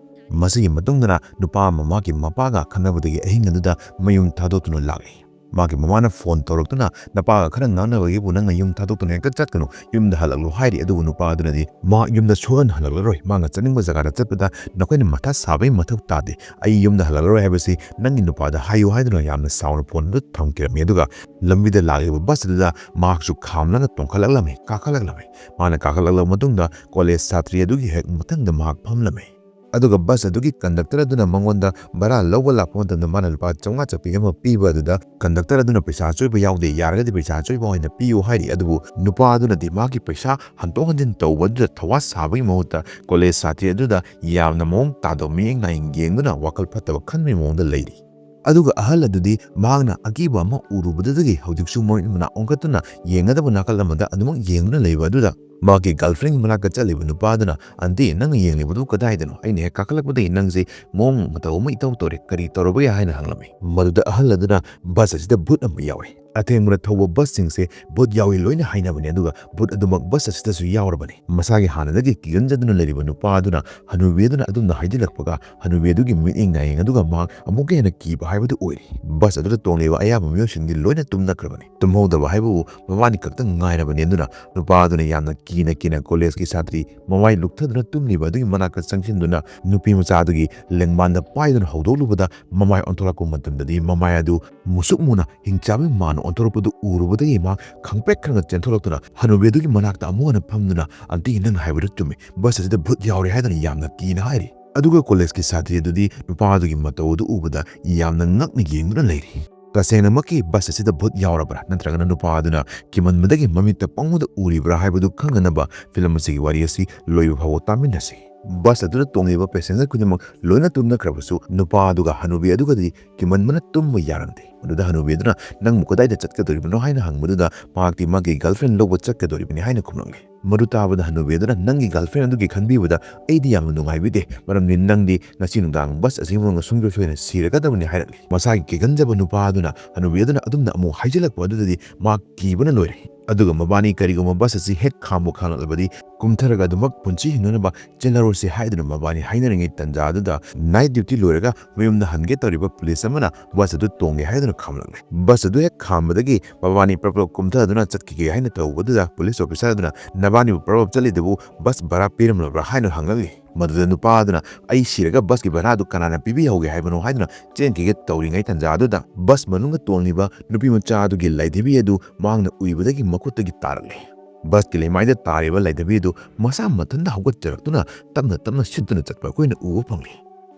ꯃꯁꯤꯒꯤ ꯃꯇꯨꯡꯗꯅ ꯅꯨꯄꯥ ꯑꯃ ꯃꯍꯥꯛꯀꯤ ꯃꯄꯥꯒ ꯈꯠꯅꯕꯗꯒꯤ ꯑꯍꯤꯡ ꯑꯗꯨꯗ ꯃꯌꯨꯝ ꯊꯥꯗꯣꯛꯇꯨꯅ ꯂꯥꯛꯂꯤ꯫ ꯃꯥꯒꯤ ꯃꯃꯥꯅ ꯐꯣꯟ ꯇꯧꯔꯛꯇꯨꯅ, "ꯅꯄꯥꯒ ꯈꯔ ꯉꯥꯡꯅꯕꯒꯤꯕꯨ ꯅꯪꯅ ꯌꯨꯝ ꯊꯥꯗꯣꯛꯇꯨꯅ ꯍꯦꯛꯇ ꯆꯠꯀꯅꯨ, ꯌꯨꯝꯗ ꯍꯜꯂꯛꯂꯣ" ꯍꯥꯏꯔꯤ꯫ ꯑꯗꯨꯕꯨ ꯅꯨꯄꯥ ꯑꯗꯨꯅꯗꯤ, "ꯃꯥ ꯌꯨꯝꯗ ꯁꯨꯛꯍꯟ ꯍꯜꯂꯛꯂꯔꯣꯏ, ꯃꯥꯅ ꯆꯠꯅꯤꯡꯕ ꯖꯒꯥꯗ ꯆꯠꯄꯗ ꯅꯈꯣꯏꯅ ꯃꯊꯥ ꯁꯥꯕꯒꯤ ꯃꯊꯧ ꯇꯥꯗꯦ, ꯑꯩ ꯌꯨꯝꯗ ꯍꯜꯂꯛꯂꯔꯣꯏ ꯍꯥꯏꯕꯁꯤ ꯅꯪꯒꯤ ꯅꯨꯄꯥꯗ ꯍꯥꯏꯌꯨ" ꯍꯥꯏꯗꯨꯅ ꯌꯥꯝꯅ ꯁꯥꯎꯅ ꯐꯣꯟ ꯑꯗꯨ ꯊꯝꯈꯤꯔꯝꯃꯤ꯫ ꯑꯗꯨꯒ ꯂꯝꯕꯤꯗ ꯂꯥꯛꯂꯤꯕ ꯕꯁ ꯑꯗꯨꯗ ꯃꯍꯥꯛꯁꯨ ꯈꯥꯝꯂꯒ ꯇꯣꯡꯈꯠꯂꯛꯂꯝꯃꯤ, ꯀꯥꯈꯠꯂꯛꯂꯝꯃꯤ꯫ ꯃꯥꯅ ꯀꯥꯈꯠꯂꯛꯂꯕ ꯃꯇꯨꯡꯗ ꯀꯣꯂꯦꯖ ꯁꯥꯇ꯭ꯔꯤ ꯑꯗꯨꯒꯤ ꯍꯦꯛ ꯃꯊꯪꯗ ꯃꯍꯥꯛ ꯐꯝꯂꯝꯃꯤ꯫ ꯑꯗꯨꯒ ꯕꯁ ꯑꯗꯨꯒꯤ ꯀꯟꯗꯛꯇꯔ ꯑꯗꯨꯅ ꯃꯉꯣꯟꯗ ꯚꯔꯥ ꯂꯧꯕ ꯂꯥꯛꯄ ꯃꯇꯝꯗ ꯃꯥꯅ ꯂꯨꯄꯥ ꯆꯥꯝꯃꯉꯥ ꯆꯞꯄꯤ ꯑꯃ ꯄꯤꯕ ꯑꯗꯨꯗ ꯀꯟꯗꯛꯇꯔ ꯑꯗꯨꯅ ꯄꯩꯁꯥ ꯑꯆꯣꯏꯕ ꯌꯥꯎꯗꯦ, ꯌꯥꯔꯒꯗꯤ ꯄꯩꯁꯥ ꯑꯆꯣꯏꯕ ꯑꯣꯏꯅ ꯄꯤꯌꯨ ꯍꯥꯏꯔꯤ꯫ ꯑꯗꯨꯕꯨ ꯅꯨꯄꯥ ꯑꯗꯨꯅꯗꯤ ꯃꯥꯒꯤ ꯄꯩꯁꯥ ꯍꯟꯗꯣꯛ ꯍꯟꯖꯤꯟ ꯇꯧꯕ ꯑꯗꯨꯗ ꯊꯋꯥ ꯁꯥꯕꯒꯤ ꯃꯍꯨꯠꯇ ꯀꯣꯂꯦꯖ ꯁꯥꯇ꯭ꯔꯤ ꯑꯗꯨꯗ ꯌꯥꯝꯅ ꯃꯑꯣꯡ ꯇꯥꯗꯕ ꯃꯤꯠꯌꯦꯡ ꯅꯥꯌꯦꯡ ꯌꯦꯡꯗꯨꯅ ꯋꯥꯈꯜ ꯐꯠꯇꯕ ꯈꯟꯕꯒꯤ ꯃꯑꯣꯡꯗ ꯂꯩꯔꯤ꯫ ꯑꯗꯨꯒ ꯑꯍꯜ ꯑꯗꯨꯗꯤ ꯃꯍꯥꯛꯅ ꯑꯀꯤꯕ ꯑꯃ ꯎꯔꯨꯕꯗꯨꯗꯒꯤ ꯍꯧꯖꯤꯛꯁꯨ ꯃꯣꯏ ꯃꯅꯥꯛ ꯑꯣꯟꯈꯠꯇꯨꯅ ꯌꯦꯡꯒꯗꯕ ꯅꯥꯀꯜ ꯑꯃꯗ ꯑꯗꯨꯃꯛ ꯌꯦꯡꯗꯨꯅ ꯂꯩꯕ ꯑꯗꯨꯗ ꯃꯍꯥꯛꯀꯤ ꯒꯔꯜꯐ꯭ꯔꯦꯟꯒꯤ ꯃꯅꯥꯛꯇ ꯆꯠꯂꯤꯕ ꯅꯨꯄꯥꯗꯨꯅ, "ꯑꯟꯇꯤ, ꯅꯪꯅ ꯌꯦꯡꯂꯤꯕꯗꯨ ꯀꯗꯥꯏꯗꯅꯣ? ꯑꯩꯅ ꯍꯦꯛ ꯀꯥꯈꯠꯂꯛꯄꯗꯒꯤ ꯅꯪꯁꯦ ꯃꯑꯣꯡ ꯃꯇꯧ ꯑꯃ ꯏꯇꯧ ꯇꯧꯔꯦ, ꯀꯔꯤ ꯇꯧꯔꯕꯒꯦ?" ꯍꯥꯏꯅ ꯍꯪꯂꯝꯃꯤ꯫ ꯃꯗꯨꯗ ꯑꯍꯜ ꯑꯗꯨꯅ, "ꯕꯁ ꯑꯁꯤꯗ ꯚꯨꯠ ꯑꯃ ꯌꯥꯎꯏ, ꯑꯊꯦꯡꯕꯗ ꯊꯧꯕ ꯕꯁꯁꯤꯡꯁꯦ ꯚꯨꯠ ꯌꯥꯎꯏ ꯂꯣꯏꯅ ꯍꯥꯏꯅꯕꯅꯤ, ꯑꯗꯨꯒ ꯚꯨꯠ ꯑꯗꯨꯃꯛ ꯕꯁ ꯑꯁꯤꯗꯁꯨ ꯌꯥꯎꯔꯕꯅꯤ꯫ ꯃꯁꯥꯒꯤ ꯍꯥꯟꯅꯗꯒꯤ ꯀꯤꯒꯟꯖꯗꯨꯅ ꯂꯩꯔꯤꯕ ꯅꯨꯄꯥ ꯑꯗꯨꯅ ꯍꯅꯨꯕꯤ ꯑꯗꯨꯅ ꯑꯗꯨꯝꯅ ꯍꯥꯏꯖꯤꯜꯂꯛꯄꯒ ꯍꯅꯨꯕꯤ ꯑꯗꯨꯒꯤ ꯃꯤꯠꯌꯦꯡ ꯅꯥꯌꯦꯡ ꯑꯗꯨꯒ ꯃꯍꯥꯛ ꯑꯃꯨꯛꯀ ꯍꯦꯟꯅ ꯀꯤꯕ ꯍꯥꯏꯕꯗꯨ ꯑꯣꯏꯔꯦ꯫ ꯕꯁ ꯑꯗꯨꯗ ꯇꯣꯡꯂꯤꯕ ꯑꯌꯥꯝꯕ ꯃꯤꯑꯣꯏꯁꯤꯡꯗꯤ ꯂꯣꯏꯅ ꯇꯨꯝꯅꯈ꯭ꯔꯕꯅꯤ꯫ ꯇꯨꯝꯍꯧꯗꯕ ꯍꯥꯏꯕꯕꯨ ꯃꯕꯥꯅꯤ ꯈꯛꯇ ꯉꯥꯏꯔꯕꯅꯤ꯫ ꯑꯗꯨꯅ ꯅꯨꯄꯥ ꯑꯗꯨꯅ ꯌꯥꯝꯅ ꯀꯤꯅ ꯀꯤꯅ ꯀꯣꯂꯦꯖꯀꯤ ꯁꯥꯇ꯭ꯔꯤ ꯃꯃꯥꯏ ꯂꯨꯛꯊꯗꯨꯅ ꯇꯨꯝꯂꯤꯕ ꯑꯗꯨꯒꯤ ꯃꯅꯥꯛꯇ ꯆꯪꯁꯤꯟꯗꯨꯅ ꯅꯨꯄꯤ ꯃꯆꯥ ꯑꯗꯨꯒꯤ ꯂꯦꯡꯕꯥꯟꯗ ꯄꯥꯏꯗꯨꯅ ꯍꯧꯗꯣꯛꯂꯨꯕꯗ, ꯃꯃꯥꯏ ꯑꯣꯟꯊꯣꯔꯛꯄ ꯃꯇꯝꯗꯗꯤ ꯃꯃꯥꯏ ꯑꯗꯨ ꯃꯨꯁꯨꯛ ꯃꯨꯅ ꯍꯤꯡꯆꯥꯕꯤ ꯃꯥꯟꯅ ꯑꯣꯟꯊꯣꯔꯛꯄꯗꯨ ꯎꯔꯨꯕꯗꯒꯤ ꯃꯍꯥꯛ ꯈꯪꯄ꯭ꯔꯦꯛ ꯈꯪꯅ ꯆꯦꯟꯊꯣꯛꯂꯛꯇꯨꯅ ꯍꯅꯨꯕꯤ ꯑꯗꯨꯒꯤ ꯃꯅꯥꯛꯇ ꯑꯃꯨꯛ ꯍꯟꯅ ꯐꯝꯗꯨꯅ, "ꯑꯟꯇꯤ, ꯅꯪꯅ ꯍꯥꯏꯕꯗꯨ ꯆꯨꯝꯃꯤ, ꯕꯁ ꯑꯁꯤꯗ ꯚꯨꯠ ꯌꯥꯎꯔꯦ" ꯍꯥꯏꯗꯨꯅ ꯌꯥꯝꯅ ꯀꯤꯅ ꯍꯥꯏꯔꯤ꯫ ꯑꯗꯨꯒ ꯀꯣꯂꯦꯖꯀꯤ ꯁꯥꯇ꯭ꯔꯤ ꯑꯗꯨꯗꯤ ꯅꯨꯄꯥ ꯑꯗꯨꯒꯤ ꯃꯇꯧ ꯑꯗꯨ ꯎꯕꯗ ꯌꯥꯝꯅ ꯉꯛꯅ ꯌꯦꯡꯗꯨꯅ ꯂꯩꯔꯤ꯫ ꯇꯁꯦꯡꯅꯃꯛꯀꯤ ꯕꯁ ꯑꯁꯤꯗ ꯚꯨꯠ ꯌꯥꯎꯔꯕ꯭ꯔꯥ, ꯅꯠꯇ꯭ꯔꯒꯅ ꯅꯨꯄꯥ ꯑꯗꯨꯅ ꯀꯤꯃꯟꯕꯗꯒꯤ ꯃꯃꯤꯠꯇ ꯄꯪꯕꯗ ꯎꯔꯤꯕ꯭ꯔꯥ ꯍꯥꯏꯕꯗꯨ ꯈꯪꯅꯅꯕ ꯐꯤꯂꯝ ꯑꯁꯤꯒꯤ ꯋꯥꯔꯤ ꯑꯁꯤ ꯂꯣꯏꯕ ꯐꯥꯎꯕ ꯇꯥꯃꯤꯟꯅꯁꯤ꯫ ꯕꯁ ꯑꯗꯨꯗ ꯇꯣꯡꯂꯤꯕ ꯄꯦꯁꯦꯟꯖꯔ ꯈꯨꯗꯤꯡꯃꯛ ꯂꯣꯏꯅ ꯇꯨꯝꯅꯈ꯭ꯔꯕꯁꯨ, ꯅꯨꯄꯥ ꯑꯗꯨꯒ ꯍꯅꯨꯕꯤ ꯑꯗꯨꯒꯗꯤ ꯀꯤꯃꯟꯕꯅ ꯇꯨꯝꯕ ꯌꯥꯔꯝꯗꯦ꯫ ꯃꯗꯨꯗ ꯍꯅꯨꯕꯤ ꯑꯗꯨꯅ, "ꯅꯪꯕꯨ ꯀꯗꯥꯏꯗ ꯆꯠꯀꯗꯧꯔꯤꯕꯅꯣ?" ꯍꯥꯏꯅ ꯍꯪꯕꯗꯨꯗ, ꯃꯍꯥꯛꯇꯤ ꯃꯥꯒꯤ ꯒꯔꯜꯐ꯭ꯔꯦꯟ ꯂꯧꯕ ꯆꯠꯀꯗꯧꯔꯤꯕꯅꯤ ꯍꯥꯏꯅ ꯈꯨꯝꯂꯝꯃꯤ꯫ ꯃꯗꯨ ꯇꯥꯕꯗ ꯍꯅꯨꯕꯤ ꯑꯗꯨꯅ, "ꯅꯪꯒꯤ ꯒꯔꯜꯐ꯭ꯔꯦꯟ ꯑꯗꯨꯒꯤ ꯈꯟꯕꯤꯕꯗ ꯑꯩꯗꯤ ꯌꯥꯝꯅ ꯅꯨꯡꯉꯥꯏꯕꯤꯗꯦ, ꯃꯔꯝꯗꯤ ꯅꯪꯗꯤ ꯉꯁꯤ ꯅꯨꯡꯗꯥꯡ ꯕꯁ ꯑꯁꯤꯒꯤ ꯃꯅꯨꯡꯗ ꯁꯨꯡꯁꯣꯏ ꯁꯣꯏꯗꯅ ꯁꯤꯔꯒꯗꯕꯅꯤ" ꯍꯥꯏꯔꯛꯂꯤ꯫ ꯃꯁꯥꯒꯤ ꯀꯤꯒꯟꯖꯕ ꯅꯨꯄꯥ ꯑꯗꯨꯅ ꯍꯅꯨꯕꯤ ꯑꯗꯨꯅ ꯑꯗꯨꯝꯅ ꯑꯃꯨꯛ ꯍꯥꯏꯖꯤꯜꯂꯛꯄ ꯑꯗꯨꯗꯗꯤ ꯃꯍꯥꯛ ꯀꯤꯕꯅ ꯂꯣꯏꯔꯦ꯫ ꯑꯗꯨꯒ ꯃꯕꯥꯅꯤ ꯀꯔꯤꯒꯨꯝꯕ ꯕꯁ ꯑꯁꯤ ꯍꯦꯛ ꯈꯥꯝꯕꯨ ꯈꯥꯝꯂꯛꯂꯕꯗꯤ ꯀꯨꯝꯊꯔꯒ ꯑꯗꯨꯃꯛ ꯄꯨꯟꯁꯤ ꯍꯤꯡꯅꯅꯕ ꯆꯦꯜꯍꯧꯔꯁꯤ ꯍꯥꯏꯗꯨꯅ ꯃꯕꯥꯅꯤ ꯍꯥꯏꯅꯔꯤꯉꯩ ꯇꯟꯖꯥ ꯑꯗꯨꯗ ꯅꯥꯏꯠ ꯗ꯭ꯌꯨꯇꯤ ꯂꯣꯏꯔꯒ ꯃꯌꯨꯝꯗ ꯍꯟꯒꯦ ꯇꯧꯔꯤꯕ ꯄꯨꯂꯤꯁ ꯑꯃꯅ ꯕꯁ ꯑꯗꯨ ꯇꯣꯡꯒꯦ ꯍꯥꯏꯗꯨꯅ ꯈꯥꯝꯂꯛꯂꯦ꯫ ꯕꯁ ꯑꯗꯨ ꯍꯦꯛ ꯈꯥꯝꯕꯗꯒꯤ ꯃꯕꯥꯅꯤ ꯄ꯭ꯔꯞ ꯄ꯭ꯔꯞ ꯀꯨꯝꯊꯗꯨꯅ ꯆꯠꯈꯤꯒꯦ ꯍꯥꯏꯅ ꯇꯧꯕꯗꯨꯗ ꯄꯨꯂꯤꯁ ꯑꯣꯐꯤꯁꯥꯔ ꯑꯗꯨꯅ, "ꯅꯕꯥꯅꯤꯕꯨ ꯄ꯭ꯔꯞ ꯄ꯭ꯔꯞ ꯆꯠꯂꯤꯗꯨꯕꯨ ꯕꯁ ꯚꯔꯥ ꯄꯤꯔꯝꯂꯕ꯭ꯔꯥ?" ꯍꯥꯏꯅ ꯍꯪꯂꯛꯂꯤ꯫ ꯃꯗꯨꯗ ꯅꯨꯄꯥ ꯑꯗꯨꯅ, "ꯑꯩ ꯁꯤꯔꯒ ꯕꯁꯀꯤ ꯚꯔꯥꯗꯨ ꯀꯅꯥꯅ ꯄꯤꯕꯤꯍꯧꯒꯦ ꯍꯥꯏꯕꯅꯣ?" ꯍꯥꯏꯗꯨꯅ ꯆꯦꯟꯈꯤꯒꯦ ꯇꯧꯔꯤꯉꯩ ꯇꯟꯖꯥ ꯑꯗꯨꯗ ꯕꯁ ꯃꯅꯨꯡꯗ ꯇꯣꯡꯂꯤꯕ ꯅꯨꯄꯤ ꯃꯆꯥ ꯑꯗꯨꯒꯤ ꯂꯥꯏꯙꯤꯕꯤ ꯑꯗꯨ ꯃꯍꯥꯛꯅ ꯎꯏꯕꯗꯒꯤ ꯃꯈꯨꯠꯇꯒꯤ ꯇꯥꯔꯛꯂꯦ꯫ ꯕꯁꯀꯤ ꯂꯩꯃꯥꯏꯗ ꯇꯥꯔꯤꯕ ꯂꯥꯏꯙꯤꯕꯤ ꯑꯗꯨ ꯃꯁꯥ ꯃꯊꯟꯇ ꯍꯧꯒꯠꯆꯔꯛꯇꯨꯅ ꯇꯞꯅ ꯇꯞꯅ ꯁꯤꯠꯇꯨꯅ ꯆꯠꯄ ꯑꯩꯈꯣꯏꯅ ꯎꯕ ꯐꯪꯂꯤ꯫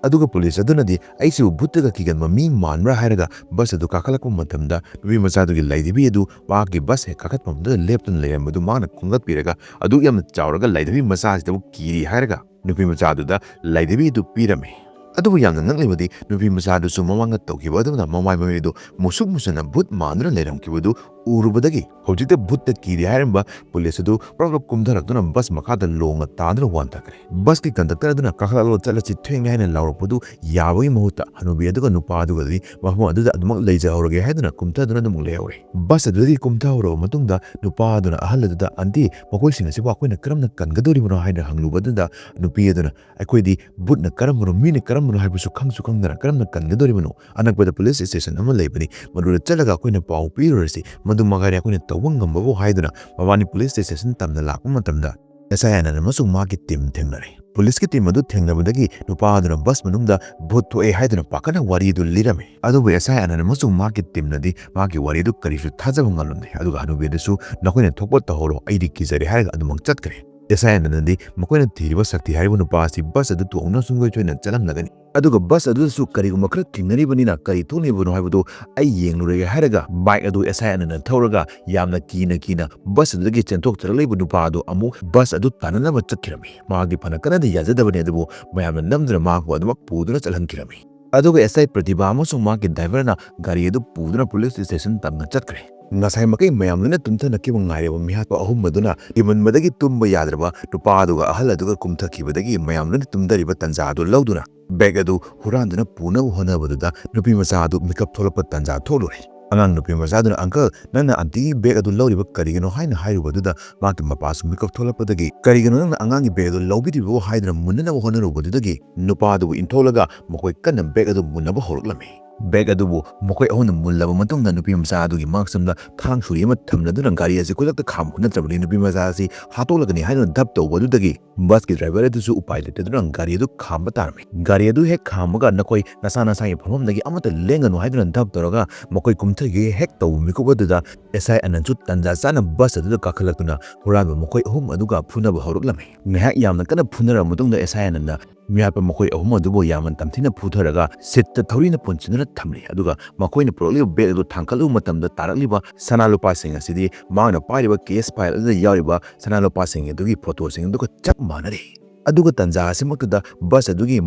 ꯑꯗꯨꯒ ꯄꯨꯂꯤꯁ ꯑꯗꯨꯅꯗꯤ ꯑꯩꯁꯤꯕꯨ ꯚꯨꯠꯇꯒ ꯀꯤꯒꯟꯕ ꯃꯤ ꯃꯥꯟꯕ꯭ꯔꯥ ꯍꯥꯏꯔꯒ ꯕꯁ ꯑꯗꯨ ꯀꯥꯈꯠꯂꯛꯄ ꯃꯇꯝꯗ ꯅꯨꯄꯤ ꯃꯆꯥꯗꯨꯒꯤ ꯂꯥꯏꯙꯤꯕꯤ ꯑꯗꯨ ꯃꯍꯥꯛꯀꯤ ꯕꯁ ꯍꯦꯛ ꯀꯥꯈꯠꯄ ꯃꯇꯝꯗ ꯂꯦꯞꯇꯨꯅ ꯂꯩꯔꯝꯕꯗꯨ ꯃꯍꯥꯛꯅ ꯈꯣꯝꯒꯠꯄꯤꯔꯒ, "ꯑꯗꯨꯛ ꯌꯥꯝꯅ ꯆꯥꯎꯔꯒ ꯂꯥꯏꯙꯤꯕꯤ ꯃꯆꯥ ꯑꯁꯤꯗꯕꯨ ꯀꯤꯔꯤ?" ꯍꯥꯏꯔꯒ ꯅꯨꯄꯤ ꯃꯆꯥꯗꯨꯗ ꯂꯥꯏꯙꯤꯕꯤ ꯑꯗꯨ ꯄꯤꯔꯝꯃꯤ꯫ ꯑꯗꯨꯕꯨ ꯌꯥꯝꯅ ꯉꯛꯂꯤꯕꯗꯤ ꯅꯨꯄꯤ ꯃꯆꯥꯗꯨꯁꯨ ꯃꯃꯥꯡꯗ ꯇꯧꯈꯤꯕ ꯑꯗꯨꯝꯅ ꯃꯃꯥꯏ ꯃꯃꯤꯠ ꯑꯗꯨ ꯃꯨꯁꯨꯛ ꯃꯨꯁꯟꯅ ꯚꯨꯠ ꯃꯥꯟꯗꯨꯅ ꯂꯩꯔꯝꯈꯤꯕꯗꯨ ꯎꯔꯨꯕꯗꯒꯤ ꯍꯧꯖꯤꯛꯇ ꯚꯨꯠꯇ ꯀꯤꯔꯦ ꯍꯥꯏꯔꯝꯕ ꯄꯨꯂꯤꯁ ꯑꯗꯨ ꯄ꯭ꯔꯞ ꯄ꯭ꯔꯞ ꯀꯨꯝꯊꯔꯛꯇꯨꯅ ꯕꯁ ꯃꯈꯥꯗ ꯂꯣꯡꯅ ꯇꯥꯗꯨꯅ ꯋꯥꯟꯊꯈ꯭ꯔꯦ꯫ ꯕꯁꯀꯤ ꯀꯟꯗꯛꯇꯔ ꯑꯗꯨꯅ "ꯀꯥꯈꯠꯂꯛꯂꯣ, ꯆꯠꯂꯁꯤ, ꯊꯦꯡꯂꯦ" ꯍꯥꯏꯅ ꯂꯥꯎꯔꯛꯄꯗꯨ ꯌꯥꯕꯒꯤ ꯃꯍꯨꯠꯇ ꯍꯅꯨꯕꯤ ꯑꯗꯨꯒ ꯅꯨꯄꯥ ꯑꯗꯨꯒꯗꯤ ꯃꯐꯝ ꯑꯗꯨꯗ ꯑꯗꯨꯃꯛ ꯂꯩꯖꯍꯧꯔꯒꯦ ꯍꯥꯏꯗꯨꯅ ꯀꯨꯝꯊꯗꯨꯅ ꯑꯗꯨꯃꯛ ꯂꯩꯍꯧꯔꯦ꯫ ꯕꯁ ꯑꯗꯨꯗꯒꯤ ꯀꯨꯝꯊꯍꯧꯔꯕ ꯃꯇꯨꯡꯗ ꯅꯨꯄꯥ ꯑꯗꯨꯅ ꯑꯍꯜ ꯑꯗꯨꯗ, "ꯑꯟꯇꯤ, ꯃꯈꯣꯏꯁꯤꯡ ꯑꯁꯤꯕꯨ ꯑꯩꯈꯣꯏꯅ ꯀꯔꯝꯅ ꯀꯟꯒꯗꯧꯔꯤꯕꯅꯣ?" ꯍꯥꯏꯅ ꯍꯪꯂꯨꯕ ꯑꯗꯨꯗ ꯅꯨꯄꯤ ꯑꯗꯨꯅ, "ꯑꯩꯈꯣꯏꯗꯤ ꯚꯨꯠꯅ ꯀꯔꯝꯕꯅꯣ, ꯃꯤꯅ ꯀꯔꯝꯕꯅꯣ ꯍꯥꯏꯕꯁꯨ ꯈꯪꯁꯨ ꯈꯪꯗꯅ ꯀꯔꯝꯅ ꯀꯟꯒꯗꯧꯔꯤꯕꯅꯣ? ꯑꯅꯛꯄꯗ ꯄꯨꯂꯤꯁ ꯁ꯭ꯇꯦꯁꯟ ꯑꯃ ꯂꯩꯕꯅꯤ, ꯃꯗꯨꯗ ꯆꯠꯂꯒ ꯑꯩꯈꯣꯏꯅ ꯄꯥꯎ ꯄꯤꯔꯨꯔꯁꯤ, ꯃꯗꯨ ꯃꯉꯥꯏꯔꯦ ꯑꯩꯈꯣꯏꯅ ꯇꯧꯕ ꯉꯝꯕꯕꯨ" ꯍꯥꯏꯗꯨꯅ ꯃꯕꯥꯅꯤ ꯄꯨꯂꯤꯁ ꯁ꯭ꯇꯦꯁꯟ ꯇꯝꯅ ꯂꯥꯛꯄ ꯃꯇꯝꯗ ꯑꯦꯁ ꯑꯥꯏ ꯑꯅꯟ ꯑꯃꯁꯨꯡ ꯃꯍꯥꯛꯀꯤ ꯇꯤꯝ ꯊꯦꯡꯅꯔꯦ꯫ ꯄꯨꯂꯤꯁꯀꯤ ꯇꯤꯝ ꯑꯗꯨ ꯊꯦꯡꯅꯕꯗꯒꯤ ꯅꯨꯄꯥ ꯑꯗꯨꯅ ꯕꯁ ꯃꯅꯨꯡꯗ ꯚꯨꯠ ꯊꯣꯛꯑꯦ ꯍꯥꯏꯗꯨꯅ ꯄꯥꯈꯠꯅ ꯋꯥꯔꯤ ꯑꯗꯨ ꯂꯤꯔꯝꯃꯤ꯫ ꯑꯗꯨꯕꯨ ꯑꯦꯁ ꯑꯥꯏ ꯑꯅꯟ ꯑꯃꯁꯨꯡ ꯃꯍꯥꯛꯀꯤ ꯇꯤꯝꯅꯗꯤ ꯃꯍꯥꯛꯀꯤ ꯋꯥꯔꯤ ꯑꯗꯨ ꯀꯔꯤꯁꯨ ꯊꯥꯖꯕ ꯉꯝꯂꯝꯗꯦ꯫ ꯑꯗꯨꯒ ꯍꯅꯨꯕꯤ ꯑꯗꯨꯁꯨ "ꯅꯈꯣꯏꯅ ꯊꯣꯛꯄ ꯇꯧꯍꯧꯔꯣ, ꯑꯩꯗꯤ ꯀꯤꯖꯔꯦ" ꯍꯥꯏꯔꯒ ꯑꯗꯨꯃꯛ ꯆꯠꯈ꯭ꯔꯦ꯫ ꯑꯦꯁ ꯑꯥꯏ ꯑꯅꯟꯗꯤ ꯃꯈꯣꯏꯅ ꯊꯤꯔꯤꯕ ꯁꯛꯇꯤ ꯍꯥꯏꯔꯤꯕ ꯅꯨꯄꯥ ꯑꯁꯤ ꯕꯁ ꯑꯗꯨ ꯇꯣꯡꯗꯨꯅ ꯁꯨꯡꯁꯣꯏ ꯁꯣꯏꯗꯅ ꯆꯠꯂꯝꯂꯒꯅꯤ꯫ ꯑꯗꯨꯒ ꯕꯁ ꯑꯗꯨꯗꯁꯨ ꯀꯔꯤꯒꯨꯝꯕ ꯈꯔ ꯊꯦꯡꯅꯔꯤꯕꯅꯤꯅ ꯀꯔꯤ ꯊꯣꯛꯂꯤꯕꯅꯣ ꯍꯥꯏꯕꯗꯨ ꯑꯩ ꯌꯦꯡꯂꯨꯔꯒꯦ ꯍꯥꯏꯔꯒ ꯕꯥꯏꯛ ꯑꯗꯨ ꯑꯦꯁ ꯑꯥꯏ ꯑꯅꯟꯗ ꯊꯧꯔꯒ ꯌꯥꯝꯅ ꯀꯤꯅ ꯀꯤꯅ ꯕꯁ ꯑꯗꯨꯗꯒꯤ ꯆꯦꯟꯊꯣꯛꯆꯔꯛꯂꯤꯕ ꯅꯨꯄꯥ ꯑꯗꯨ ꯑꯃꯨꯛ ꯕꯁ ꯑꯗꯨ ꯇꯥꯟꯅꯅꯕ ꯆꯠꯈꯤꯔꯝꯃꯤ꯫ ꯃꯍꯥꯛꯇꯤ ꯐꯅ ꯀꯟꯅꯗꯤ ꯌꯥꯖꯗꯕꯅꯤ, ꯑꯗꯨꯕꯨ ꯃꯌꯥꯝꯅ ꯅꯝꯗꯨꯅ ꯃꯍꯥꯛꯄꯨ ꯑꯗꯨꯃꯛ ꯄꯨꯗꯨꯅ ꯆꯠꯍꯟꯈꯤꯔꯝꯃꯤ꯫ ꯑꯗꯨꯒ ꯑꯦꯁ ꯑꯥꯏ ꯄ꯭ꯔꯇꯤꯚꯥ ꯑꯃꯁꯨꯡ ꯃꯍꯥꯛꯀꯤ ꯗ꯭ꯔꯥꯏꯚꯔꯅ ꯒꯥꯔꯤ ꯑꯗꯨ ꯄꯨꯗꯨꯅ ꯄꯨꯂꯤꯁ ꯁ꯭ꯇꯦꯁꯟ ꯇꯝꯅ ꯆꯠꯈ꯭ꯔꯦ꯫ ꯉꯁꯥꯏ ꯃꯈꯩ ꯃꯌꯥꯝ ꯂꯣꯏꯅ ꯇꯨꯝꯊꯅꯈꯤꯕ ꯉꯥꯏꯔꯕ ꯃꯤꯍꯥꯠꯄ ꯑꯍꯨꯝ ꯑꯗꯨꯅ ꯀꯤꯃꯟꯕꯗꯒꯤ ꯇꯨꯝꯕ ꯌꯥꯗ꯭ꯔꯕ ꯅꯨꯄꯥ ꯑꯗꯨꯒ ꯑꯍꯜ ꯑꯗꯨꯒ ꯀꯨꯝꯊꯈꯤꯕꯗꯒꯤ ꯃꯌꯥꯝ ꯂꯣꯏꯅ ꯇꯨꯝꯊꯔꯤꯕ ꯇꯟꯖꯥ ꯑꯗꯨ ꯂꯧꯗꯨꯅ ꯕꯦꯒ ꯑꯗꯨ ꯍꯨꯔꯥꯟꯗꯨꯅ ꯄꯨꯅꯕ ꯍꯣꯠꯅꯕꯗꯨꯗ ꯅꯨꯄꯤ ꯃꯆꯥ ꯑꯗꯨ ꯃꯤꯀꯞ ꯊꯣꯛꯂꯛꯄ ꯇꯟꯖꯥ ꯊꯣꯛꯂꯨꯔꯦ꯫ ꯑꯉꯥꯡ ꯅꯨꯄꯤ ꯃꯆꯥꯗꯨꯅ, "ꯑꯪꯀꯜ, ꯅꯪꯅ ꯑꯟꯇꯤꯒꯤ ꯕꯦꯒ ꯑꯗꯨ ꯂꯧꯔꯤꯕ ꯀꯔꯤꯒꯤꯅꯣ?" ꯍꯥꯏꯅ ꯍꯥꯏꯔꯨꯕꯗꯨꯗ ꯃꯍꯥꯛꯀꯤ ꯃꯄꯥꯁꯨ ꯃꯤꯀꯞ ꯊꯣꯛꯂꯛꯄꯗꯒꯤ, "ꯀꯔꯤꯒꯤꯅꯣ ꯅꯪꯅ ꯑꯉꯥꯡꯒꯤ ꯕꯦꯒ ꯑꯗꯨ ꯂꯧꯕꯤꯔꯤꯕꯣ?" ꯍꯥꯏꯗꯨꯅ ꯃꯨꯟꯅꯅꯕ ꯍꯣꯠꯅꯔꯨꯕꯗꯨꯗꯒꯤ ꯅꯨꯄꯥ ꯑꯗꯨꯕꯨ ꯏꯟꯊꯣꯛꯂꯒ ꯃꯈꯣꯏ ꯀꯟꯅ ꯕꯦꯒ ꯑꯗꯨ ꯃꯨꯟꯅꯕ ꯍꯧꯔꯛꯂꯝꯃꯤ꯫ ꯕꯦꯒ ꯑꯗꯨꯕꯨ ꯃꯈꯣꯏ ꯑꯍꯨꯝꯅ ꯃꯨꯜꯂꯕ ꯃꯇꯨꯡꯗ ꯅꯨꯄꯤ ꯃꯆꯥ ꯑꯗꯨꯒꯤ ꯃꯥꯡꯁꯝꯗ ꯊꯥꯡ ꯁꯨꯔꯤ ꯑꯃ ꯊꯝꯂꯗꯨꯅ ꯒꯥꯔꯤ ꯑꯁꯤ ꯈꯨꯗꯛꯇ ꯈꯥꯝꯕ ꯅꯠꯇ꯭ꯔꯕꯗꯤ ꯅꯨꯄꯤ ꯃꯆꯥ ꯑꯁꯤ ꯍꯥꯠꯇꯣꯛꯂꯒꯅꯤ ꯍꯥꯏꯗꯨꯅ ꯙꯞ ꯇꯧꯕ ꯑꯗꯨꯗꯒꯤ ꯕꯁꯀꯤ ꯗ꯭ꯔꯥꯏꯚꯔ ꯑꯗꯨꯁꯨ ꯎꯄꯥꯏ ꯂꯩꯇꯗꯨꯅ ꯒꯥꯔꯤ ꯑꯗꯨ ꯈꯥꯝꯕ ꯇꯥꯔꯝꯃꯤ꯫ ꯒꯥꯔꯤ ꯑꯗꯨ ꯍꯦꯛ ꯈꯥꯝꯕꯒ ꯅꯈꯣꯏ ꯅꯁꯥ ꯅꯁꯥꯒꯤ ꯐꯝꯐꯝꯗꯒꯤ ꯑꯃꯠꯇ ꯂꯦꯡꯒꯅꯨ ꯍꯥꯏꯗꯨꯅ ꯙꯞ ꯇꯧꯔꯒ ꯃꯈꯣꯏ ꯀꯨꯝꯊꯒꯦ ꯍꯦꯛ ꯇꯧꯕ ꯃꯤꯀꯨꯞ ꯑꯗꯨꯗ ꯑꯦꯁ ꯑꯥꯏ ꯑꯅꯟꯁꯨ ꯇꯟꯖꯥ ꯆꯥꯅ ꯕꯁ ꯑꯗꯨꯗ ꯀꯥꯈꯠꯂꯛꯇꯨꯅ ꯍꯨꯔꯥꯟꯕ ꯃꯈꯣꯏ ꯑꯍꯨꯝ ꯑꯗꯨꯒ ꯐꯨꯅꯕ ꯍꯧꯔꯛꯂꯝꯃꯤ꯫ ꯉꯥꯏꯍꯥꯛ ꯌꯥꯝꯅ ꯀꯟꯅ ꯐꯨꯅꯔꯕ ꯃꯇꯨꯡꯗ ꯑꯦꯁ ꯑꯥꯏ ꯑꯅꯟꯅ ꯃꯤꯍꯥꯠꯄ ꯃꯈꯣꯏ ꯑꯍꯨꯝ ꯑꯗꯨꯕꯨ ꯌꯥꯝꯅ ꯇꯝꯊꯤꯅ ꯐꯨꯊꯔꯒ ꯁꯤꯠꯇ ꯊꯧꯔꯤꯅ ꯄꯨꯟꯁꯤꯟꯗꯨꯅ ꯊꯝꯂꯤ꯫ ꯑꯗꯨꯒ ꯃꯈꯣꯏꯅ ꯄꯨꯔꯛꯂꯤꯕ ꯕꯦꯒ ꯑꯗꯨ ꯊꯥꯡꯒꯠꯂꯨꯕ ꯃꯇꯝꯗ ꯇꯥꯔꯛꯂꯤꯕ ꯁꯅꯥ ꯂꯨꯄꯥꯁꯤꯡ ꯑꯁꯤꯗꯤ ꯃꯍꯥꯛꯅ ꯄꯥꯏꯔꯤꯕ ꯀꯦꯁ ꯐꯥꯏꯜ ꯑꯗꯨꯗ ꯌꯥꯎꯔꯤꯕ ꯁꯅꯥ ꯂꯨꯄꯥꯁꯤꯡ ꯑꯗꯨꯒꯤ ꯐꯣꯇꯣꯁꯤꯡ ꯑꯗꯨꯒ ꯆꯞ ꯃꯥꯟꯅꯔꯤ꯫ ꯑꯗꯨꯒ ꯇꯟꯖꯥ ꯑꯁꯤꯃꯛꯇꯗ ꯕꯁ ꯑꯗꯨꯒꯤ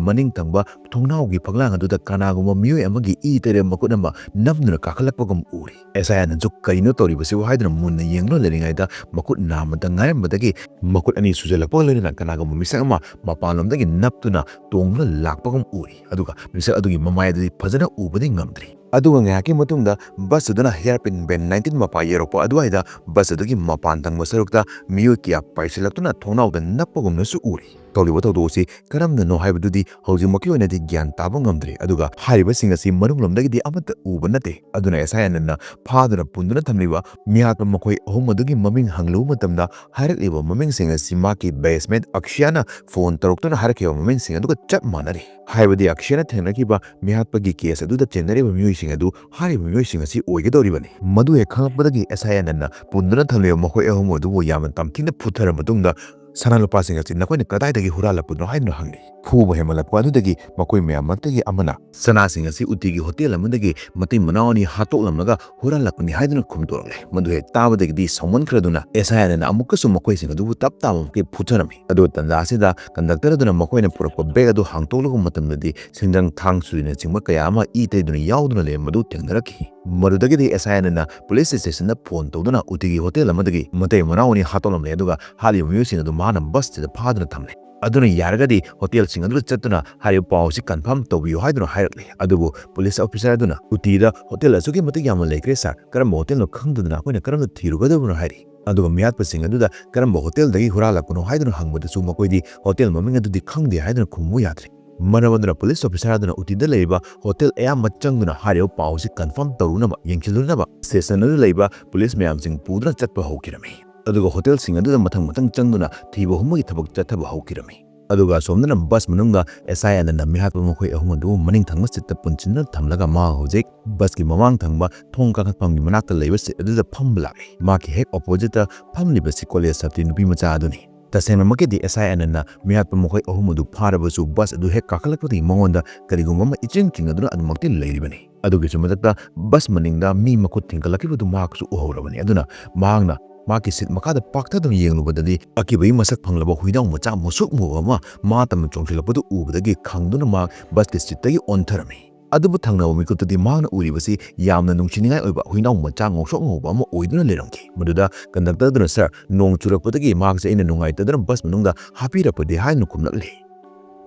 ꯃꯅꯤꯡ ꯊꯪꯕ ꯊꯣꯡꯅꯥꯎꯒꯤ ꯐꯛꯂꯥꯡ ꯑꯗꯨꯗ ꯀꯅꯥꯒꯨꯝꯕ ꯃꯤꯑꯣꯏ ꯑꯃꯒꯤ ꯏ ꯇꯩꯔꯕ ꯃꯈꯨꯠ ꯑꯃ ꯅꯝꯗꯨꯅ ꯀꯥꯈꯠꯂꯛꯄꯒꯨꯝ ꯎꯔꯤ꯫ ꯑꯦꯁ ꯑꯥꯏ ꯑꯥꯔꯅꯁꯨ "ꯀꯔꯤꯅꯣ ꯇꯧꯔꯤꯕꯁꯤꯕꯨ?" ꯍꯥꯏꯗꯨꯅ ꯃꯨꯟꯅ ꯌꯦꯡꯗꯨꯅ ꯂꯩꯔꯤꯉꯩꯗ, ꯃꯈꯨꯠ ꯅꯥꯝꯃꯇ ꯉꯥꯏꯔꯝꯕꯗꯒꯤ ꯃꯈꯨꯠ ꯑꯅꯤ ꯁꯨꯖꯜꯂꯛꯄꯒ ꯂꯣꯏꯅꯅ ꯀꯅꯥꯒꯨꯝꯕ ꯃꯤꯁꯛ ꯑꯃ ꯃꯄꯥꯟꯂꯣꯝꯗꯒꯤ ꯅꯞꯇꯨꯅ ꯇꯣꯡꯗꯨꯅ ꯂꯥꯛꯄꯒꯨꯝ ꯎꯔꯤ꯫ ꯑꯗꯨꯒ ꯃꯤꯁꯛ ꯑꯗꯨꯒꯤ ꯃꯃꯥꯏ ꯑꯗꯨꯗꯤ ꯐꯖꯅ ꯎꯕꯗꯤ ꯉꯝꯗ꯭ꯔꯤ꯫ ꯑꯗꯨꯒ ꯉꯥꯏꯍꯥꯛꯀꯤ ꯃꯇꯨꯡꯗ ꯕꯁ ꯑꯗꯨꯅ hairpin bend nineteen ꯃꯄꯥ ꯌꯧꯔꯛꯄ ꯑꯗꯨꯋꯥꯏꯗ, ꯕꯁ ꯑꯗꯨꯒꯤ ꯃꯄꯥꯟ ꯊꯪꯕ ꯁꯔꯨꯛꯇ ꯃꯤꯑꯣꯏ ꯀꯌꯥ ꯄꯥꯏꯁꯤꯜꯂꯛꯇꯨꯅ ꯊꯣꯡꯅꯥꯎꯗ ꯅꯞꯄꯒꯨꯝꯅꯁꯨ ꯎꯔꯤ꯫ ꯇꯧꯔꯤꯕ ꯊꯧꯗꯣꯛ ꯑꯁꯤ ꯀꯔꯝꯅꯅꯣ ꯍꯥꯏꯕꯗꯨꯗꯤ ꯍꯧꯖꯤꯛꯃꯛꯀꯤ ꯑꯣꯏꯅꯗꯤ ꯒ꯭ꯌꯥꯟ ꯇꯥꯕ ꯉꯝꯗ꯭ꯔꯤ꯫ ꯑꯗꯨꯒ ꯍꯥꯏꯔꯤꯕꯁꯤꯡ ꯑꯁꯤ ꯃꯅꯨꯡꯂꯣꯝꯗꯒꯤꯗꯤ ꯑꯃꯠꯇ ꯎꯕ ꯅꯠꯇꯦ꯫ ꯑꯗꯨꯅ ꯑꯦꯁ ꯑꯥꯏ ꯑꯥꯔꯅ ꯐꯥꯗꯨꯅ ꯄꯨꯟꯗꯨꯅ ꯊꯝꯂꯤꯕ ꯃꯤꯍꯥꯠꯄ ꯃꯈꯣꯏ ꯑꯍꯨꯝ ꯑꯗꯨꯒꯤ ꯃꯃꯤꯡ ꯍꯪꯂꯨꯕ ꯃꯇꯝꯗ, ꯍꯥꯏꯔꯛꯂꯤꯕ ꯃꯃꯤꯡꯁꯤꯡ ꯑꯁꯤ ꯃꯍꯥꯛꯀꯤ batchmate ꯑꯛꯁꯤꯌꯥꯅ ꯐꯣꯟ ꯇꯧꯔꯛꯇꯨꯅ ꯍꯥꯏꯔꯛꯈꯤꯕ ꯃꯃꯤꯡꯁꯤꯡ ꯑꯗꯨꯒ ꯆꯞ ꯃꯥꯟꯅꯔꯤ꯫ ꯍꯥꯏꯕꯗꯤ ꯑꯛꯁꯤꯌꯥꯅ ꯊꯦꯡꯅꯈꯤꯕ ꯃꯤꯍꯥꯠꯄꯒꯤ ꯀꯦꯁ ꯑꯗꯨꯗ ꯊꯦꯡꯅꯔꯤꯕ ꯃꯤꯑꯣꯏꯁꯤꯡ ꯑꯗꯨ ꯍꯥꯏꯔꯤꯕ ꯃꯤꯑꯣꯏꯁꯤꯡ ꯑꯁꯤ ꯑꯣꯏꯒꯗꯧꯔꯤꯕꯅꯤ꯫ ꯃꯗꯨ ꯍꯦꯛ ꯈꯪꯂꯛꯄꯗꯒꯤ ꯑꯦꯁ ꯑꯥꯏ ꯑꯥꯔꯅ ꯄꯨꯟꯗꯨꯅ ꯊꯝꯂꯤꯕ ꯃꯈꯣꯏ ꯑꯍꯨꯝ ꯑꯗꯨꯕꯨ ꯌꯥꯝꯅ ꯇꯝꯊꯤꯅ ꯐꯨꯊꯔ ꯃꯇꯨꯡꯗ, "ꯁꯅꯥ ꯂꯨꯄꯥꯁꯤꯡ ꯑꯁꯤ ꯅꯈꯣꯏꯅ ꯀꯗꯥꯏꯗꯒꯤ ꯍꯨꯔꯥꯜꯂꯛꯄꯅꯣ?" ꯍꯥꯏꯗꯨꯅ ꯍꯪꯂꯤ꯫ ꯐꯨꯕ ꯍꯦꯟꯃꯜꯂꯛꯄ ꯑꯗꯨꯗꯒꯤ ꯃꯈꯣꯏ ꯃꯌꯥꯝ ꯃꯔꯛꯇꯒꯤ ꯑꯃꯅ, "ꯁꯅꯥꯁꯤꯡ ꯑꯁꯤ ꯎꯇꯤꯒꯤ ꯍꯣꯇꯦꯜ ꯑꯃꯗꯒꯤ ꯃꯇꯩ ꯃꯅꯥꯎ ꯑꯅꯤ ꯍꯥꯠꯇꯣꯛꯂꯝꯂꯒ ꯍꯨꯔꯥꯜꯂꯛꯄꯅꯤ" ꯍꯥꯏꯗꯨꯅ ꯈꯨꯝꯗꯣꯔꯛꯂꯦ꯫ ꯃꯗꯨ ꯍꯦꯛ ꯇꯥꯕꯗꯒꯤꯗꯤ ꯁꯥꯎꯃꯟꯈ꯭ꯔꯗꯨꯅ ꯑꯦꯁ ꯑꯥꯏ ꯑꯥꯔꯅ ꯑꯃꯨꯛꯀꯁꯨ ꯃꯈꯣꯏꯁꯤꯡ ꯑꯗꯨꯕꯨ ꯇꯞ ꯇꯥꯕ ꯃꯈꯩ ꯐꯨꯊꯔꯝꯃꯤ꯫ ꯑꯗꯨ ꯇꯟꯖꯥ ꯑꯁꯤꯗ ꯀꯟꯗꯛꯇꯔ ꯑꯗꯨꯅ ꯃꯈꯣꯏꯅ ꯄꯨꯔꯛꯄ ꯕꯦꯒ ꯑꯗꯨ ꯍꯥꯡꯇꯣꯛꯂꯨꯕ ꯃꯇꯝꯗꯗꯤ ꯁꯤꯡꯖꯪ, ꯊꯥꯡ, ꯁꯨꯔꯤꯅꯆꯤꯡꯕ ꯀꯌꯥ ꯑꯃ ꯏ ꯇꯩꯗꯨꯅ ꯌꯥꯎꯗꯨꯅ ꯂꯩꯔꯝꯕꯗꯨ ꯊꯦꯡꯅꯔꯛꯈꯤ꯫ ꯃꯗꯨꯗꯒꯤꯗꯤ ꯑꯦꯁ ꯑꯥꯏ ꯑꯥꯔꯅ ꯄꯨꯂꯤꯁ ꯁ꯭ꯇꯦꯁꯟꯗ ꯐꯣꯟ ꯇꯧꯗꯨꯅ ꯎꯇꯤꯒꯤ ꯍꯣꯇꯦꯜ ꯑꯃꯗꯒꯤ ꯃꯇꯩ ꯃꯅꯥꯎ ꯑꯅꯤ ꯍꯥꯠꯇꯣꯛꯂꯝꯂꯦ, ꯑꯗꯨꯒ ꯍꯥꯠꯂꯤꯕ ꯃꯤꯑꯣꯏꯁꯤꯡ ꯑꯗꯨ ꯃꯍꯥꯛꯅ ꯕꯁꯁꯤꯗ ꯐꯥꯗꯨꯅ ꯊꯝꯂꯦ꯫ ꯑꯗꯨꯅ ꯌꯥꯔꯒꯗꯤ ꯍꯣꯇꯦꯜꯁꯤꯡ ꯑꯗꯨꯗ ꯆꯠꯇꯨꯅ ꯍꯥꯏꯔꯤꯕ ꯄꯥꯎ ꯑꯁꯤ ꯀꯟꯐꯥꯔꯝ ꯇꯧꯕꯤꯌꯨ ꯍꯥꯏꯗꯨꯅ ꯍꯥꯏꯔꯛꯂꯦ꯫ ꯑꯗꯨꯕꯨ ꯄꯨꯂꯤꯁ ꯑꯣꯐꯤꯁꯥꯔ ꯑꯗꯨꯅ ꯎꯇꯤꯗ ꯍꯣꯇꯦꯜ ꯑꯁꯨꯛꯀꯤ ꯃꯇꯤꯛ ꯌꯥꯝꯅ ꯂꯩꯈ꯭ꯔꯦ ꯁꯥꯔ, ꯀꯔꯝꯕ ꯍꯣꯇꯦꯜꯅꯣ ꯈꯪꯗꯗꯅ ꯑꯩꯈꯣꯏꯅ ꯀꯔꯝꯅ ꯊꯤꯔꯨꯒꯗꯕꯅꯣ ꯍꯥꯏꯔꯤ꯫ ꯑꯗꯨꯒ ꯃꯤꯍꯥꯠꯄꯁꯤꯡ ꯑꯗꯨꯗ ꯀꯔꯝꯕ ꯍꯣꯇꯦꯜꯗꯒꯤ ꯍꯨꯔꯥꯜꯂꯛꯄꯅꯣ ꯍꯥꯏꯗꯨꯅ ꯍꯪꯕꯗꯁꯨ ꯃꯈꯣꯏꯗꯤ ꯍꯣꯇꯦꯜ ꯃꯃꯤꯡ ꯑꯗꯨꯗꯤ ꯈꯪꯗꯦ ꯍꯥꯏꯗꯨꯅ ꯈꯨꯝꯃꯨ ꯌꯥꯗ꯭ꯔꯦ꯫ ꯃꯔꯝ ꯑꯗꯨꯅ ꯄꯨꯂꯤꯁ ꯑꯣꯐꯤꯁꯥꯔ ꯑꯗꯨꯅ ꯎꯇꯤꯗ ꯂꯩꯔꯤꯕ ꯍꯣꯇꯦꯜ ꯑꯌꯥꯝꯕ ꯆꯪꯗꯨꯅ ꯍꯥꯏꯔꯤꯕ ꯄꯥꯎ ꯑꯁꯤ ꯀꯟꯐꯥꯔꯝ ꯇꯧꯔꯨꯅꯕ, ꯌꯦꯡꯁꯤꯜꯂꯨꯅꯕ ꯁ꯭ꯇꯦꯁꯟ ꯑꯗꯨꯗ ꯂꯩꯕ ꯄꯨꯂꯤꯁ ꯃꯌꯥꯝꯁꯤꯡ ꯄꯨꯗꯨꯅ ꯆꯠꯄ ꯍꯧꯈꯤꯔꯝꯃꯤ꯫ ꯑꯗꯨꯒ ꯍꯣꯇꯦꯜꯁꯤꯡ ꯑꯗꯨꯗ ꯃꯊꯪ ꯃꯊꯪ ꯆꯪꯗꯨꯅ ꯊꯤꯕ ꯍꯨꯝꯕꯒꯤ ꯊꯕꯛ ꯆꯠꯊꯕ ꯍꯧꯈꯤꯔꯝꯃꯤ꯫ ꯑꯗꯨꯒ ꯑꯁꯣꯝꯗꯅ ꯕꯁ ꯃꯅꯨꯡꯗ ꯑꯦꯁ ꯑꯥꯏ ꯑꯦꯟ ꯑꯦꯟꯅ ꯃꯤꯍꯥꯠꯄ ꯃꯈꯣꯏ ꯑꯍꯨꯝ ꯑꯗꯨ ꯃꯅꯤꯡ ꯊꯪꯕ ꯁꯤꯠꯇ ꯄꯨꯟꯁꯤꯟꯗꯨꯅ ꯊꯝꯂꯒ ꯃꯍꯥꯛ ꯍꯧꯖꯤꯛ ꯕꯁꯀꯤ ꯃꯃꯥꯡ ꯊꯪꯕ ꯊꯣꯡ ꯀꯥꯈꯠꯐꯝꯒꯤ ꯃꯅꯥꯛꯇ ꯂꯩꯕ ꯁꯤꯠ ꯑꯗꯨꯗ ꯐꯝꯕ ꯂꯥꯛꯂꯤ꯫ ꯃꯍꯥꯛꯀꯤ ꯍꯦꯛ ꯑꯣꯄꯣꯖꯤꯠꯇ ꯐꯝꯂꯤꯕꯁꯤ ꯀꯣꯂꯦꯖ ꯁꯥꯇ꯭ꯔꯤ ꯅꯨꯄꯤ ꯃꯆꯥ ꯑꯗꯨꯅꯤ꯫ ꯇꯁꯦꯡꯅꯃꯛꯀꯤꯗꯤ ꯑꯦꯁ ꯑꯥꯏ ꯑꯦꯟ ꯑꯦꯟꯅ ꯃꯤꯍꯥꯠꯄ ꯃꯈꯣꯏ ꯑꯍꯨꯝ ꯑꯗꯨ ꯐꯥꯔꯕꯁꯨ ꯕꯁ ꯑꯗꯨ ꯍꯦꯛ ꯀꯥꯈꯠꯂꯛꯄꯗꯒꯤ ꯃꯉꯣꯟꯗ ꯀꯔꯤꯒꯨꯝꯕ ꯑꯃ ꯏꯆꯤꯡ ꯆꯤꯡꯅꯗꯨꯅ ꯑꯗꯨꯃꯛꯇꯤ ꯂꯩꯔꯤꯕꯅꯤ꯫ ꯑꯗꯨꯒꯤꯁꯨ ꯃꯊꯛꯇ ꯕꯁ ꯃꯅꯤꯡꯗ ꯃꯤ ꯃꯈꯨꯠ ꯊꯤꯡꯒꯠꯂꯛꯈꯤꯕꯗꯨ ꯃꯍꯥꯛꯁꯨ ꯎꯍꯧꯔꯕꯅꯤ꯫ ꯑꯗꯨꯅ ꯃꯍꯥꯛꯅ ꯃꯍꯥꯛꯀꯤ ꯁꯤꯠ ꯃꯈꯥꯗ ꯄꯥꯛꯊꯗꯨꯅ ꯌꯦꯡꯂꯨꯕꯗꯗꯤ ꯑꯀꯤꯕꯒꯤ ꯃꯁꯛ ꯐꯪꯂꯕ ꯍꯨꯏꯅꯥꯎ ꯃꯆꯥ ꯃꯨꯁꯨꯛ ꯃꯨꯕ ꯑꯃ ꯃꯥ ꯇꯝꯅ ꯆꯣꯡꯁꯤꯜꯂꯛꯄꯗꯨ ꯎꯕꯗꯒꯤ ꯈꯪꯗꯨꯅ ꯃꯍꯥꯛ ꯕꯁꯀꯤ ꯁꯤꯠꯇꯒꯤ ꯑꯣꯟꯊꯔꯝꯃꯤ꯫ ꯑꯗꯨꯕꯨ ꯊꯪꯅꯕ ꯃꯤꯀꯨꯞꯇꯗꯤ ꯃꯍꯥꯛꯅ ꯎꯔꯤꯕꯁꯤ ꯌꯥꯝꯅ ꯅꯨꯡꯁꯤꯅꯤꯡꯉꯥꯏ ꯑꯣꯏꯕ ꯍꯨꯏꯅꯥꯎ ꯃꯆꯥ ꯉꯧꯁꯣꯛ ꯉꯧꯕ ꯑꯃ ꯑꯣꯏꯗꯨꯅ ꯂꯩꯔꯝꯈꯤ꯫ ꯃꯗꯨꯗ ꯀꯟꯗꯛꯇꯔꯗꯨꯅ, "ꯁꯥꯔ, ꯅꯣꯡ ꯆꯨꯔꯛꯄꯗꯒꯤ ꯃꯍꯥꯛꯁꯦ ꯑꯩꯅ ꯅꯨꯡꯉꯥꯏꯇꯗꯨꯅ ꯕꯁ ꯃꯅꯨꯡꯗ ꯍꯥꯞꯄꯤꯔꯛꯄꯗꯤ" ꯍꯥꯏꯅ ꯈꯨꯝꯂꯛꯂꯤ꯫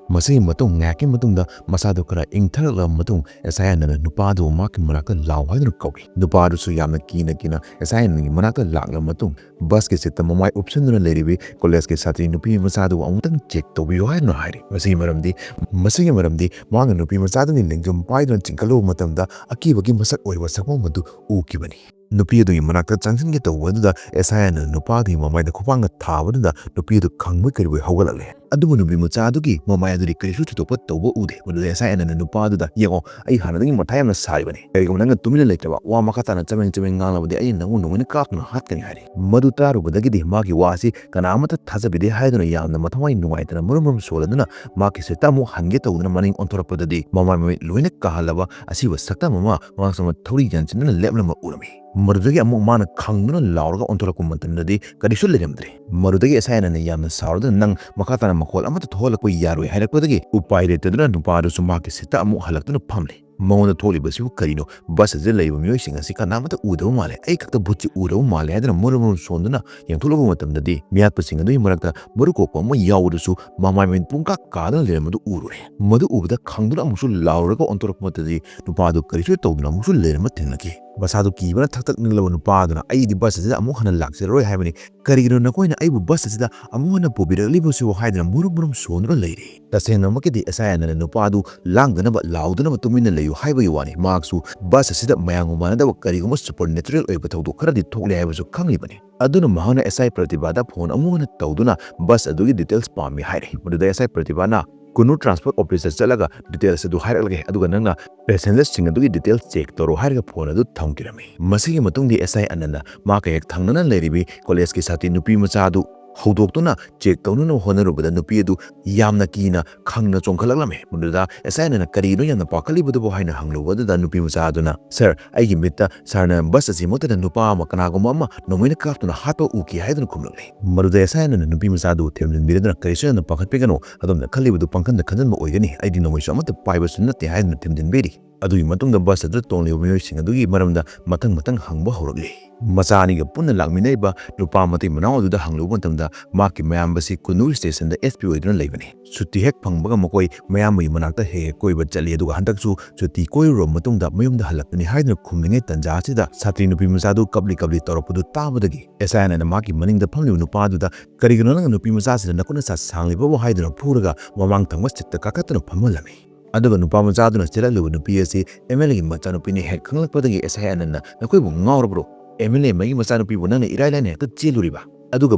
ꯃꯁꯤꯒꯤ ꯃꯇꯨꯡ ꯉꯥꯏꯍꯥꯛꯀꯤ ꯃꯇꯨꯡꯗ ꯃꯁꯥꯗꯨ ꯈꯔ ꯏꯪꯊꯔꯛꯂꯕ ꯃꯇꯨꯡ, ꯑꯦꯁ ꯑꯥꯏ ꯑꯦꯟꯅ ꯅꯨꯄꯥꯗꯨ ꯃꯍꯥꯛꯀꯤ ꯃꯅꯥꯛꯇ ꯂꯥꯛꯑꯣ ꯍꯥꯏꯗꯨꯅ ꯀꯧꯏ꯫ ꯅꯨꯄꯥꯗꯨꯁꯨ ꯌꯥꯝꯅ ꯀꯤꯅ ꯀꯤꯅ ꯑꯦꯁ ꯑꯥꯏ ꯑꯦꯟꯒꯤ ꯃꯅꯥꯛꯇ ꯂꯥꯛꯂꯕ ꯃꯇꯨꯡ, ꯕꯁꯀꯤ ꯁꯤꯠꯇ ꯃꯃꯥꯏ ꯎꯞꯁꯤꯟꯗꯨꯅ ꯂꯩꯔꯤꯕꯤ ꯀꯣꯂꯦꯖꯀꯤ ꯁꯥꯇ꯭ꯔꯤ ꯅꯨꯄꯤ ꯃꯆꯥꯗꯨꯕꯨ ꯑꯃꯨꯛꯇꯪ ꯆꯦꯛ ꯇꯧꯕꯤꯌꯨ ꯍꯥꯏꯗꯨꯅ ꯍꯥꯏꯔꯤ꯫ ꯃꯁꯤꯒꯤ ꯃꯔꯝꯗꯤ, ꯃꯁꯤꯒꯤ ꯃꯔꯝꯗꯤ ꯃꯍꯥꯛꯅ ꯅꯨꯄꯤ ꯃꯆꯥꯗꯨꯒꯤ ꯂꯦꯡꯖꯨꯝ ꯄꯥꯏꯗꯨꯅ ꯆꯤꯡꯈꯠꯂꯨꯕ ꯃꯇꯝꯗ ꯑꯀꯤꯕꯒꯤ ꯃꯁꯛ ꯑꯣꯏꯔꯕ ꯁꯛꯐꯝ ꯑꯗꯨ ꯎꯈꯤꯕꯅꯤ꯫ ꯅꯨꯄꯤ ꯑꯗꯨꯒꯤ ꯃꯅꯥꯛꯇ ꯆꯪꯁꯤꯟꯒꯦ ꯇꯧꯕ ꯑꯗꯨꯗ ꯑꯦꯁ ꯑꯥꯏ ꯑꯦꯟꯅ ꯅꯨꯄꯥ ꯑꯗꯨꯒꯤ ꯃꯃꯥꯏꯗ ꯈꯨꯄꯥꯛꯅ ꯊꯥꯕꯗꯨꯗ ꯅꯨꯄꯤ ꯑꯗꯨ ꯈꯪꯕꯣꯏ ꯀꯔꯤꯕꯣꯏ ꯍꯧꯒꯠꯂꯛꯂꯦ꯫ ꯑꯗꯨꯕꯨ ꯅꯨꯄꯤ ꯃꯆꯥ ꯑꯗꯨꯒꯤ ꯃꯃꯥꯏ ꯑꯗꯨꯗꯤ ꯀꯔꯤꯁꯨ ꯊꯣꯏꯗꯣꯛꯄ ꯇꯧꯕ ꯎꯗꯦ꯫ ꯃꯗꯨꯗ ꯑꯦꯁ ꯑꯥꯏ ꯑꯦꯟꯅ ꯅꯨꯄꯥ ꯑꯗꯨꯗ, "ꯌꯦꯡꯉꯣ, ꯑꯩ ꯍꯥꯟꯅꯗꯒꯤ ꯃꯊꯥ ꯌꯥꯝꯅ ꯁꯥꯔꯤꯕꯅꯤ꯫ ꯀꯔꯤꯒꯨꯝꯕ ꯅꯪꯅ ꯇꯨꯃꯤꯟꯅ ꯂꯩꯇ꯭ꯔꯕ, ꯋꯥ ꯃꯈꯥ ꯇꯥꯅ ꯆꯕꯦꯡ ꯆꯕꯦꯡ ꯉꯥꯡꯂꯕꯗꯤ ꯑꯩꯅ ꯅꯪꯕꯨ ꯅꯣꯡꯃꯩꯅ ꯀꯥꯞꯇꯨꯅ ꯍꯥꯠꯀꯅꯤ" ꯍꯥꯏꯔꯤ꯫ ꯃꯗꯨ ꯇꯥꯔꯨꯕꯗꯒꯤꯗꯤ ꯃꯥꯒꯤ ꯋꯥ ꯑꯁꯤ ꯀꯅꯥ ꯑꯃꯠꯇ ꯊꯥꯖꯕꯤꯗꯦ ꯍꯥꯏꯗꯨꯅ ꯌꯥꯝꯅ ꯃꯊꯧꯅꯥꯏ ꯅꯨꯡꯉꯥꯏꯇꯅ ꯃꯔꯨꯝ ꯃꯔꯨꯝ ꯁꯣꯜꯂꯗꯨꯅ ꯃꯍꯥꯛꯀꯤ ꯁꯤꯠꯇ ꯑꯃꯨꯛ ꯍꯟꯒꯦ ꯇꯧꯗꯨꯅ ꯃꯅꯤꯡ ꯑꯣꯟꯊꯣꯔꯛꯄꯗꯗꯤ ꯃꯃꯥꯏ ꯃꯃꯤꯠ ꯂꯣꯏꯅ ꯀꯥꯍꯜꯂꯕ ꯑꯁꯤꯕ ꯁꯛꯇꯝ ꯑꯃ ꯃꯍꯥꯛ ꯁꯣꯝꯗ ꯊꯧꯔꯤ ꯌꯥꯟꯁꯤꯟꯗꯨꯅ ꯂꯦꯞꯂꯝꯕ ꯎꯔꯝꯃꯤ꯫ ꯃꯗꯨꯗꯒꯤ ꯑꯃꯨꯛ ꯃꯥꯅ ꯈꯪꯗꯨꯅ ꯂꯥꯎꯔꯒ ꯑꯣꯟꯊꯣꯔꯛꯄ ꯃꯇꯝꯗꯗꯤ ꯀꯔꯤꯁꯨ ꯂꯩꯔꯝꯗ꯭ꯔꯦ꯫ ꯃꯗꯨꯗꯒꯤ ꯑꯦꯁ ꯑꯥꯏ ꯑꯦꯟꯅ ꯌꯥꯝꯅ ꯁꯥꯎꯔꯗꯨꯅ, "ꯅꯪ ꯃꯈꯥ ꯇꯥꯅ ꯃꯈꯣꯜ ꯑꯃꯠꯇ ꯊꯣꯛꯍꯜꯂꯛꯄ ꯌꯥꯔꯣꯏ" ꯍꯥꯏꯔꯛꯄꯗꯒꯤ ꯎꯄꯥꯏ ꯂꯩꯇꯗꯨꯅ ꯅꯨꯄꯥ ꯑꯗꯨꯁꯨ ꯃꯍꯥꯛꯀꯤ ꯁꯤꯠꯇ ꯑꯃꯨꯛ ꯍꯜꯂꯛꯇꯨꯅ ꯐꯝꯂꯦ꯫ ꯃꯉꯣꯟꯗ ꯊꯣꯛꯂꯤꯕꯁꯤꯕꯨ ꯀꯔꯤꯅꯣ? ꯕꯁ ꯑꯁꯤꯗ ꯂꯩꯔꯤꯕ ꯃꯤꯑꯣꯏꯁꯤꯡ ꯑꯁꯤ ꯀꯅꯥꯃꯠꯇ ꯎꯗꯕ ꯃꯥꯜꯂꯦ꯫ ꯑꯩ ꯈꯛꯇ ꯚꯨꯠꯁꯤ ꯎꯔꯕ ꯃꯥꯜꯂꯦ ꯍꯥꯏꯗꯨꯅ ꯃꯔꯨꯝ ꯃꯔꯨꯝ ꯁꯣꯟꯗꯨꯅ ꯌꯦꯡꯊꯣꯛꯂꯨꯕ ꯃꯇꯝꯗꯗꯤ ꯃꯤꯍꯥꯠꯄꯁꯤꯡ ꯑꯗꯨꯒꯤ ꯃꯔꯛꯇ ꯃꯔꯨ ꯀꯣꯛꯄ ꯑꯃ ꯌꯥꯎꯕꯗꯨꯁꯨ ꯃꯃꯥꯏ ꯃꯃꯤꯠ ꯄꯨꯡꯀꯥ ꯀꯥꯗꯨꯅ ꯂꯩꯔꯝꯕꯗꯨ ꯎꯔꯨꯔꯦ꯫ ꯃꯗꯨ ꯎꯕꯗ ꯈꯪꯗꯨꯅ ꯑꯃꯨꯛꯁꯨ ꯂꯥꯎꯔꯒ ꯑꯣꯟꯊꯣꯔꯛꯄ ꯃꯇꯝꯗꯗꯤ ꯅꯨꯄꯥ ꯑꯗꯨ ꯀꯔꯤꯁꯨ ꯇꯧꯗꯨꯅ ꯑꯃꯨꯛꯁꯨ ꯂꯩꯔꯝꯕ ꯊꯦꯡꯅꯈꯤ꯫ ꯃꯁꯥꯗꯨ ꯀꯤꯕꯅ ꯊꯛ ꯊꯛ ꯅꯤꯛꯂꯕ ꯅꯨꯄꯥ ꯑꯗꯨꯅ, "ꯑꯩꯗꯤ ꯕꯁ ꯑꯁꯤꯗ ꯑꯃꯨꯛ ꯍꯟꯅ ꯂꯥꯛꯆꯔꯔꯣꯏ ꯍꯥꯏꯕꯅꯤ꯫ ꯀꯔꯤꯒꯤꯅꯣ ꯅꯈꯣꯏꯅ ꯑꯩꯕꯨ ꯕꯁ ꯑꯁꯤꯗ ꯑꯃꯨꯛ ꯍꯟꯅ ꯄꯨꯕꯤꯔꯛꯂꯤꯕꯁꯤꯕꯨ?" ꯍꯥꯏꯗꯨꯅ ꯃꯨꯔꯨꯝ ꯃꯨꯔꯨꯝ ꯁꯣꯟꯗꯨꯅ ꯂꯩꯔꯤ꯫ ꯇꯁꯦꯡꯅꯃꯛꯀꯤꯗꯤ ꯑꯦꯁ ꯑꯥꯏ ꯑꯦꯟꯅ ꯅꯨꯄꯥ ꯑꯗꯨ ꯂꯥꯡꯗꯅꯕ, ꯂꯥꯎꯗꯅꯕ, ꯇꯨꯃꯤꯟꯅ ꯂꯩꯌꯨ ꯍꯥꯏꯕꯒꯤ ꯋꯥꯅꯤ꯫ ꯃꯍꯥꯛꯁꯨ ꯕꯁ ꯑꯁꯤꯗ ꯃꯌꯥꯝꯒ ꯃꯥꯟꯅꯗꯕ ꯀꯔꯤꯒꯨꯝꯕ ꯁꯨꯄꯔ ꯅꯦꯆꯔꯦꯜ ꯑꯣꯏꯕ ꯊꯧꯗꯣꯛ ꯈꯔꯗꯤ ꯊꯣꯛꯂꯦ ꯍꯥꯏꯕꯁꯨ ꯈꯪꯂꯤꯕꯅꯤ꯫ ꯑꯗꯨꯅ ꯃꯍꯥꯛꯅ ꯑꯦꯁ ꯑꯥꯏ ꯄ꯭ꯔꯇꯤꯚꯥꯗ ꯐꯣꯟ ꯑꯃꯨꯛ ꯍꯟꯅ ꯇꯧꯗꯨꯅ ꯕꯁ ꯑꯗꯨꯒꯤ ꯗꯤꯇꯦꯜꯁ ꯄꯥꯝꯃꯤ ꯍꯥꯏꯔꯦ꯫ ꯃꯗꯨꯗ ꯑꯦꯁ ꯑꯥꯏ ꯄ꯭ꯔꯇꯤꯚꯥꯅ, "ꯀꯨꯟꯅꯨ ꯇ꯭ꯔꯥꯟꯁꯄꯣꯔꯠ ꯑꯣꯐꯤꯁꯇ ꯆꯠꯂꯒ ꯗꯤꯇꯦꯜꯁ ꯑꯗꯨ ꯍꯥꯏꯔꯛꯂꯒꯦ, ꯑꯗꯨꯒ ꯅꯪꯅ ꯄꯦꯁꯦꯟꯖꯔꯁꯤꯡ ꯑꯗꯨꯒꯤ ꯗꯤꯇꯦꯜꯁ ꯆꯦꯛ ꯇꯧꯔꯣ" ꯍꯥꯏꯔꯒ ꯐꯣꯟ ꯑꯗꯨ ꯊꯝꯈꯤꯔꯝꯃꯤ꯫ ꯃꯁꯤꯒꯤ ꯃꯇꯨꯡꯗꯤ ꯑꯦꯁ ꯑꯥꯏ ꯑꯅꯟꯅ ꯃꯍꯥꯛꯀ ꯍꯦꯛ ꯊꯪꯅꯅ ꯂꯩꯔꯤꯕꯤ ꯀꯣꯂꯦꯖꯀꯤ ꯁꯥꯇ꯭ꯔꯤ ꯅꯨꯄꯤ ꯃꯆꯥ ꯑꯗꯨ ꯍꯧꯗꯣꯛꯇꯨꯅ ꯆꯦꯛ ꯇꯧꯅꯅꯕ ꯍꯣꯠꯅꯔꯨꯕꯗ ꯅꯨꯄꯤ ꯑꯗꯨ ꯌꯥꯝꯅ ꯀꯤꯅ ꯈꯪꯅ ꯆꯣꯡꯈꯠꯂꯛꯂꯝꯃꯤ꯫ ꯃꯗꯨꯗ ꯑꯦꯁ ꯑꯥꯏ ꯑꯦꯟ ꯑꯦꯅ "ꯀꯔꯤꯅꯣ ꯌꯥꯝꯅ ꯄꯥꯈꯠꯂꯤꯕꯗꯨꯕꯨ?" ꯍꯥꯏꯅ ꯍꯪꯂꯨꯕ ꯑꯗꯨꯗ ꯅꯨꯄꯤ ꯃꯆꯥ ꯑꯗꯨꯅ, "ꯁꯔ, ꯑꯩꯒꯤ ꯃꯤꯠꯇ ꯁꯥꯔꯅ ꯕꯁ ꯑꯁꯤ ꯃꯨꯠꯇꯅ ꯅꯨꯄꯥ ꯑꯃ, ꯀꯅꯥꯒꯨꯝꯕ ꯑꯃ ꯅꯣꯡꯃꯩꯅ ꯀꯥꯞꯇꯨꯅ ꯍꯥꯠꯄ ꯎꯈꯤ" ꯍꯥꯏꯗꯨꯅ ꯈꯨꯝꯂꯛꯂꯤ꯫ ꯃꯗꯨꯗ ꯑꯦꯁ ꯑꯥꯏ ꯑꯦꯟ ꯑꯦꯅ ꯅꯨꯄꯤ ꯃꯆꯥ ꯑꯗꯨ ꯊꯦꯝꯖꯤꯟꯕꯤꯔꯗꯨꯅ, "ꯀꯔꯤꯁꯨ ꯌꯥꯝꯅ ꯄꯥꯈꯠꯄꯤꯒꯅꯨ, ꯑꯗꯣꯝꯅ ꯈꯜꯂꯤꯕꯗꯨ ꯄꯪꯈꯟꯗ ꯈꯟꯖꯟꯕ ꯑꯣꯏꯒꯅꯤ, ꯑꯩꯗꯤ ꯅꯣꯡꯃꯩꯁꯨ ꯑꯃꯠꯇ ꯄꯥꯏꯕꯁꯨ ꯅꯠꯇꯦ" ꯍꯥꯏꯗꯨꯅ ꯊꯦꯝꯖꯤꯟꯕꯤꯔꯤ꯫ ꯑꯗꯨꯒꯤ ꯃꯇꯨꯡꯗ ꯕꯁ ꯑꯗꯨꯗ ꯇꯣꯡꯂꯤꯕ ꯃꯤꯑꯣꯏꯁꯤꯡ ꯑꯗꯨꯒꯤ ꯃꯔꯝꯗ ꯃꯊꯪ ꯃꯊꯪ ꯍꯪꯕ ꯍꯧꯔꯛꯂꯤ꯫ ꯃꯆꯥ ꯑꯅꯤꯒ ꯄꯨꯟꯅ ꯂꯥꯛꯃꯤꯟꯅꯔꯤꯕ ꯅꯨꯄꯥ ꯃꯇꯩ ꯃꯅꯥꯎ ꯑꯗꯨꯗ ꯍꯪꯂꯨꯕ ꯃꯇꯝꯗ, ꯃꯍꯥꯛꯀꯤ ꯃꯌꯥꯝꯕꯁꯤ ꯀꯨꯟꯅꯨꯔ ꯁ꯭ꯇꯦꯁꯟꯗ ꯑꯦꯁ ꯄꯤ ꯑꯣꯏꯗꯨꯅ ꯂꯩꯕꯅꯤ꯫ ꯁꯨꯇꯤ ꯍꯦꯛ ꯐꯪꯕꯒ ꯃꯈꯣꯏ ꯃꯌꯥꯝꯕꯒꯤ ꯃꯅꯥꯛꯇ ꯍꯦꯛ ꯍꯦꯛ ꯀꯣꯏꯕ ꯆꯠꯂꯤ, ꯑꯗꯨꯒ ꯍꯟꯗꯛꯁꯨ ꯁꯨꯇꯤ ꯀꯣꯏꯔꯨꯔꯕ ꯃꯇꯨꯡꯗ ꯃꯌꯨꯝꯗ ꯍꯜꯂꯛꯀꯅꯤ ꯍꯥꯏꯗꯨꯅ ꯈꯨꯝꯂꯤꯉꯩ ꯇꯟꯖꯥ ꯑꯁꯤꯗ ꯁꯥꯇ꯭ꯔꯤ ꯅꯨꯄꯤ ꯃꯆꯥꯗꯨ ꯀꯞꯂꯤ ꯀꯞꯂꯤ ꯇꯧꯔꯛꯄꯗꯨ ꯇꯥꯕꯗꯒꯤ ꯑꯦꯁ ꯑꯥꯏ ꯑꯦꯟ ꯑꯦꯅ ꯃꯍꯥꯛꯀꯤ ꯃꯅꯤꯡꯗ ꯐꯝꯂꯤꯕ ꯅꯨꯄꯥ ꯑꯗꯨꯗ, "ꯀꯔꯤꯒꯤꯅꯣ ꯅꯪꯅ ꯅꯨꯄꯤ ꯃꯆꯥꯁꯤꯗ ꯅꯈꯨꯠ ꯅꯁꯥ ꯁꯥꯡꯂꯤꯕꯕꯨ?" ꯍꯥꯏꯗꯨꯅ ꯐꯨꯔꯒ ꯃꯃꯥꯡ ꯊꯪꯕ ꯁꯤꯠꯇ ꯀꯥꯈꯠꯇꯨꯅ ꯐꯝꯍꯜꯂꯝꯃꯤ꯫ ꯑꯗꯨꯒ ꯅꯨꯄꯥ ꯃꯆꯥꯗꯨꯅ ꯆꯦꯜꯂꯛꯂꯤꯕ ꯅꯨꯄꯤ ꯑꯁꯤ ꯑꯦꯝ ꯑꯦꯜ ꯑꯦꯒꯤ ꯃꯆꯥꯅꯨꯄꯤꯅꯤ ꯍꯦꯛ ꯈꯪꯂꯛꯄꯗꯒꯤ ꯑꯦꯁ ꯑꯥꯏ ꯑꯦꯟ ꯑꯦꯟꯅ, "ꯅꯈꯣꯏꯕꯨ ꯉꯥꯎꯔꯕ꯭ꯔꯣ? ꯑꯦꯝ ꯑꯦꯜ ꯑꯦ ꯑꯃꯒꯤ ꯃꯆꯥꯅꯨꯄꯤꯕꯨ ꯅꯪꯅ ꯏꯔꯥꯏ ꯂꯥꯏꯅ ꯍꯦꯛꯇ ꯆꯦꯜꯂꯨꯔꯤꯕ? ꯑꯗꯨꯒ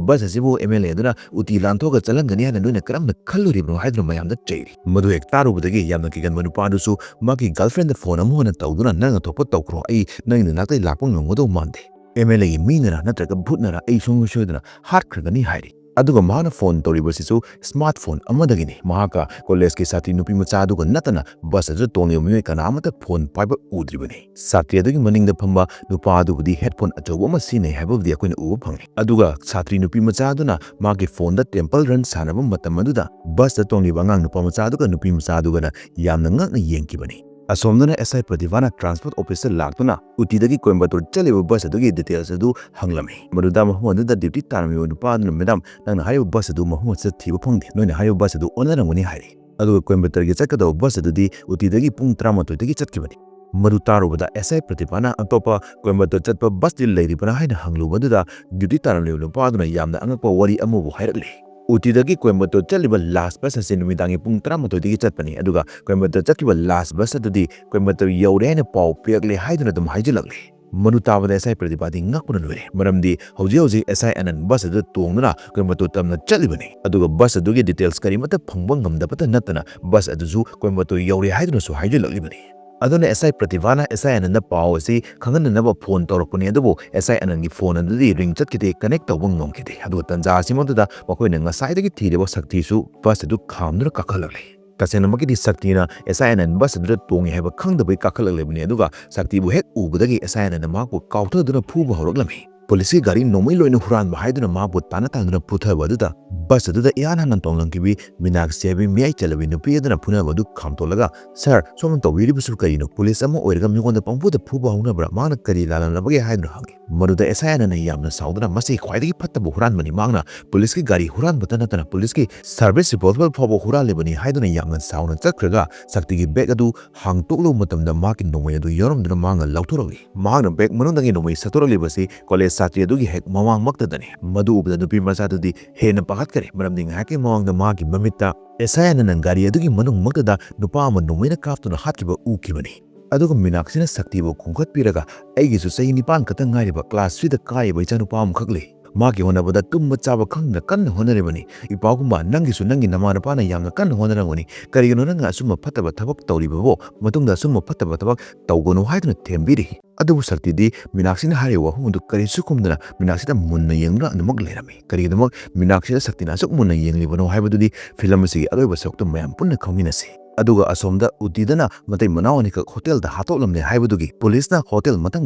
ꯕꯁ ꯑꯁꯤꯕꯨ ꯑꯦꯝ ꯑꯦꯜ ꯑꯦ ꯑꯗꯨꯅ ꯎꯇꯤ ꯂꯥꯟꯊꯣꯛꯑꯒ ꯆꯠꯍꯟꯒꯅꯤ ꯍꯥꯏꯅ ꯅꯣꯏꯅ ꯀꯔꯝꯅ ꯈꯜꯂꯨꯔꯤꯕꯅꯣ?" ꯍꯥꯏꯗꯨꯅ ꯃꯌꯥꯝꯗ ꯆꯩꯔꯤ꯫ ꯃꯗꯨ ꯍꯦꯛ ꯇꯥꯔꯨꯕꯗꯒꯤ ꯌꯥꯝꯅ ꯀꯤꯒꯟꯕ ꯅꯨꯄꯥꯗꯨꯁꯨ ꯃꯥꯒꯤ ꯒꯔꯜꯐ꯭ꯔꯦꯟꯗ ꯐꯣꯟ ꯑꯃ ꯍꯥꯟꯅ ꯇꯧꯗꯨꯅ, "ꯅꯪꯅ ꯊꯣꯛꯄ ꯇꯧꯈ꯭ꯔꯣ, ꯑꯩ ꯅꯪꯒꯤ ꯅꯅꯥꯛꯇꯩ ꯂꯥꯛꯄ ꯉꯝꯒꯗꯧ ꯃꯥꯟꯗꯦ꯫ ꯑꯦꯝ ꯑꯦꯜ ꯑꯦꯒꯤ ꯃꯤꯅꯔꯥ ꯅꯠꯇ꯭ꯔꯒ ꯚꯨꯠꯅꯔꯥ ꯑꯩ ꯁꯨꯡꯁꯣꯏ ꯁꯣꯏꯗꯅ ꯍꯥꯠꯈ꯭ꯔꯒꯅꯤ" ꯍꯥꯏꯔꯤ꯫ ꯑꯗꯨꯒ ꯃꯍꯥꯛꯅ ꯐꯣꯟ ꯇꯧꯔꯤꯕꯁꯤꯁꯨ ꯁ꯭ꯃꯥꯔꯠ ꯐꯣꯟ ꯑꯃꯗꯒꯤꯅꯤ꯫ ꯃꯍꯥꯛꯀ ꯀꯣꯂꯦꯖꯀꯤ ꯁꯥꯇ꯭ꯔꯤ ꯅꯨꯄꯤ ꯃꯆꯥ ꯑꯗꯨꯒ ꯅꯠꯇꯅ ꯕꯁ ꯑꯗꯨꯗ ꯇꯣꯡꯂꯤꯕ ꯃꯤꯑꯣꯏ ꯀꯅꯥ ꯑꯃꯠꯇ ꯐꯣꯟ ꯄꯥꯏꯕ ꯎꯗ꯭ꯔꯤꯕꯅꯤ꯫ ꯁꯥꯇ꯭ꯔꯤ ꯑꯗꯨꯒꯤ ꯃꯅꯤꯡꯗ ꯐꯝꯕ ꯅꯨꯄꯥ ꯑꯗꯨꯕꯨꯗꯤ ꯍꯦꯗꯐꯣꯟ ꯑꯆꯧꯕ ꯑꯃ ꯁꯤꯖꯤꯟꯅꯩ ꯍꯥꯏꯕꯕꯨꯗꯤ ꯑꯩꯈꯣꯏꯅ ꯎꯕ ꯐꯪꯉꯤ꯫ ꯑꯗꯨꯒ ꯁꯥꯇ꯭ꯔꯤ ꯅꯨꯄꯤ ꯃꯆꯥ ꯑꯗꯨꯅ ꯃꯥꯒꯤ ꯐꯣꯟꯗ ꯇꯦꯝꯄꯜ ꯔꯟ ꯁꯥꯟꯅꯕ ꯃꯇꯝ ꯑꯗꯨꯗ ꯕꯁꯇ ꯇꯣꯡꯂꯤꯕ ꯑꯉꯥꯡ ꯅꯨꯄꯥ ꯃꯆꯥ ꯑꯗꯨꯒ ꯅꯨꯄꯤ ꯃꯆꯥ ꯑꯗꯨꯒꯅ ꯌꯥꯝꯅ ꯉꯛꯅ ꯌꯦꯡꯈꯤꯕꯅꯤ꯫ ꯑꯁꯣꯝꯗꯅ ꯑꯦꯁ ꯑꯥꯏ ꯄ꯭ꯔꯇꯤꯚꯥꯅ ꯇ꯭ꯔꯥꯟꯁꯄꯣꯔꯠ ꯑꯣꯐꯤꯁꯇ ꯂꯥꯛꯇꯨꯅ ꯎꯇꯤꯗꯒꯤ ꯀꯣꯏꯝꯕꯇꯣꯔ ꯆꯠꯂꯤꯕ ꯕꯁ ꯑꯗꯨꯒꯤ ꯗꯤꯇꯦꯜꯁ ꯑꯗꯨ ꯍꯪꯂꯝꯃꯤ꯫ ꯃꯗꯨꯗ ꯃꯐꯝ ꯑꯗꯨꯗ ꯗ꯭ꯌꯨꯇꯤ ꯇꯥꯔꯝꯃꯤꯕ ꯅꯨꯄꯥ ꯑꯗꯨꯅ, "ꯃꯦꯗꯥꯝ, ꯅꯪꯅ ꯍꯥꯏꯔꯤꯕ ꯕꯁ ꯑꯗꯨ ꯃꯐꯝ ꯑꯁꯤꯗ ꯊꯤꯕ ꯐꯪꯗꯦ, ꯅꯣꯏꯅ ꯍꯥꯏꯔꯤꯕ ꯕꯁ ꯑꯗꯨ ꯑꯣꯟꯅꯔꯝꯒꯅꯤ" ꯍꯥꯏꯔꯤ꯫ ꯑꯗꯨꯒ ꯀꯣꯏꯝꯕꯇꯣꯔꯒꯤ ꯆꯠꯀꯗꯧꯕ ꯕꯁ ꯑꯗꯨꯗꯤ ꯎꯇꯤꯗꯒꯤ ꯄꯨꯡ ꯇꯔꯥꯃꯥꯊꯣꯏꯗꯒꯤ ꯆꯠꯈꯤꯕꯅꯤ꯫ ꯃꯗꯨ ꯇꯥꯔꯨꯕꯗ ꯑꯦꯁ ꯑꯥꯏ ꯄ꯭ꯔꯇꯤꯚꯥꯅ ꯑꯇꯣꯞꯄ ꯀꯣꯏꯝꯕꯇꯣꯔ ꯆꯠꯄ ꯕꯁꯇꯤ ꯂꯩꯔꯤꯕ꯭ꯔꯥ ꯍꯥꯏꯅ ꯍꯪꯂꯨꯕ ꯑꯗꯨꯗ ꯗ꯭ꯌꯨꯇꯤ ꯇꯥꯔꯝꯂꯤꯕ ꯅꯨꯄꯥ ꯑꯗꯨꯅ ꯌꯥꯝꯅ ꯑꯉꯛꯄ ꯋꯥꯔꯤ ꯑꯃꯕꯨ ꯍꯥꯏꯔꯛꯂꯤ꯫ ꯎꯇꯤꯗꯒꯤ ꯀꯣꯏꯝꯕꯇꯣꯔ ꯆꯠꯂꯤꯕ ꯂꯥꯁ ꯕꯁ ꯑꯁꯤ ꯅꯨꯃꯤꯗꯥꯡꯒꯤ ꯄꯨꯡ ꯇꯔꯥꯃꯥꯊꯣꯏꯗꯒꯤ ꯆꯠꯄꯅꯤ, ꯑꯗꯨꯒ ꯀꯣꯏꯝꯕꯇꯣꯔ ꯆꯠꯈꯤꯕ ꯂꯥꯁ ꯕꯁ ꯑꯗꯨꯗꯤ ꯀꯣꯏꯝꯕꯇꯣꯔ ꯌꯧꯔꯦ ꯍꯥꯏꯅ ꯄꯥꯎ ꯄꯤꯔꯛꯂꯦ ꯍꯥꯏꯗꯨꯅ ꯑꯗꯨꯝ ꯍꯥꯏꯖꯤꯜꯂꯛꯂꯤ꯫ ꯃꯗꯨ ꯇꯥꯕꯗ ꯑꯦꯁ ꯑꯥꯏ ꯄ꯭ꯔꯗꯤꯄꯥꯗꯤ ꯉꯛꯄꯅ ꯂꯣꯏꯔꯦ, ꯃꯔꯝꯗꯤ ꯍꯧꯖꯤꯛ ꯍꯧꯖꯤꯛ ꯑꯦꯁ ꯑꯥꯏ ꯑꯅꯟ ꯕꯁ ꯑꯗꯨꯗ ꯇꯣꯡꯗꯨꯅ ꯀꯣꯏꯝꯕꯇꯣꯔ ꯇꯝꯅ ꯆꯠꯂꯤꯕꯅꯤ, ꯑꯗꯨꯒ ꯕꯁ ꯑꯗꯨꯒꯤ ꯗꯤꯇꯦꯜꯁ ꯀꯔꯤꯃꯠꯇ ꯐꯪꯕ ꯉꯝꯗꯕꯇ ꯅꯠꯇꯅ ꯕꯁ ꯑꯗꯨꯁꯨ ꯀꯣꯏꯝꯕꯇꯣꯔ ꯌꯧꯔꯦ ꯍꯥꯏꯗꯨꯅꯁꯨ ꯍꯥꯏꯖꯤꯜꯂꯛꯂꯤꯕꯅꯤ꯫ ꯑꯗꯨꯅ ꯑꯦꯁ ꯑꯥꯏ ꯄ꯭ꯔꯇꯤꯚꯥꯅ ꯑꯦꯁ ꯑꯥꯏ ꯑꯅꯟꯗ ꯄꯥꯎ ꯑꯁꯤ ꯈꯪꯍꯟꯅꯅꯕ ꯐꯣꯟ ꯇꯧꯔꯛꯄꯅꯤ, ꯑꯗꯨꯕꯨ ꯑꯦꯁ ꯑꯥꯏ ꯑꯅꯟꯒꯤ ꯐꯣꯟ ꯑꯗꯨꯗꯤ ꯔꯤꯡ ꯆꯠꯈꯤꯗꯦ, ꯀꯅꯦꯛ ꯇꯧꯕ ꯉꯝꯈꯤꯗꯦ꯫ ꯑꯗꯨꯒ ꯇꯟꯖꯥ ꯑꯁꯤꯃꯛꯇꯗ ꯃꯈꯣꯏꯅ ꯉꯁꯥꯏꯗꯒꯤ ꯊꯤꯔꯤꯕ ꯁꯛꯇꯤꯁꯨ ꯕꯁ ꯑꯗꯨ ꯈꯥꯝꯗꯨꯅ ꯀꯥꯈꯠꯂꯛꯂꯤ꯫ ꯇꯁꯦꯡꯅꯃꯛꯀꯤꯗꯤ ꯁꯛꯇꯤꯅ ꯑꯦꯁ ꯑꯥꯏ ꯑꯅꯟ ꯕꯁ ꯑꯗꯨꯗ ꯇꯣꯡꯉꯤ ꯍꯥꯏꯕ ꯈꯪꯗꯕꯩ ꯀꯥꯈꯠꯂꯛꯂꯤꯕꯅꯤ, ꯑꯗꯨꯒ ꯁꯛꯇꯤꯕꯨ ꯍꯦꯛ ꯎꯕꯗꯒꯤ ꯑꯦꯁ ꯑꯥꯏ ꯑꯅꯟꯅ ꯃꯍꯥꯛꯄꯨ ꯀꯥꯎꯊꯗꯨꯅ ꯐꯨꯕ ꯍꯧꯔꯛꯂꯝꯃꯤ꯫ ꯄꯨꯂꯤꯁꯀꯤ ꯒꯥꯔꯤ ꯅꯣꯡꯃꯩ ꯂꯣꯏꯅ ꯍꯨꯔꯥꯟꯕ ꯍꯥꯏꯗꯨꯅ ꯃꯍꯥꯛꯄꯨ ꯇꯥꯟꯅ ꯇꯥꯟꯗꯨꯅ ꯐꯨꯊꯕ ꯑꯗꯨꯗ ꯕꯁ ꯑꯗꯨꯗ ꯏꯍꯥꯟ ꯍꯥꯟꯅ ꯇꯣꯡꯂꯝꯈꯤꯕꯤ ꯃꯤꯅꯥꯛꯁꯤ ꯍꯥꯏꯕꯤ ꯃꯤꯌꯥꯏ ꯆꯜꯂꯕꯤ ꯅꯨꯄꯤ ꯑꯗꯨꯅ ꯐꯨꯅꯕ ꯑꯗꯨ ꯈꯥꯝꯇꯣꯛꯂꯒ, "ꯁꯥꯔ, ꯁꯣꯝꯅ ꯇꯧꯕꯤꯔꯤꯕꯁꯨ ꯀꯔꯤꯅꯣ? ꯄꯨꯂꯤꯁ ꯑꯃ ꯑꯣꯏꯔꯒ ꯃꯤꯉꯣꯟꯗ ꯄꯪꯐꯨꯗ ꯐꯨꯕ ꯍꯧꯅꯕ꯭ꯔꯥ? ꯃꯍꯥꯛꯅ ꯀꯔꯤ ꯂꯥꯜꯂꯝꯂꯕꯒꯦ?" ꯍꯥꯏꯗꯨꯅ ꯍꯪꯉꯤ꯫ ꯃꯗꯨꯗ ꯑꯦꯁ ꯑꯥꯏ ꯑꯅꯟꯅ ꯌꯥꯝꯅ ꯁꯥꯎꯗꯨꯅ, "ꯃꯁꯤ ꯈ꯭ꯋꯥꯏꯗꯒꯤ ꯐꯠꯇꯕ ꯍꯨꯔꯥꯟꯕꯅꯤ꯫ ꯃꯍꯥꯛꯅ ꯄꯨꯂꯤꯁꯀꯤ ꯒꯥꯔꯤ ꯍꯨꯔꯥꯟꯕꯇ ꯅꯠꯇꯅ ꯄꯨꯂꯤꯁꯀꯤ ꯁꯥꯔꯚꯤꯁ ꯔꯤꯚꯣꯜꯚꯔ ꯐꯥꯎꯕ ꯍꯨꯔꯥꯜꯂꯤꯕꯅꯤ" ꯍꯥꯏꯗꯨꯅ ꯌꯥꯝꯅ ꯁꯥꯎꯅ ꯆꯠꯈ꯭ꯔꯒ, ꯁꯛꯇꯤꯒꯤ ꯕꯦꯒ ꯑꯗꯨ ꯍꯥꯡꯇꯣꯛꯂꯨꯕ ꯃꯇꯝꯗ ꯃꯍꯥꯛꯀꯤ ꯅꯣꯡꯃꯩ ꯑꯗꯨ ꯌꯥꯎꯔꯝꯗꯨꯅ ꯃꯍꯥꯛꯅ ꯂꯧꯊꯣꯔꯛꯂꯤ꯫ ꯃꯍꯥꯛꯅ ꯕꯦꯒ ꯃꯅꯨꯡꯗꯒꯤ ꯅꯣꯡꯃꯩ ꯁꯠꯇꯣꯔꯛꯂꯤꯕꯁꯤ ꯀꯣꯂꯦꯖ ꯁꯥꯇ꯭ꯔꯤ ꯑꯗꯨꯒꯤ ꯍꯦꯛ ꯃꯃꯥꯡꯃꯛꯇꯗꯅꯤ꯫ ꯃꯗꯨ ꯎꯕꯗ ꯅꯨꯄꯤ ꯃꯆꯥꯗꯨꯗꯤ ꯍꯦꯟꯅ ꯄꯥꯈꯠꯈꯔꯦ, ꯃꯔꯝꯗꯤ ꯉꯥꯏꯍꯥꯛꯀꯤ ꯃꯃꯥꯡꯗ ꯃꯍꯥꯛꯀꯤ ꯃꯃꯤꯠꯇ ꯑꯦꯁ ꯑꯥꯏ ꯑꯅꯟꯅ ꯒꯥꯔꯤ ꯑꯗꯨꯒꯤ ꯃꯅꯨꯡꯃꯛꯇꯗ ꯅꯨꯄꯥ ꯑꯃ ꯅꯣꯡꯃꯩꯅ ꯀꯥꯞꯇꯨꯅ ꯍꯥꯠꯈꯤꯕ ꯎꯈꯤꯕꯅꯤ꯫ ꯑꯗꯨꯒ ꯃꯤꯅꯥꯛꯁꯤꯅ ꯁꯛꯇꯤꯕꯨ ꯈꯣꯝꯒꯠꯄꯤꯔꯒ, "ꯑꯩꯒꯤꯁꯨ ꯆꯍꯤ ꯅꯤꯄꯥꯟ ꯈꯛꯇ ꯉꯥꯏꯔꯤꯕ ꯀ꯭ꯂꯥꯁ ꯊ꯭ꯔꯤꯗ ꯀꯥꯔꯤꯕ ꯏꯆꯥꯅꯨꯄꯥ ꯑꯃꯈꯛ ꯂꯩ꯫ ꯃꯍꯥꯛꯀꯤ ꯍꯣꯠꯅꯕꯗ ꯇꯨꯝꯕ ꯆꯥꯕ ꯈꯪꯗꯅ ꯀꯟꯅ ꯍꯣꯠꯅꯔꯤꯕꯅꯤ꯫ ꯏꯄꯥꯒꯨꯝꯕ ꯅꯪꯒꯤꯁꯨ ꯅꯪꯒꯤ ꯅꯃꯥ ꯅꯄꯥꯅ ꯌꯥꯝꯅ ꯀꯟꯅ ꯍꯣꯠꯅꯔꯝꯒꯅꯤ꯫ ꯀꯔꯤꯒꯤꯅꯣ ꯅꯪꯅ ꯑꯁꯨꯝꯕ ꯐꯠꯇꯕ ꯊꯕꯛ ꯇꯧꯔꯤꯕꯕꯣ? ꯃꯇꯨꯡꯗ ꯑꯁꯨꯝꯕ ꯐꯠꯇꯕ ꯊꯕꯛ ꯇꯧꯒꯅꯨ" ꯍꯥꯏꯗꯨꯅ ꯊꯦꯝꯕꯤꯔꯤ꯫ ꯑꯗꯨꯕꯨ ꯁꯛꯇꯤꯗꯤ ꯃꯤꯅꯥꯛꯁꯤꯅ ꯍꯥꯏꯔꯤꯕ ꯋꯥꯐꯝ ꯑꯗꯨ ꯀꯔꯤꯁꯨ ꯈꯨꯝꯗꯅ ꯃꯤꯅꯥꯛꯁꯤꯗ ꯃꯨꯟꯅ ꯌꯦꯡꯗꯨꯅ ꯑꯗꯨꯃꯛ ꯂꯩꯔꯝꯃꯤ꯫ ꯀꯔꯤꯒꯤꯗꯃꯛ ꯃꯤꯅꯥꯛꯁꯤꯗ ꯁꯛꯇꯤꯅ ꯑꯁꯨꯛ ꯃꯨꯟꯅ ꯌꯦꯡꯂꯤꯕꯅꯣ ꯍꯥꯏꯕꯗꯨꯗꯤ ꯐꯤꯂꯝ ꯑꯁꯤꯒꯤ ꯑꯔꯣꯏꯕ ꯁꯔꯨꯛꯇ ꯃꯌꯥꯝ ꯄꯨꯟꯅ ꯈꯪꯃꯤꯟꯅꯁꯤ꯫ ꯑꯗꯨꯒ ꯑꯁꯣꯝꯗ ꯎꯇꯤꯗꯅ ꯃꯇꯩ ꯃꯅꯥꯎ ꯑꯅꯤꯈꯛ ꯍꯣꯇꯦꯜꯗ ꯍꯥꯠꯇꯣꯛꯂꯝꯂꯦ ꯍꯥꯏꯕꯗꯨꯒꯤ ꯄꯨꯂꯤꯁꯅ ꯍꯣꯇꯦꯜ ꯃꯊꯪ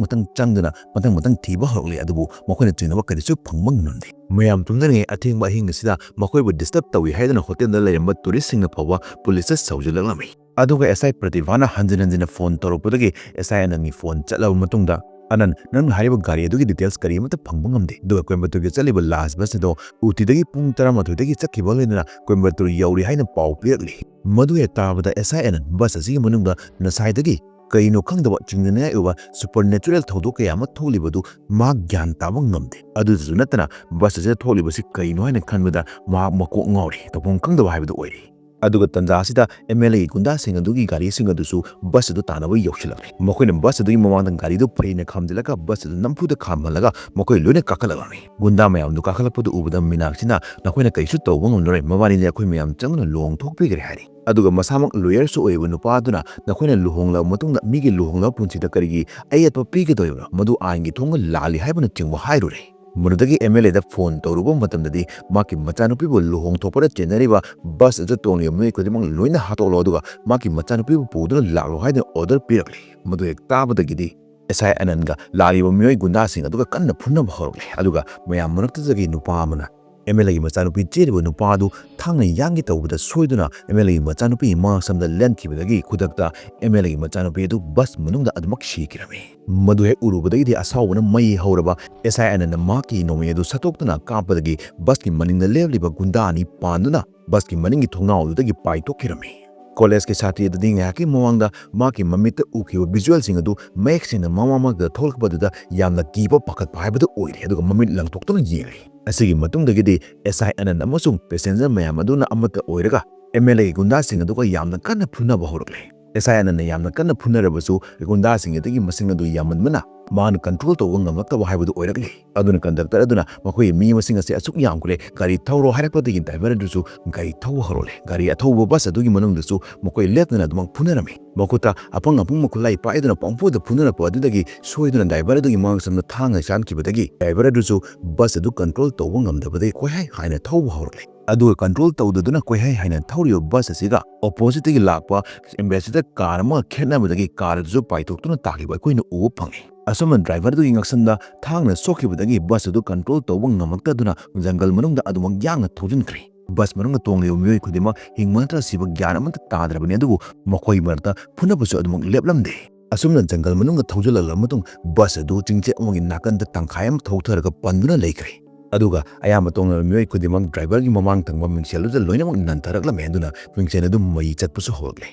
ꯃꯊꯪ ꯆꯪꯗꯨꯅ ꯃꯊꯪ ꯃꯊꯪ ꯊꯤꯕ ꯍꯧꯔꯛꯂꯦ, ꯑꯗꯨꯕꯨ ꯃꯈꯣꯏꯅ ꯆꯤꯡꯅꯕ ꯀꯔꯤꯁꯨ ꯐꯪꯕ ꯉꯝꯂꯝꯗꯦ꯫ ꯃꯌꯥꯝ ꯇꯨꯝꯅꯔꯤꯉꯩ ꯑꯊꯦꯡꯕ ꯑꯍꯤꯡ ꯑꯁꯤꯗ ꯃꯈꯣꯏꯕꯨ ꯗꯤꯁꯇꯔꯕ ꯇꯧꯏ ꯍꯥꯏꯗꯨꯅ ꯍꯣꯇꯦꯜꯗ ꯂꯩꯔꯝꯕ ꯇꯨꯔꯤꯁꯁꯤꯡꯅ ꯐꯥꯎꯕ ꯄꯨꯂꯤꯁꯇ ꯁꯧꯖꯤꯜꯂꯛꯂꯝꯃꯤ꯫ ꯑꯗꯨꯒ ꯑꯦꯁ ꯑꯥꯏ ꯄ꯭ꯔꯇꯤꯚꯥꯅ ꯍꯟꯖꯤꯟ ꯍꯟꯖꯤꯟꯅ ꯐꯣꯟ ꯇꯧꯔꯛꯄꯗꯒꯤ ꯑꯦꯁ ꯑꯥꯏ ꯑꯅꯟꯒꯤ ꯐꯣꯟ ꯆꯠꯂꯕ ꯃꯇꯨꯡꯗ, "ꯑꯅꯟ, ꯅꯪꯅ ꯍꯥꯏꯔꯤꯕ ꯒꯥꯔꯤ ꯑꯗꯨꯒꯤ ꯗꯤꯇꯦꯜꯁ ꯀꯔꯤ ꯑꯃꯠꯇ ꯐꯪꯕ ꯉꯝꯗꯦ꯫ ꯑꯗꯨꯒ ꯀꯣꯏꯝꯕꯇꯨꯔꯒꯤ ꯆꯠꯂꯤꯕ ꯂꯥꯁ ꯕꯁ ꯑꯗꯣ ꯎꯇꯤꯗꯒꯤ ꯄꯨꯡ ꯇꯔꯥꯃꯥꯊꯣꯏꯗꯒꯤ ꯆꯠꯈꯤꯕ ꯂꯩꯗꯅ ꯀꯣꯏꯝꯕꯇꯨꯔ ꯌꯧꯔꯤ ꯍꯥꯏꯅ ꯄꯥꯎ ꯄꯤꯔꯛꯂꯤ꯫" ꯃꯗꯨ ꯍꯦꯛ ꯇꯥꯕꯗ ꯑꯦꯁ ꯑꯥꯏ ꯑꯅꯟ ꯕꯁ ꯑꯁꯤꯒꯤ ꯃꯅꯨꯡꯗ ꯉꯁꯥꯏꯗꯒꯤ ꯀꯔꯤꯅꯣ ꯈꯪꯗꯕ ꯆꯤꯡꯅꯅꯤꯡꯉꯥꯏ ꯑꯣꯏꯕ ꯁꯨꯄꯔ ꯅꯦꯆꯔꯦꯜ ꯊꯧꯗꯣꯛ ꯀꯌꯥ ꯑꯃ ꯊꯣꯛꯂꯤꯕꯗꯨ ꯃꯍꯥꯛ ꯒ꯭ꯌꯥꯟ ꯇꯥꯕ ꯉꯝꯗꯦ꯫ ꯑꯗꯨꯗꯁꯨ ꯅꯠꯇꯅ ꯕꯁ ꯑꯁꯤꯗ ꯊꯣꯛꯂꯤꯕꯁꯤ ꯀꯔꯤꯅꯣ ꯍꯥꯏꯅ ꯈꯟꯕꯗ ꯃꯍꯥꯛ ꯃꯀꯣꯛ ꯉꯥꯎꯔꯤ, ꯇꯧꯐꯝ ꯈꯪꯗꯕ ꯍꯥꯏꯕꯗꯨ ꯑꯣꯏꯔꯤ꯫ ꯑꯗꯨꯒ ꯇꯟꯖꯥ ꯑꯁꯤꯗ ꯑꯦꯝ ꯑꯦꯜ ꯑꯦꯒꯤ ꯒꯨꯟꯗꯥꯁꯤꯡ ꯑꯗꯨꯒꯤ ꯒꯥꯔꯤꯁꯤꯡ ꯑꯗꯨꯁꯨ ꯕꯁ ꯑꯗꯨ ꯇꯥꯟꯅꯕ ꯌꯧꯁꯤꯜꯂꯛꯂꯦ꯫ ꯃꯈꯣꯏꯅ ꯕꯁ ꯑꯗꯨꯒꯤ ꯃꯃꯥꯡꯗ ꯒꯥꯔꯤꯗꯨ ꯐꯩꯅ ꯈꯥꯝꯖꯤꯜꯂꯒ ꯕꯁ ꯑꯗꯨ ꯅꯝꯐꯨꯗ ꯈꯥꯝꯍꯜꯂꯒ ꯃꯈꯣꯏ ꯂꯣꯏꯅ ꯀꯥꯈꯠꯂꯛꯂꯝꯃꯤ꯫ ꯒꯨꯟꯗꯥ ꯃꯌꯥꯝꯗꯨ ꯀꯥꯈꯠꯂꯛꯄꯗꯨ ꯎꯕꯗ ꯃꯤꯅꯥꯛꯁꯤꯅ, "ꯅꯈꯣꯏꯅ ꯀꯔꯤꯁꯨ ꯇꯧꯕ ꯉꯝꯂꯔꯣꯏ, ꯃꯕꯥꯅꯤꯗꯤ ꯑꯩꯈꯣꯏ ꯃꯌꯥꯝ ꯆꯪꯗꯨꯅ ꯂꯨꯍꯣꯡ ꯊꯣꯛꯄꯤꯈ꯭ꯔꯦ" ꯍꯥꯏꯔꯤ꯫ ꯑꯗꯨꯒ ꯃꯁꯥꯃꯛ ꯂꯣꯌꯔꯁꯨ ꯑꯣꯏꯕ ꯅꯨꯄꯥ ꯑꯗꯨꯅ ꯅꯈꯣꯏꯅ ꯂꯨꯍꯣꯡꯂꯕ ꯃꯇꯨꯡꯗ ꯃꯤꯒꯤ ꯂꯨꯍꯣꯡꯂꯕ ꯄꯨꯟꯁꯤꯗ ꯀꯔꯤꯒꯤ ꯑꯌꯦꯠꯄ ꯄꯤꯒꯗꯧꯔꯤꯕꯅꯣ? ꯃꯗꯨ ꯑꯥꯏꯟꯒꯤ ꯊꯣꯡꯅ ꯂꯥꯜꯂꯤ ꯍꯥꯏꯕꯅꯆꯤꯡꯕ ꯍꯥꯏꯔꯨꯔꯦ꯫ ꯃꯗꯨꯗꯒꯤ ꯑꯦꯝ ꯑꯦꯜ ꯑꯦꯗ ꯐꯣꯟ ꯇꯧꯔꯨꯕ ꯃꯇꯝꯗꯗꯤ ꯃꯍꯥꯛꯀꯤ ꯃꯆꯥꯅꯨꯄꯤꯕꯨ ꯂꯨꯍꯣꯡ ꯊꯣꯛꯄꯗ ꯆꯦꯟꯅꯔꯤꯕ ꯕꯁ ꯑꯗꯨꯗ ꯇꯣꯡꯂꯤꯕ ꯃꯤꯑꯣꯏ ꯈꯨꯗꯤꯡꯃꯛ ꯂꯣꯏꯅ ꯍꯥꯠꯇꯣꯛꯂꯣ, ꯑꯗꯨꯒ ꯃꯍꯥꯛꯀꯤ ꯃꯆꯥꯅꯨꯄꯤꯕꯨ ꯄꯨꯗꯨꯅ ꯂꯥꯛꯂꯣ ꯍꯥꯏꯗꯨꯅ ꯑꯣꯔꯗꯔ ꯄꯤꯔꯛꯂꯤ꯫ ꯃꯗꯨ ꯍꯦꯛ ꯇꯥꯕꯗꯒꯤꯗꯤ ꯑꯦꯁ ꯑꯥꯏ ꯑꯅꯟꯒ ꯂꯥꯛꯂꯤꯕ ꯃꯤꯑꯣꯏ ꯒꯨꯟꯗꯥꯁꯤꯡ ꯑꯗꯨꯒ ꯀꯟꯅ ꯐꯨꯅꯕ ꯍꯧꯔꯛꯂꯦ꯫ ꯑꯗꯨꯒ ꯃꯌꯥꯝ ꯃꯔꯛꯇꯨꯗꯒꯤ ꯅꯨꯄꯥ ꯑꯃꯅ ꯑꯦꯝ ꯑꯦꯜ ꯑꯦꯒꯤ ꯃꯆꯥꯅꯨꯄꯤ ꯆꯦꯜꯂꯤꯕ ꯅꯨꯄꯥ ꯑꯗꯨ ꯊꯥꯡꯅ ꯌꯥꯟꯒꯦ ꯇꯧꯕꯗ ꯁꯣꯏꯗꯨꯅ ꯑꯦꯝ ꯑꯦꯜ ꯑꯦꯒꯤ ꯃꯆꯥꯅꯨꯄꯤꯒꯤ ꯃꯉꯛꯁꯝꯗ ꯂꯦꯟꯈꯤꯕꯗꯒꯤ ꯈꯨꯗꯛꯇ ꯑꯦꯝ ꯑꯦꯜ ꯑꯦꯒꯤ ꯃꯆꯥꯅꯨꯄꯤ ꯑꯗꯨ ꯕꯁ ꯃꯅꯨꯡꯗ ꯑꯗꯨꯃꯛ ꯁꯤꯈꯤꯔꯝꯃꯤ꯫ ꯃꯗꯨ ꯍꯦꯛ ꯎꯔꯨꯕꯗꯒꯤꯗꯤ ꯑꯁꯥꯎꯕꯅ ꯃꯩ ꯍꯧꯔꯕ ꯑꯦꯁ ꯑꯥꯏ ꯑꯅꯟꯅ ꯃꯍꯥꯛꯀꯤ ꯅꯣꯡꯃꯩ ꯑꯗꯨ ꯁꯠꯇꯣꯛꯇꯨꯅ ꯀꯥꯞꯄꯗꯒꯤ ꯕꯁꯀꯤ ꯃꯅꯤꯡꯗ ꯂꯦꯞꯂꯤꯕ ꯒꯨꯟꯗꯥ ꯑꯅꯤ ꯄꯥꯟꯗꯨꯅ ꯕꯁꯀꯤ ꯃꯅꯤꯡꯒꯤ ꯊꯣꯡꯅꯥꯎ ꯑꯗꯨꯗꯒꯤ ꯄꯥꯏꯊꯣꯛꯈꯤꯔꯝꯃꯤ꯫ ꯀꯣꯂꯦꯖꯀꯤ ꯁꯥꯇ꯭ꯔꯤ ꯑꯗꯨꯗꯤ ꯉꯥꯏꯍꯥꯛꯀꯤ ꯃꯃꯥꯡꯗ ꯃꯍꯥꯛꯀꯤ ꯃꯃꯤꯠꯇ ꯎꯈꯤꯕ ꯚꯤꯖꯨꯋꯦꯜꯁꯤꯡ ꯑꯗꯨ ꯃꯌꯦꯛ ꯁꯦꯡꯅ ꯃꯃꯥ ꯃꯃꯥꯡꯗ ꯊꯣꯛꯂꯛꯄꯗꯨꯗ ꯌꯥꯝꯅ ꯀꯤꯕ ꯄꯥꯈꯠꯄ ꯍꯥꯏꯕꯗꯨ ꯑꯣꯏꯔꯦ, ꯑꯗꯨꯒ ꯃꯃꯤꯠ ꯂꯪꯊꯣꯛꯇꯨꯅ ꯌꯦꯡꯂꯤ꯫ ꯑꯁꯤꯒꯤ ꯃꯇꯨꯡꯗꯒꯤꯗꯤ ꯑꯦꯁ ꯑꯥꯏ ꯑꯅꯟ ꯑꯃꯁꯨꯡ ꯄꯦꯁꯦꯟꯖꯔ ꯃꯌꯥꯝ ꯑꯗꯨꯅ ꯑꯃꯠꯇ ꯑꯣꯏꯔꯒ ꯑꯦꯝ ꯑꯦꯜ ꯑꯦꯒꯤ ꯒꯨꯟꯗꯥꯁꯤꯡ ꯑꯗꯨꯒ ꯌꯥꯝꯅ ꯀꯟꯅ ꯐꯨꯅꯕ ꯍꯧꯔꯛꯂꯦ꯫ ꯑꯦꯁ ꯑꯥꯏ ꯑꯅꯟꯅ ꯌꯥꯝꯅ ꯀꯟꯅ ꯐꯨꯅꯔꯕꯁꯨ ꯒꯨꯟꯗꯥꯁꯤꯡ ꯑꯗꯨꯒꯤ ꯃꯁꯤꯡ ꯑꯗꯨ ꯌꯥꯝꯃꯟꯕꯅ ꯃꯥꯅ ꯀꯟꯇ꯭ꯔꯣꯜ ꯇꯧꯕ ꯉꯝꯂꯛꯇꯕ ꯍꯥꯏꯕꯗꯨ ꯑꯣꯏꯔꯛꯂꯤ꯫ ꯑꯗꯨꯅ ꯀꯟꯗꯛꯇꯔ ꯑꯗꯨꯅ ꯃꯈꯣꯏꯒꯤ ꯃꯤ ꯃꯁꯤꯡ ꯑꯁꯤ ꯑꯁꯨꯛ ꯌꯥꯝꯈ꯭ꯔꯦ, ꯒꯥꯔꯤ ꯊꯧꯔꯣ ꯍꯥꯏꯔꯛꯄꯗꯒꯤ ꯗ꯭ꯔꯥꯏꯚꯔ ꯑꯗꯨꯁꯨ ꯒꯥꯔꯤ ꯊꯧꯕ ꯍꯧꯔꯛꯂꯦ꯫ ꯒꯥꯔꯤ ꯑꯊꯧꯕ ꯕꯁ ꯑꯗꯨꯒꯤ ꯃꯅꯨꯡꯗꯁꯨ ꯃꯈꯣꯏ ꯂꯦꯞꯇꯅ ꯑꯗꯨꯃꯛ ꯐꯨꯅꯔꯝꯃꯤ꯫ ꯃꯈꯨꯠꯇ ꯑꯄꯪ ꯑꯄꯪꯕ ꯈꯨꯠꯂꯥꯏ ꯄꯥꯏꯗꯨꯅ ꯄꯪꯐꯨꯗ ꯐꯨꯅꯔꯛꯄ ꯑꯗꯨꯗꯒꯤ ꯁꯣꯏꯗꯨꯅ ꯗ꯭ꯔꯥꯏꯚꯔ ꯑꯗꯨꯒꯤ ꯃꯉꯛꯁꯝꯗ ꯊꯥꯡꯅ ꯆꯥꯟꯈꯤꯕꯗꯒꯤ ꯗ꯭ꯔꯥꯏꯚꯔ ꯑꯗꯨꯁꯨ ꯕꯁ ꯑꯗꯨ ꯀꯟꯇ꯭ꯔꯣꯜ ꯇꯧꯕ ꯉꯝꯗꯕꯗꯒꯤ ꯀꯣꯏꯍꯥꯏ ꯍꯥꯏꯅ ꯊꯧꯕ ꯍꯧꯔꯛꯂꯦ꯫ ꯑꯗꯨꯒ ꯀꯟꯇ꯭ꯔꯣꯜ ꯇꯧꯗꯗꯨꯅ ꯀꯣꯏꯍꯥꯏ ꯍꯥꯏꯅ ꯊꯧꯔꯤꯕ ꯕꯁ ꯑꯁꯤꯒ ꯑꯣꯄꯣꯖꯤꯠꯇꯒꯤ ꯂꯥꯛꯄ ꯑꯦꯝꯕꯦꯁꯦꯗꯔ ꯀꯥꯔ ꯑꯃꯒ ꯈꯦꯠꯅꯕꯗꯒꯤ ꯀꯥꯔ ꯑꯗꯨꯁꯨ ꯄꯥꯏꯊꯣꯛꯇꯨꯅ ꯇꯥꯈꯤꯕ ꯑꯩꯈꯣꯏꯅ ꯎꯕ ꯐꯪꯉꯤ꯫ ꯑꯁꯨꯝꯅ ꯗ꯭ꯔꯥꯏꯚꯔꯗꯨꯒꯤ ꯉꯛꯁꯝꯗ ꯊꯥꯡꯅ ꯁꯣꯛꯈꯤꯕꯗꯒꯤ ꯕꯁ ꯑꯗꯨ ꯀꯟꯇ꯭ꯔꯣꯜ ꯇꯧꯕ ꯉꯝꯃꯛꯇꯗꯨꯅ ꯖꯪꯒꯜ ꯃꯅꯨꯡꯗ ꯑꯗꯨꯃꯛ ꯌꯥꯡꯅ ꯊꯧꯖꯤꯟꯈ꯭ꯔꯦ꯫ ꯕꯁ ꯃꯅꯨꯡꯗ ꯇꯣꯡꯂꯤꯕ ꯃꯤꯑꯣꯏ ꯈꯨꯗꯤꯡꯃꯛ ꯍꯤꯡꯕ ꯅꯠꯇ꯭ꯔ ꯁꯤꯕ ꯒ꯭ꯌꯥꯟ ꯑꯃꯠꯇ ꯇꯥꯗ꯭ꯔꯕꯅꯤ, ꯑꯗꯨꯕꯨ ꯃꯈꯣꯏꯒꯤ ꯃꯔꯛꯇ ꯐꯨꯅꯕꯁꯨ ꯑꯗꯨꯃꯛ ꯂꯦꯞꯂꯝꯗꯦ꯫ ꯑꯁꯨꯝꯅ ꯖꯪꯒꯜ ꯃꯅꯨꯡꯗ ꯊꯧꯖꯤꯜꯂꯛꯂꯕ ꯃꯇꯨꯡ ꯕꯁ ꯑꯗꯨ ꯆꯤꯡꯆꯦꯞ ꯑꯃꯒꯤ ꯅꯥꯀꯟꯗ ꯇꯪꯈꯥꯏ ꯑꯃ ꯊꯧꯊꯔꯒ ꯄꯟꯗꯨꯅ ꯂꯩꯈ꯭ꯔꯦ꯫ ꯑꯗꯨꯒ ꯑꯌꯥꯝꯕ ꯇꯣꯡꯂꯤꯕ ꯃꯤꯑꯣꯏ ꯈꯨꯗꯤꯡꯃꯛ ꯗ꯭ꯔꯥꯏꯚꯔꯒꯤ ꯃꯃꯥꯡ ꯊꯪꯕ ꯃꯤꯡꯁꯦꯜ ꯑꯗꯨꯗ ꯂꯣꯏꯅꯃꯛ ꯅꯟꯊꯔꯛꯂꯝꯃꯦ꯫ ꯑꯗꯨꯅ ꯃꯤꯡꯁꯦꯜ ꯑꯗꯨ ꯃꯩ ꯆꯠꯄꯁꯨ ꯍꯧꯔꯛꯂꯦ꯫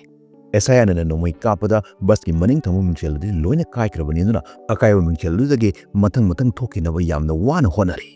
ꯑꯦꯁ ꯑꯥꯏ ꯑꯥꯔꯅ ꯅꯣꯡꯃꯩ ꯀꯥꯞꯄꯗ ꯕꯁꯀꯤ ꯃꯅꯤꯡ ꯊꯪꯕ ꯃꯤꯡꯁꯦꯜ ꯑꯗꯨꯗꯤ ꯂꯣꯏꯅ ꯀꯥꯏꯈ꯭ꯔꯕꯅꯤ꯫ ꯑꯗꯨꯅ ꯑꯀꯥꯏꯕ ꯃꯤꯡꯁꯦꯜ ꯑꯗꯨꯗꯒꯤ ꯃꯊꯪ ꯃꯊꯪ ꯊꯣꯛꯈꯤꯅꯕ ꯌꯥꯝꯅ ꯋꯥꯅ ꯍꯣꯠꯅꯔꯤ꯫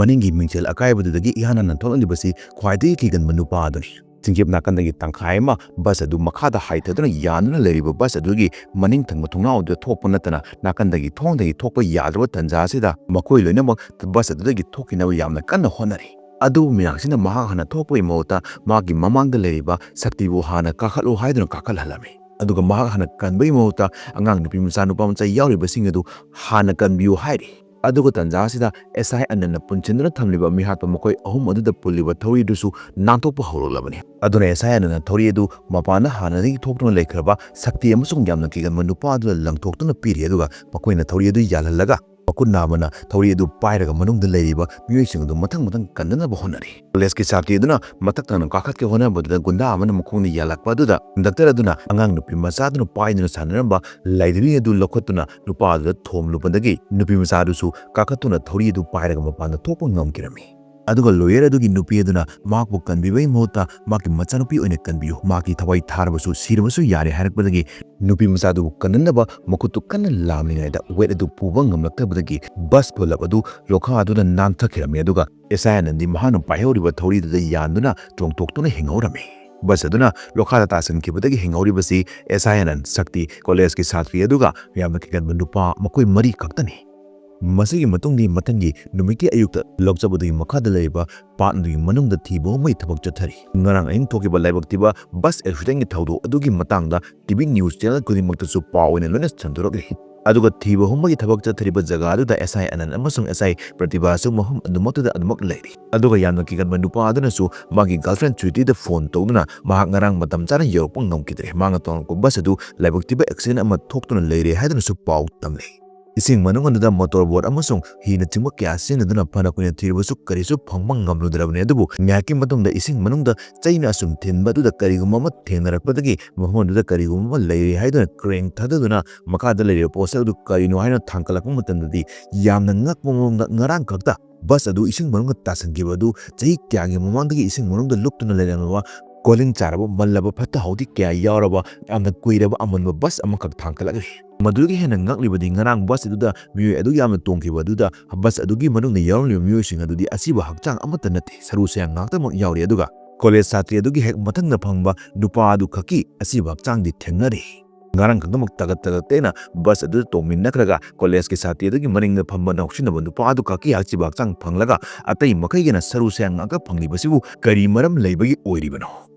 ꯃꯅꯤꯡꯒꯤ ꯃꯤꯡꯁꯦꯜ ꯑꯀꯥꯏꯕꯗꯨꯗꯒꯤ ꯏꯍꯥꯟ ꯍꯥꯟꯅ ꯊꯣꯛꯂꯛꯂꯤꯕꯁꯤ ꯈ꯭ꯋꯥꯏꯗꯒꯤ ꯀꯤꯒꯟꯕ ꯅꯨꯄꯥ ꯑꯗꯨꯅꯤ꯫ ꯆꯤꯡꯆꯦꯞ ꯅꯥꯀꯟꯗꯒꯤ ꯇꯪꯈꯥꯏ ꯑꯃ ꯕꯁ ꯑꯗꯨ ꯃꯈꯥꯗ ꯍꯥꯏꯊꯗꯨꯅ ꯌꯥꯟꯗꯨꯅ ꯂꯩꯔꯤꯕ ꯕꯁ ꯑꯗꯨꯒꯤ ꯃꯅꯤꯡ ꯊꯪꯕ ꯊꯣꯡꯅꯥꯎꯗ ꯊꯣꯛꯄ ꯅꯠꯇꯅ ꯅꯥꯀꯟꯗꯒꯤ ꯊꯣꯡꯗꯒꯤ ꯊꯣꯛꯄ ꯌꯥꯗ꯭ꯔꯕ ꯇꯟꯖꯥ ꯑꯁꯤꯗ ꯃꯈꯣꯏ ꯂꯣꯏꯅꯃꯛ ꯕꯁ ꯑꯗꯨꯗꯒꯤ ꯊꯣꯛꯈꯤꯅꯕ ꯌꯥꯝꯅ ꯀꯟꯅ ꯍꯣꯠꯅꯔꯤ꯫ ꯑꯗꯨꯕꯨ ꯃꯤꯔꯥꯡꯁꯤꯅ ꯃꯍꯥꯛ ꯍꯥꯟꯅ ꯊꯣꯛꯄꯒꯤ ꯃꯍꯨꯠꯇ ꯃꯥꯒꯤ ꯃꯃꯥꯡꯗ ꯂꯩꯔꯤꯕ ꯁꯛꯇꯤꯕꯨ ꯍꯥꯟꯅ ꯀꯥꯈꯠꯂꯨ ꯍꯥꯏꯗꯨꯅ ꯀꯥꯈꯠꯍꯜꯂꯝꯃꯤ꯫ ꯑꯗꯨꯒ ꯃꯍꯥꯛ ꯍꯥꯟꯅ ꯀꯟꯕꯒꯤ ꯃꯍꯨꯠꯇ ꯑꯉꯥꯡ ꯅꯨꯄꯤ ꯃꯆꯥ ꯅꯨꯄꯥ ꯃꯆꯥ ꯌꯥꯎꯔꯤꯕꯁꯤꯡ ꯑꯗꯨ ꯍꯥꯟꯅ ꯀꯟꯕꯤꯌꯨ ꯍꯥꯏꯔꯤ꯫ ꯑꯗꯨꯒ ꯇꯟꯖꯥ ꯑꯁꯤꯗ ꯑꯦꯁ ꯑꯥꯏ ꯑꯅꯟꯅ ꯄꯨꯟꯁꯤꯟꯗꯨꯅ ꯊꯝꯂꯤꯕ ꯃꯤꯍꯥꯠꯄ ꯃꯈꯣꯏ ꯑꯍꯨꯝ ꯑꯗꯨꯗ ꯄꯨꯜꯂꯤꯕ ꯊꯧꯔꯤ ꯑꯗꯨꯁꯨ ꯅꯥꯟꯊꯣꯛꯄ ꯍꯧꯔꯛꯂꯕꯅꯤ꯫ ꯑꯗꯨꯅ ꯑꯦꯁ ꯑꯥꯏ ꯑꯅꯟꯅ ꯊꯧꯔꯤ ꯑꯗꯨ ꯃꯄꯥꯟꯗ ꯍꯥꯟꯅꯗꯒꯤ ꯊꯣꯛꯇꯨꯅ ꯂꯩꯈ꯭ꯔꯕ ꯁꯛꯇꯤ ꯑꯃꯁꯨꯡ ꯌꯥꯝꯅ ꯀꯤꯒꯟꯕ ꯅꯨꯄꯥ ꯑꯗꯨꯗ ꯂꯪꯊꯣꯛꯇꯨꯅ ꯄꯤꯔꯤ, ꯑꯗꯨꯒ ꯃꯈꯣꯏꯅ ꯊꯧꯔꯤ ꯑꯗꯨ ꯌꯥꯜꯍꯜꯂꯒ ꯃꯈꯨꯠ ꯅꯥꯝꯃꯅ ꯊꯧꯔꯤ ꯑꯗꯨ ꯄꯥꯏꯔꯒ ꯃꯅꯨꯡꯗ ꯂꯩꯔꯤꯕ ꯃꯤꯑꯣꯏꯁꯤꯡ ꯑꯗꯨ ꯃꯊꯪ ꯃꯊꯪ ꯀꯟꯅꯅꯕ ꯍꯣꯠꯅꯔꯤ꯫ ꯀꯣꯂꯦꯖꯀꯤ ꯁꯥꯇ꯭ꯔꯤ ꯑꯗꯨꯅ ꯃꯊꯛ ꯊꯪꯅ ꯀꯥꯈꯠꯀꯦ ꯍꯣꯠꯅꯕꯗꯨꯗ ꯒꯨꯟꯗꯥ ꯑꯃꯅ ꯃꯈꯣꯡꯗ ꯌꯥꯜꯂꯛꯄ ꯑꯗꯨꯗ ꯀꯟꯗꯛꯇꯔ ꯑꯗꯨꯅ ꯑꯉꯥꯡ ꯅꯨꯄꯤ ꯃꯆꯥꯗꯨꯅ ꯄꯥꯏꯗꯨꯅ ꯁꯥꯟꯅꯔꯝꯕ ꯂꯥꯏꯙꯤꯕꯤ ꯑꯗꯨ ꯂꯧꯈꯠꯇꯨꯅ ꯅꯨꯄꯥ ꯑꯗꯨꯗ ꯊꯣꯝꯂꯨꯕꯗꯒꯤ ꯅꯨꯄꯤ ꯃꯆꯥꯗꯨꯁꯨ ꯀꯥꯈꯠꯇꯨꯅ ꯊꯧꯔꯤ ꯑꯗꯨ ꯄꯥꯏꯔꯒ ꯃꯄꯥꯟꯗ ꯊꯣꯛꯄ ꯉꯝꯈꯤꯔꯝꯃꯤ꯫ ꯑꯗꯨꯒ ꯂꯣꯌꯔ ꯑꯗꯨꯒꯤ ꯅꯨꯄꯤ ꯑꯗꯨꯅ ꯃꯍꯥꯛꯄꯨ ꯀꯟꯕꯤꯕꯒꯤ ꯃꯍꯨꯠꯇ ꯃꯍꯥꯛꯀꯤ ꯃꯆꯥꯅꯨꯄꯤ ꯑꯣꯏꯅ ꯀꯟꯕꯤꯌꯨ, ꯃꯍꯥꯛꯀꯤ ꯊꯋꯥꯏ ꯊꯥꯔꯕꯁꯨ ꯁꯤꯔꯕꯁꯨ ꯌꯥꯔꯦ ꯍꯥꯏꯔꯛꯄꯗꯒꯤ ꯅꯨꯄꯤ ꯃꯆꯥꯗꯨꯕꯨ ꯀꯟꯅꯅꯕ ꯃꯈꯨꯠꯇꯨ ꯀꯟꯅ ꯂꯥꯝꯂꯤꯉꯩꯗ ꯋꯦꯠ ꯑꯗꯨ ꯄꯨꯕ ꯉꯝꯂꯛꯇꯕꯗꯒꯤ ꯕꯁ ꯄꯨꯂꯞ ꯑꯗꯨ ꯂꯣꯈꯥ ꯑꯗꯨꯅ ꯅꯥꯟꯊꯈꯤꯔꯝꯃꯤ꯫ ꯑꯗꯨꯒ ꯑꯦꯁ ꯑꯥꯏ ꯑꯅꯟꯗꯤ ꯃꯍꯥꯛꯅ ꯄꯥꯏꯍꯧꯔꯤꯕ ꯊꯧꯔꯤꯗꯨꯗ ꯌꯥꯟꯗꯨꯅ ꯆꯣꯡꯊꯣꯛꯇꯨꯅ ꯍꯤꯡꯍꯧꯔꯝꯃꯤ꯫ ꯕꯁ ꯑꯗꯨꯅ ꯂꯣꯈꯥꯗ ꯇꯥꯁꯤꯟꯈꯤꯕꯗꯒꯤ ꯍꯤꯡꯍꯧꯔꯤꯕꯁꯤ ꯑꯦꯁ ꯑꯥꯏ ꯑꯅꯟ, ꯁꯛꯇꯤ, ꯀꯣꯂꯦꯖꯀꯤ ꯁꯥꯇ꯭ꯔꯤ ꯑꯗꯨꯒ ꯌꯥꯝꯅ ꯀꯤꯒꯟꯕ ꯅꯨꯄꯥ ꯃꯈꯣꯏ ꯃꯔꯤ ꯈꯛꯇꯅꯤ꯫ ꯃꯁꯤꯒꯤ ꯃꯇꯨꯡꯗꯤ ꯃꯊꯪꯒꯤ ꯅꯨꯃꯤꯠꯀꯤ ꯑꯌꯨꯛꯇ ꯂꯧꯆꯕꯗꯨꯒꯤ ꯃꯈꯥꯗ ꯂꯩꯔꯤꯕ ꯄꯥꯠ ꯑꯗꯨꯒꯤ ꯃꯅꯨꯡꯗ ꯊꯤꯕ ꯍꯨꯝꯕꯒꯤ ꯊꯕꯛ ꯆꯠꯊꯔꯤ꯫ ꯉꯔꯥꯡ ꯑꯍꯤꯡ ꯊꯣꯛꯈꯤꯕ ꯂꯥꯏꯕꯛ ꯊꯤꯕ ꯕꯁ ꯑꯦꯛꯁꯤꯗꯦꯟꯒꯤ ꯊꯧꯗꯣꯛ ꯑꯗꯨꯒꯤ ꯃꯇꯥꯡꯗ ꯇꯤ ꯚꯤ ꯅ꯭ꯌꯨꯁ ꯆꯦꯅꯦꯜ ꯈꯨꯗꯤꯡꯃꯛꯇꯁꯨ ꯄꯥꯎ ꯑꯣꯏꯅ ꯂꯣꯏꯅ ꯁꯟꯗꯣꯔꯛꯂꯤ꯫ ꯑꯗꯨꯒ ꯊꯤꯕ ꯍꯨꯝꯕꯒꯤ ꯊꯕꯛ ꯆꯠꯊꯔꯤꯕ ꯖꯒꯥ ꯑꯗꯨꯗ ꯑꯦꯁ ꯑꯥꯏ ꯑꯅꯟ ꯑꯃꯁꯨꯡ ꯑꯦꯁ ꯑꯥꯏ ꯄ꯭ꯔꯇꯤꯚꯥꯁꯨ ꯃꯐꯝ ꯑꯗꯨꯃꯛꯇꯨꯗ ꯑꯗꯨꯃꯛ ꯂꯩꯔꯤ꯫ ꯑꯗꯨꯒ ꯌꯥꯝꯅ ꯀꯤꯒꯟꯕ ꯅꯨꯄꯥ ꯑꯗꯨꯅꯁꯨ ꯃꯥꯒꯤ ꯒꯔꯜꯐ꯭ꯔꯦꯟ ꯁ꯭ꯋꯤꯇꯤꯗ ꯐꯣꯟ ꯇꯧꯗꯨꯅ ꯃꯍꯥꯛ ꯉꯔꯥꯡ ꯃꯇꯝ ꯆꯥꯅ ꯌꯧꯔꯛꯄ ꯉꯝꯈꯤꯗ꯭ꯔꯦ, ꯃꯥꯅ ꯇꯣꯡꯂꯛꯄ ꯕꯁ ꯑꯗꯨ ꯂꯥꯏꯕꯛ ꯊꯤꯕ ꯑꯦꯛꯁꯤꯗꯦꯟ ꯑꯃ ꯊꯣꯛꯇꯨꯅ ꯂꯩꯔꯦ ꯍꯥꯏꯗꯨꯅꯁꯨ ꯄꯥꯎ ꯇꯝꯂꯤ꯫ ꯏꯁꯤꯡ ꯃꯅꯨꯡ ꯑꯗꯨꯗ ꯃꯣꯇꯣꯔ ꯕꯣꯠ ꯑꯃꯁꯨꯡ ꯍꯤꯅꯆꯤꯡꯕ ꯀꯌꯥ ꯁꯤꯖꯤꯟꯅꯗꯨꯅ ꯐꯅ ꯀꯨꯏꯅ ꯊꯤꯔꯕꯁꯨ ꯀꯔꯤꯁꯨ ꯐꯪꯕ ꯉꯝꯂꯨꯗ꯭ꯔꯕꯅꯤ꯫ ꯑꯗꯨꯕꯨ ꯉꯥꯏꯍꯥꯛꯀꯤ ꯃꯇꯨꯡꯗ ꯏꯁꯤꯡ ꯃꯅꯨꯡꯗ ꯆꯩꯅ ꯑꯁꯨꯝ ꯊꯤꯟꯕ ꯑꯗꯨꯗ ꯀꯔꯤꯒꯨꯝꯕ ꯑꯃ ꯊꯦꯡꯅꯔꯛꯄꯗꯒꯤ ꯃꯐꯝ ꯑꯗꯨꯗ ꯀꯔꯤꯒꯨꯝꯕ ꯑꯃ ꯂꯩꯔꯦ ꯍꯥꯏꯗꯨꯅ ꯀ꯭ꯔꯦꯟ ꯊꯥꯗꯗꯨꯅ ꯃꯈꯥꯗ ꯂꯩꯔꯤꯕ ꯄꯣꯁꯇꯔ ꯑꯗꯨ ꯀꯔꯤꯅꯣ ꯍꯥꯏꯅ ꯊꯥꯡꯒꯠꯂꯛꯄ ꯃꯇꯝꯗꯗꯤ ꯌꯥꯝꯅ ꯉꯛꯄ ꯃꯑꯣꯡꯗ ꯉꯔꯥꯡ ꯈꯛꯇ ꯕꯁ ꯑꯗꯨ ꯏꯁꯤꯡ ꯃꯅꯨꯡꯗ ꯇꯥꯁꯤꯟꯈꯤꯕ ꯑꯗꯨ ꯆꯍꯤ ꯀꯌꯥꯒꯤ ꯃꯃꯥꯡꯗꯒꯤ ꯏꯁꯤꯡ ꯃꯅꯨꯡꯗ ꯂꯨꯞꯇꯨꯅ ꯂꯩꯔꯝꯂꯕ ꯀꯣꯂꯤꯡ ꯆꯥꯔꯕ ꯃꯜꯂꯕ ꯐꯠꯇ ꯍꯥꯎꯗꯤ ꯀꯌꯥ ꯌꯥꯎꯔꯕ ꯌꯥꯝꯅ ꯀꯨꯏꯔꯕ ꯑꯃꯟꯕ ꯕꯁ ꯑꯃꯈꯛ ꯊꯥꯡꯒꯠꯂꯛꯂꯤ꯫ ꯃꯗꯨꯗꯒꯤ ꯍꯦꯟꯅ ꯉꯛꯂꯤꯕꯗꯤ ꯉꯔꯥꯡ ꯕꯁ ꯑꯗꯨꯗ ꯃꯤꯑꯣꯏ ꯑꯗꯨ ꯌꯥꯝꯅ ꯇꯣꯡꯈꯤꯕ ꯑꯗꯨꯗ ꯕꯁ ꯑꯗꯨꯒꯤ ꯃꯅꯨꯡꯗ ꯌꯥꯎꯔꯝꯂꯤꯕ ꯃꯤꯑꯣꯏꯁꯤꯡ ꯑꯗꯨꯗꯤ ꯑꯁꯤꯕ ꯍꯛꯆꯥꯡ ꯑꯃꯠꯇ ꯅꯠꯇꯦ, ꯁꯔꯨ ꯁꯌꯥꯡ ꯉꯥꯛꯇꯃꯛ ꯌꯥꯎꯔꯤ꯫ ꯑꯗꯨꯒ ꯀꯣꯂꯦꯖ ꯁꯥꯇ꯭ꯔꯤ ꯑꯗꯨꯒꯤ ꯍꯦꯛ ꯃꯊꯪꯗ ꯐꯝꯕ ꯅꯨꯄꯥ ꯑꯗꯨ ꯈꯛꯀꯤ ꯑꯁꯤꯕ ꯍꯛꯆꯥꯡꯗꯤ ꯊꯦꯡꯅꯔꯤ꯫ ꯉꯔꯥꯡ ꯈꯛꯇꯃꯛ ꯇꯒꯠ ꯇꯒꯠ ꯇꯦꯅ ꯕꯁ ꯑꯗꯨꯗ ꯇꯣꯡꯃꯤꯟꯅꯈ꯭ꯔꯒ ꯀꯣꯂꯦꯖꯀꯤ ꯁꯥꯇ꯭ꯔꯤ ꯑꯗꯨꯒꯤ ꯃꯅꯤꯡꯗ ꯐꯝꯕ ꯅꯥꯎꯁꯤꯟꯅꯕ ꯅꯨꯄꯥ ꯑꯗꯨ ꯈꯛꯀꯤ ꯍꯛꯆꯤꯕ ꯍꯛꯆꯥꯡ ꯐꯪꯂꯒ ꯑꯇꯩ ꯃꯈꯩꯒꯤꯅ ꯁꯔꯨ ꯁꯌꯥꯡ ꯉꯥꯛꯇ ꯐꯪꯂꯤꯕꯁꯤꯕꯨ ꯀꯔꯤ ꯃꯔꯝ ꯂꯩꯕꯒꯤ ꯑꯣꯏꯔꯤꯕꯅꯣ?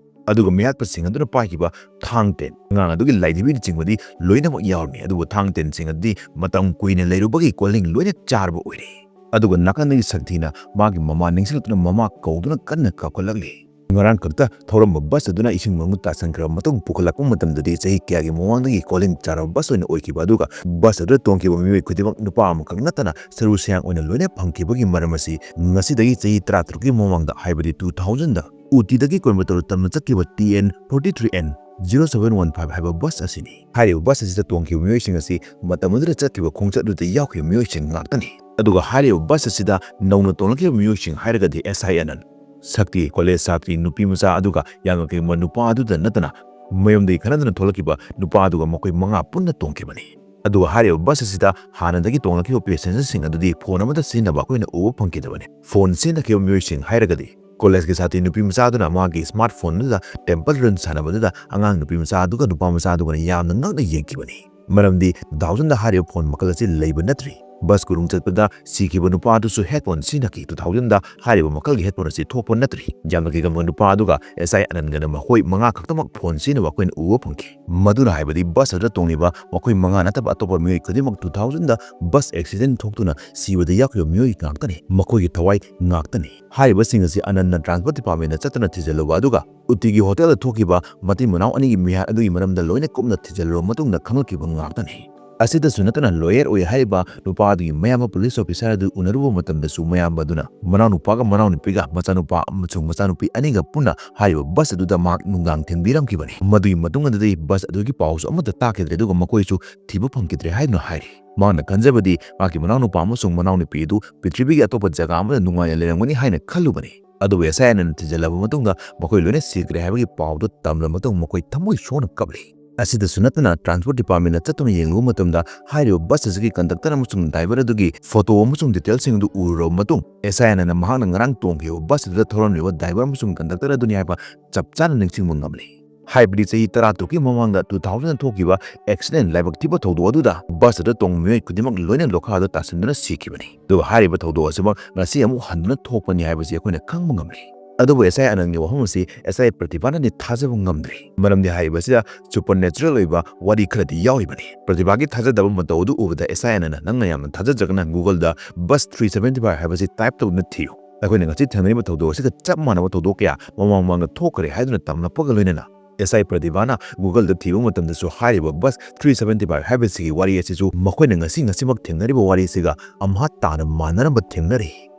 ꯑꯗꯨꯒ ꯃꯤꯍꯥꯠꯄꯁꯤꯡ ꯑꯗꯨꯅ ꯄꯥꯏꯈꯤꯕ ꯊꯥꯡ ꯇꯦꯟ, ꯑꯉꯥꯡ ꯑꯗꯨꯒꯤ ꯂꯥꯏꯙꯤꯕꯤꯅꯆꯤꯡꯕꯗꯤ ꯂꯣꯏꯅꯃꯛ ꯌꯥꯎꯔꯝꯃꯤ, ꯑꯗꯨꯕꯨ ꯊꯥꯡ ꯇꯦꯟꯁꯤꯡ ꯑꯗꯨꯗꯤ ꯃꯇꯝ ꯀꯨꯏꯅ ꯂꯩꯔꯨꯕꯒꯤ ꯀꯣꯜꯍꯤꯡ ꯂꯣꯏꯅ ꯆꯥꯔꯕ ꯑꯣꯏꯔꯦ꯫ ꯑꯗꯨꯒ ꯅꯥꯀꯟꯗꯒꯤ ꯁꯛꯊꯤꯅ ꯃꯥꯒꯤ ꯃꯃꯥ ꯅꯤꯡꯁꯤꯡꯂꯛꯇꯨꯅ ꯃꯃꯥ ꯀꯧꯗꯨꯅ ꯀꯟꯅ ꯀꯥꯞꯈꯠꯂꯛꯂꯤ꯫ ꯉꯔꯥꯡ ꯈꯛꯇ ꯊꯧꯔꯝꯕ ꯕꯁ ꯑꯗꯨꯅ ꯏꯁꯤꯡ ꯃꯅꯨꯡꯗ ꯇꯥꯁꯟꯈ꯭ꯔꯕ ꯃꯇꯨꯡ ꯄꯨꯈꯠꯂꯛꯄ ꯃꯇꯝꯗꯗꯤ ꯆꯍꯤ ꯀꯌꯥꯒꯤ ꯃꯃꯥꯡꯗꯒꯤ ꯀꯣꯜꯍꯤꯡ ꯆꯥꯔꯕ ꯕꯁ ꯑꯣꯏꯅ ꯑꯣꯏꯈꯤꯕ, ꯑꯗꯨꯒ ꯕꯁ ꯑꯗꯨꯗ ꯇꯣꯡꯈꯤꯕ ꯃꯤꯑꯣꯏ ꯈꯨꯗꯤꯡꯃꯛ ꯅꯨꯄꯥ ꯑꯃꯈꯛ ꯅꯠꯇꯅ ꯁꯔꯨ ꯁꯌꯥꯡ ꯑꯣꯏꯅ ꯂꯣꯏꯅ ꯐꯪꯈꯤꯕꯒꯤ ꯃꯔꯝ ꯑꯁꯤ ꯉꯁꯤꯗꯒꯤ ꯆꯍꯤ ꯇꯔꯥꯇꯔꯨꯛꯀꯤ ꯃꯃꯥꯡꯗ, ꯍꯥꯏꯕꯗꯤ two thousandꯗ ꯎꯇꯤꯗꯒꯤ ꯀꯣꯏꯝꯕꯇꯣꯔ ꯇꯝꯅ ꯆꯠꯈꯤꯕ T N forty three N zero seven one five ꯍꯥꯏꯕ ꯕꯁ ꯑꯁꯤꯅꯤ꯫ ꯍꯥꯏꯔꯤꯕ ꯕꯁ ꯑꯁꯤꯗ ꯇꯣꯡꯈꯤꯕ ꯃꯤꯑꯣꯏꯁꯤꯡ ꯑꯁꯤ ꯃꯇꯝ ꯑꯗꯨꯗ ꯆꯠꯈꯤꯕ ꯈꯣꯡꯆꯠ ꯑꯗꯨꯗ ꯌꯥꯎꯈꯤꯕ ꯃꯤꯑꯣꯏꯁꯤꯡ ꯉꯥꯛꯇꯅꯤ꯫ ꯑꯗꯨꯒ ꯍꯥꯏꯔꯤꯕ ꯕꯁ ꯑꯁꯤꯗ ꯅꯧꯅ ꯇꯣꯡꯂꯛꯈꯤꯕ ꯃꯤꯑꯣꯏꯁꯤꯡ ꯍꯥꯏꯔꯒꯗꯤ S I Anand, ꯁꯛꯇꯤ, ꯀꯣꯂꯦꯖ ꯁꯥꯇ꯭ꯔꯤ ꯅꯨꯄꯤ ꯃꯆꯥ ꯑꯗꯨꯒ ꯌꯥꯝꯅ ꯀꯩꯒꯨꯝꯕ ꯅꯨꯄꯥ ꯑꯗꯨꯗ ꯅꯠꯇꯅ ꯃꯌꯨꯝꯗꯒꯤ ꯈꯠꯅꯗꯨꯅ ꯊꯣꯛꯂꯛꯈꯤꯕ ꯅꯨꯄꯥ ꯑꯗꯨꯒ ꯃꯈꯣꯏ ꯃꯉꯥ ꯄꯨꯟꯅ ꯇꯣꯡꯈꯤꯕꯅꯤ꯫ ꯑꯗꯨꯒ ꯍꯥꯏꯔꯤꯕ ꯕꯁ ꯑꯁꯤꯗ ꯍꯥꯟꯅꯗꯒꯤ ꯇꯣꯡꯂꯛꯈꯤꯕ ꯄꯦꯁꯦꯟꯖꯔꯁꯤꯡ ꯑꯗꯨꯗꯤ ꯐꯣꯟ ꯑꯃꯠꯇ ꯁꯤꯖꯤꯟꯅꯕ ꯑꯩꯈꯣꯏꯅ ꯎꯕ ꯐꯪꯈꯤꯗꯕꯅꯤ꯫ ꯐꯣꯟ ꯁꯤꯖꯤꯟꯅꯈꯤꯕ ꯃꯤꯑꯣꯏꯁꯤꯡ ꯍꯥꯏꯔꯒꯗꯤ ꯀꯣꯂꯦꯖꯀꯤ ꯁꯥꯇ꯭ꯔꯤ ꯅꯨꯄꯤ ꯃꯆꯥ ꯑꯗꯨꯅ ꯃꯥꯒꯤ ꯁ꯭ꯃꯥꯔꯠ ꯐꯣꯟ ꯑꯗꯨꯗ ꯇꯦꯝꯄꯜ ꯔꯟ ꯁꯥꯟꯅꯕꯗꯨꯗ ꯑꯉꯥꯡ ꯅꯨꯄꯤ ꯃꯆꯥ ꯑꯗꯨꯒ ꯅꯨꯄꯥ ꯃꯆꯥ ꯑꯗꯨꯒꯅ ꯌꯥꯝꯅ ꯉꯛꯅ ꯌꯦꯡꯈꯤꯕꯅꯤ꯫ ꯃꯔꯝꯗꯤ two thousandꯗ ꯍꯥꯏꯔꯤꯕ ꯐꯣꯟ ꯃꯈꯜ ꯑꯁꯤ ꯂꯩꯕ ꯅꯠꯇ꯭ꯔꯤ꯫ ꯕꯁ ꯈꯨꯔꯨꯡ ꯆꯠꯄꯗ ꯁꯤꯈꯤꯕ ꯅꯨꯄꯥ ꯑꯗꯨꯁꯨ ꯍꯦꯗꯐꯣꯟ ꯁꯤꯖꯤꯟꯅꯈꯤ꯫ Two thousandꯗ ꯍꯥꯏꯔꯤꯕ ꯃꯈꯜꯒꯤ ꯍꯦꯗꯐꯣꯟ ꯑꯁꯤ ꯊꯣꯛꯄ ꯅꯠꯇ꯭ꯔꯤ꯫ ꯌꯥꯝꯅ ꯀꯤꯒꯟꯕ ꯅꯨꯄꯥ ꯑꯗꯨꯒ S I Anandꯒꯅ ꯃꯈꯣꯏ ꯃꯉꯥ ꯈꯛꯇꯃꯛ ꯐꯣꯟ ꯁꯤꯖꯤꯟꯅꯕ ꯑꯩꯈꯣꯏꯅ ꯎꯕ ꯐꯪꯈꯤ꯫ ꯃꯗꯨꯅ ꯍꯥꯏꯕꯗꯤ ꯕꯁ ꯑꯗꯨꯗ ꯇꯣꯡꯂꯤꯕ ꯃꯈꯣꯏ ꯃꯉꯥ ꯅꯠꯇꯕ ꯑꯇꯣꯞꯄ ꯃꯤꯑꯣꯏ ꯈꯨꯗꯤꯡꯃꯛ two thousandꯗ ꯕꯁ ꯑꯦꯛꯁꯤꯗꯦꯟ ꯊꯣꯛꯇꯨꯅ ꯁꯤꯕꯗ ꯌꯥꯎꯈꯤꯕ ꯃꯤꯑꯣꯏ ꯉꯥꯛꯇꯅꯤ꯫ ꯃꯈꯣꯏꯒꯤ ꯊꯋꯥꯏ ꯉꯥꯛꯇꯅꯤ꯫ ꯍꯥꯏꯔꯤꯕꯁꯤꯡ ꯑꯁꯤ ꯑꯅꯟꯅ ꯇ꯭ꯔꯥꯟꯁꯄꯣꯔꯠ ꯗꯤꯄꯥꯔꯠꯃꯦꯟꯗ ꯆꯠꯇꯨꯅ ꯊꯤꯖꯤꯜꯂꯨꯕ ꯑꯗꯨꯒ ꯎꯇꯤꯒꯤ ꯍꯣꯇꯦꯜꯗ ꯊꯣꯛꯈꯤꯕ ꯃꯇꯩ ꯃꯅꯥꯎ ꯑꯅꯤꯒꯤ ꯃꯤꯍꯥꯠ ꯑꯗꯨꯒꯤ ꯃꯔꯝꯗ ꯂꯣꯏꯅ ꯀꯨꯞꯅ ꯊꯤꯖꯤꯜꯂꯨꯔꯕ ꯃꯇꯨꯡꯗ ꯈꯪꯂꯛꯈꯤꯕ ꯉꯥꯛꯇꯅꯤ꯫ ꯑꯁꯤꯗꯁꯨ ꯅꯠꯇꯅ ꯂꯣꯌꯔ ꯑꯣꯏ ꯍꯥꯏꯔꯤꯕ ꯅꯨꯄꯥ ꯑꯗꯨꯒꯤ ꯃꯌꯥꯝꯕ ꯄꯨꯂꯤꯁ ꯑꯣꯐꯤꯁꯥꯔ ꯑꯗꯨ ꯎꯅꯔꯨꯕ ꯃꯇꯝꯗꯁꯨ ꯃꯌꯥꯝꯕ ꯑꯗꯨꯅ ꯃꯅꯥꯎꯅꯨꯄꯥꯒ ꯃꯅꯥꯎꯅꯨꯄꯤꯒ ꯃꯆꯥꯅꯨꯄꯥ ꯑꯃꯁꯨꯡ ꯃꯆꯥꯅꯨꯄꯤ ꯑꯅꯤꯒ ꯄꯨꯟꯅ ꯍꯥꯏꯔꯤꯕ ꯕꯁ ꯑꯗꯨꯗ ꯃꯍꯥꯛ ꯅꯨꯡꯗꯥꯡ ꯊꯤꯟꯕꯤꯔꯝꯈꯤꯕꯅꯤ꯫ ꯃꯗꯨꯒꯤ ꯃꯇꯨꯡ ꯑꯗꯨꯗꯤ ꯕꯁ ꯑꯗꯨꯒꯤ ꯄꯥꯎꯁꯨ ꯑꯃꯠꯇ ꯇꯥꯈꯤꯗ꯭ꯔꯦ, ꯑꯗꯨꯒ ꯃꯈꯣꯏꯁꯨ ꯊꯤꯕ ꯐꯪꯈꯤꯗ꯭ꯔꯦ ꯍꯥꯏꯗꯨꯅ ꯍꯥꯏꯔꯤ꯫ ꯃꯍꯥꯛꯅ ꯈꯟꯖꯕꯗꯤ ꯃꯍꯥꯛꯀꯤ ꯃꯅꯥꯎꯅꯨꯄꯥ ꯑꯃꯁꯨꯡ ꯃꯅꯥꯎꯅꯨꯄꯤ ꯑꯗꯨ ꯄ꯭ꯔꯤꯊꯤꯕꯤꯒꯤ ꯑꯇꯣꯞꯄ ꯖꯒꯥ ꯑꯃꯗ ꯅꯨꯡꯉꯥꯏꯅ ꯂꯩꯔꯝꯒꯅꯤ ꯍꯥꯏꯅ ꯈꯜꯂꯨꯕꯅꯤ꯫ ꯑꯗꯨꯕꯨ S I Anandꯅ ꯊꯤꯖꯤꯜꯂꯕ ꯃꯇꯨꯡꯗ ꯃꯈꯣꯏ ꯂꯣꯏꯅ ꯁꯤꯈ꯭ꯔꯦ ꯍꯥꯏꯕꯒꯤ ꯄꯥꯎꯗꯨ ꯇꯝꯂꯕ ꯃꯇꯨꯡ ꯃꯈꯣꯏ ꯊꯃꯣꯏ ꯁꯣꯛꯅ ꯀꯞꯂꯤ꯫ ꯑꯁꯤꯗꯁꯨ ꯅꯠꯇꯅ ꯇ꯭ꯔꯥꯟꯁꯄꯣꯔꯠ ꯗꯤꯄꯥꯔꯠꯃꯦꯟꯗ ꯆꯠꯇꯨꯅ ꯌꯦꯡꯂꯨꯕ ꯃꯇꯝꯗ ꯍꯥꯏꯔꯤꯕ ꯕꯁ ꯑꯁꯤꯒꯤ ꯀꯟꯗꯛꯇꯔ ꯑꯃꯁꯨꯡ ꯗ꯭ꯔꯥꯏꯚꯔ ꯑꯗꯨꯒꯤ ꯐꯣꯇꯣ ꯑꯃꯁꯨꯡ ꯗꯤꯇꯦꯜꯁꯤꯡ ꯑꯗꯨ ꯎꯔꯨꯔꯕ ꯃꯇꯨꯡ S I Anandꯅ ꯃꯍꯥꯛꯅ ꯉꯔꯥꯡ ꯇꯣꯡꯈꯤꯕ ꯕꯁ ꯑꯗꯨꯗ ꯊꯧꯔꯝꯂꯤꯕ ꯗ꯭ꯔꯥꯏꯚꯔ ꯑꯃꯁꯨꯡ ꯀꯟꯗꯛꯇꯔ ꯑꯗꯨꯅꯤ ꯍꯥꯏꯕ ꯆꯞ ꯆꯥꯅ ꯅꯤꯡꯁꯤꯡꯕ ꯉꯝꯂꯤ꯫ ꯍꯥꯏꯕꯗꯤ ꯆꯍꯤ ꯇꯔꯥꯇꯔꯨꯛꯀꯤ ꯃꯃꯥꯡꯗ two thousand ꯊꯣꯛꯈꯤꯕ accident, ꯂꯥꯏꯕꯛ ꯊꯤꯕ ꯊꯧꯗꯣꯛ ꯑꯗꯨꯗ bus ꯑꯗꯨ ꯇꯣꯡꯕ ꯃꯤꯑꯣꯏ ꯈꯨꯗꯤꯡꯃꯛ ꯂꯣꯏꯅ ꯂꯣꯈꯥꯗ ꯇꯥꯁꯤꯟꯗꯨꯅ ꯁꯤꯈꯤꯕꯅꯤ꯫ ꯑꯗꯨꯒ ꯍꯥꯏꯔꯤꯕ ꯊꯧꯗꯣꯛ ꯑꯁꯤꯃꯛ ꯉꯁꯤ ꯑꯃꯨꯛ ꯍꯟꯗꯨꯅ ꯊꯣꯛꯄꯅꯤ ꯍꯥꯏꯕꯁꯤ ꯑꯩꯈꯣꯏꯅ ꯈꯪꯕ ꯉꯝꯂꯤ꯫ ꯑꯗꯨꯕꯨ S I ꯑꯅꯟꯒꯤ ꯋꯥꯐꯝ ꯑꯁꯤ S I ꯄ꯭ꯔꯇꯤꯚꯥꯅꯗꯤ ꯊꯥꯖꯕ ꯉꯝꯗ꯭ꯔꯤ꯫ ꯃꯔꯝꯗꯤ ꯍꯥꯏꯔꯤꯕ ꯑꯁꯤꯗ supernatural ꯑꯣꯏꯕ ꯋꯥꯔꯤ ꯈꯔꯗꯤ ꯌꯥꯎꯔꯤꯕꯅꯤ꯫ ꯄ꯭ꯔꯇꯤꯚꯥꯒꯤ ꯊꯥꯖꯗꯕ ꯃꯇꯧ ꯑꯗꯨ ꯎꯕꯗ S I ꯑꯅꯟꯅ, "ꯅꯪꯅ ꯌꯥꯝꯅ ꯊꯥꯖꯗ꯭ꯔꯒꯅ Google-ꯗ bus three seventy five ꯍꯥꯏꯕꯁꯤ type ꯇꯧꯗꯨꯅ ꯊꯤꯌꯨ꯫ ꯑꯩꯈꯣꯏꯅ ꯉꯁꯤ ꯊꯦꯡꯅꯔꯤꯕ ꯊꯧꯗꯣꯛ ꯑꯁꯤꯒ ꯆꯞ ꯃꯥꯟꯅꯕ ꯊꯧꯗꯣꯛ ꯀꯌꯥ ꯃꯃꯥꯡ ꯃꯃꯥꯡꯗ ꯊꯣꯛꯈ꯭ꯔꯦ" ꯍꯥꯏꯗꯨꯅ ꯇꯝꯂꯛꯄꯒ ꯂꯣꯏꯅꯅ S I ꯄ꯭ꯔꯇꯤꯚꯥꯅ Google-ꯗ ꯊꯤꯕ ꯃꯇꯝꯗꯁꯨ ꯍꯥꯏꯔꯤꯕ bus three seventy five ꯍꯥꯏꯕꯁꯤꯒꯤ ꯋꯥꯔꯤ ꯑꯁꯤꯁꯨ ꯃꯈꯣꯏꯅ ꯉꯁꯤ ꯉꯁꯤꯃꯛ ꯊꯦꯡꯅꯔꯤꯕ ꯋꯥꯔꯤ ꯑꯁꯤꯒ ꯑꯝꯍꯥ ꯇꯥꯅ ꯃꯥꯟꯅꯔꯝꯕ ꯊꯦꯡꯅꯔꯤ꯫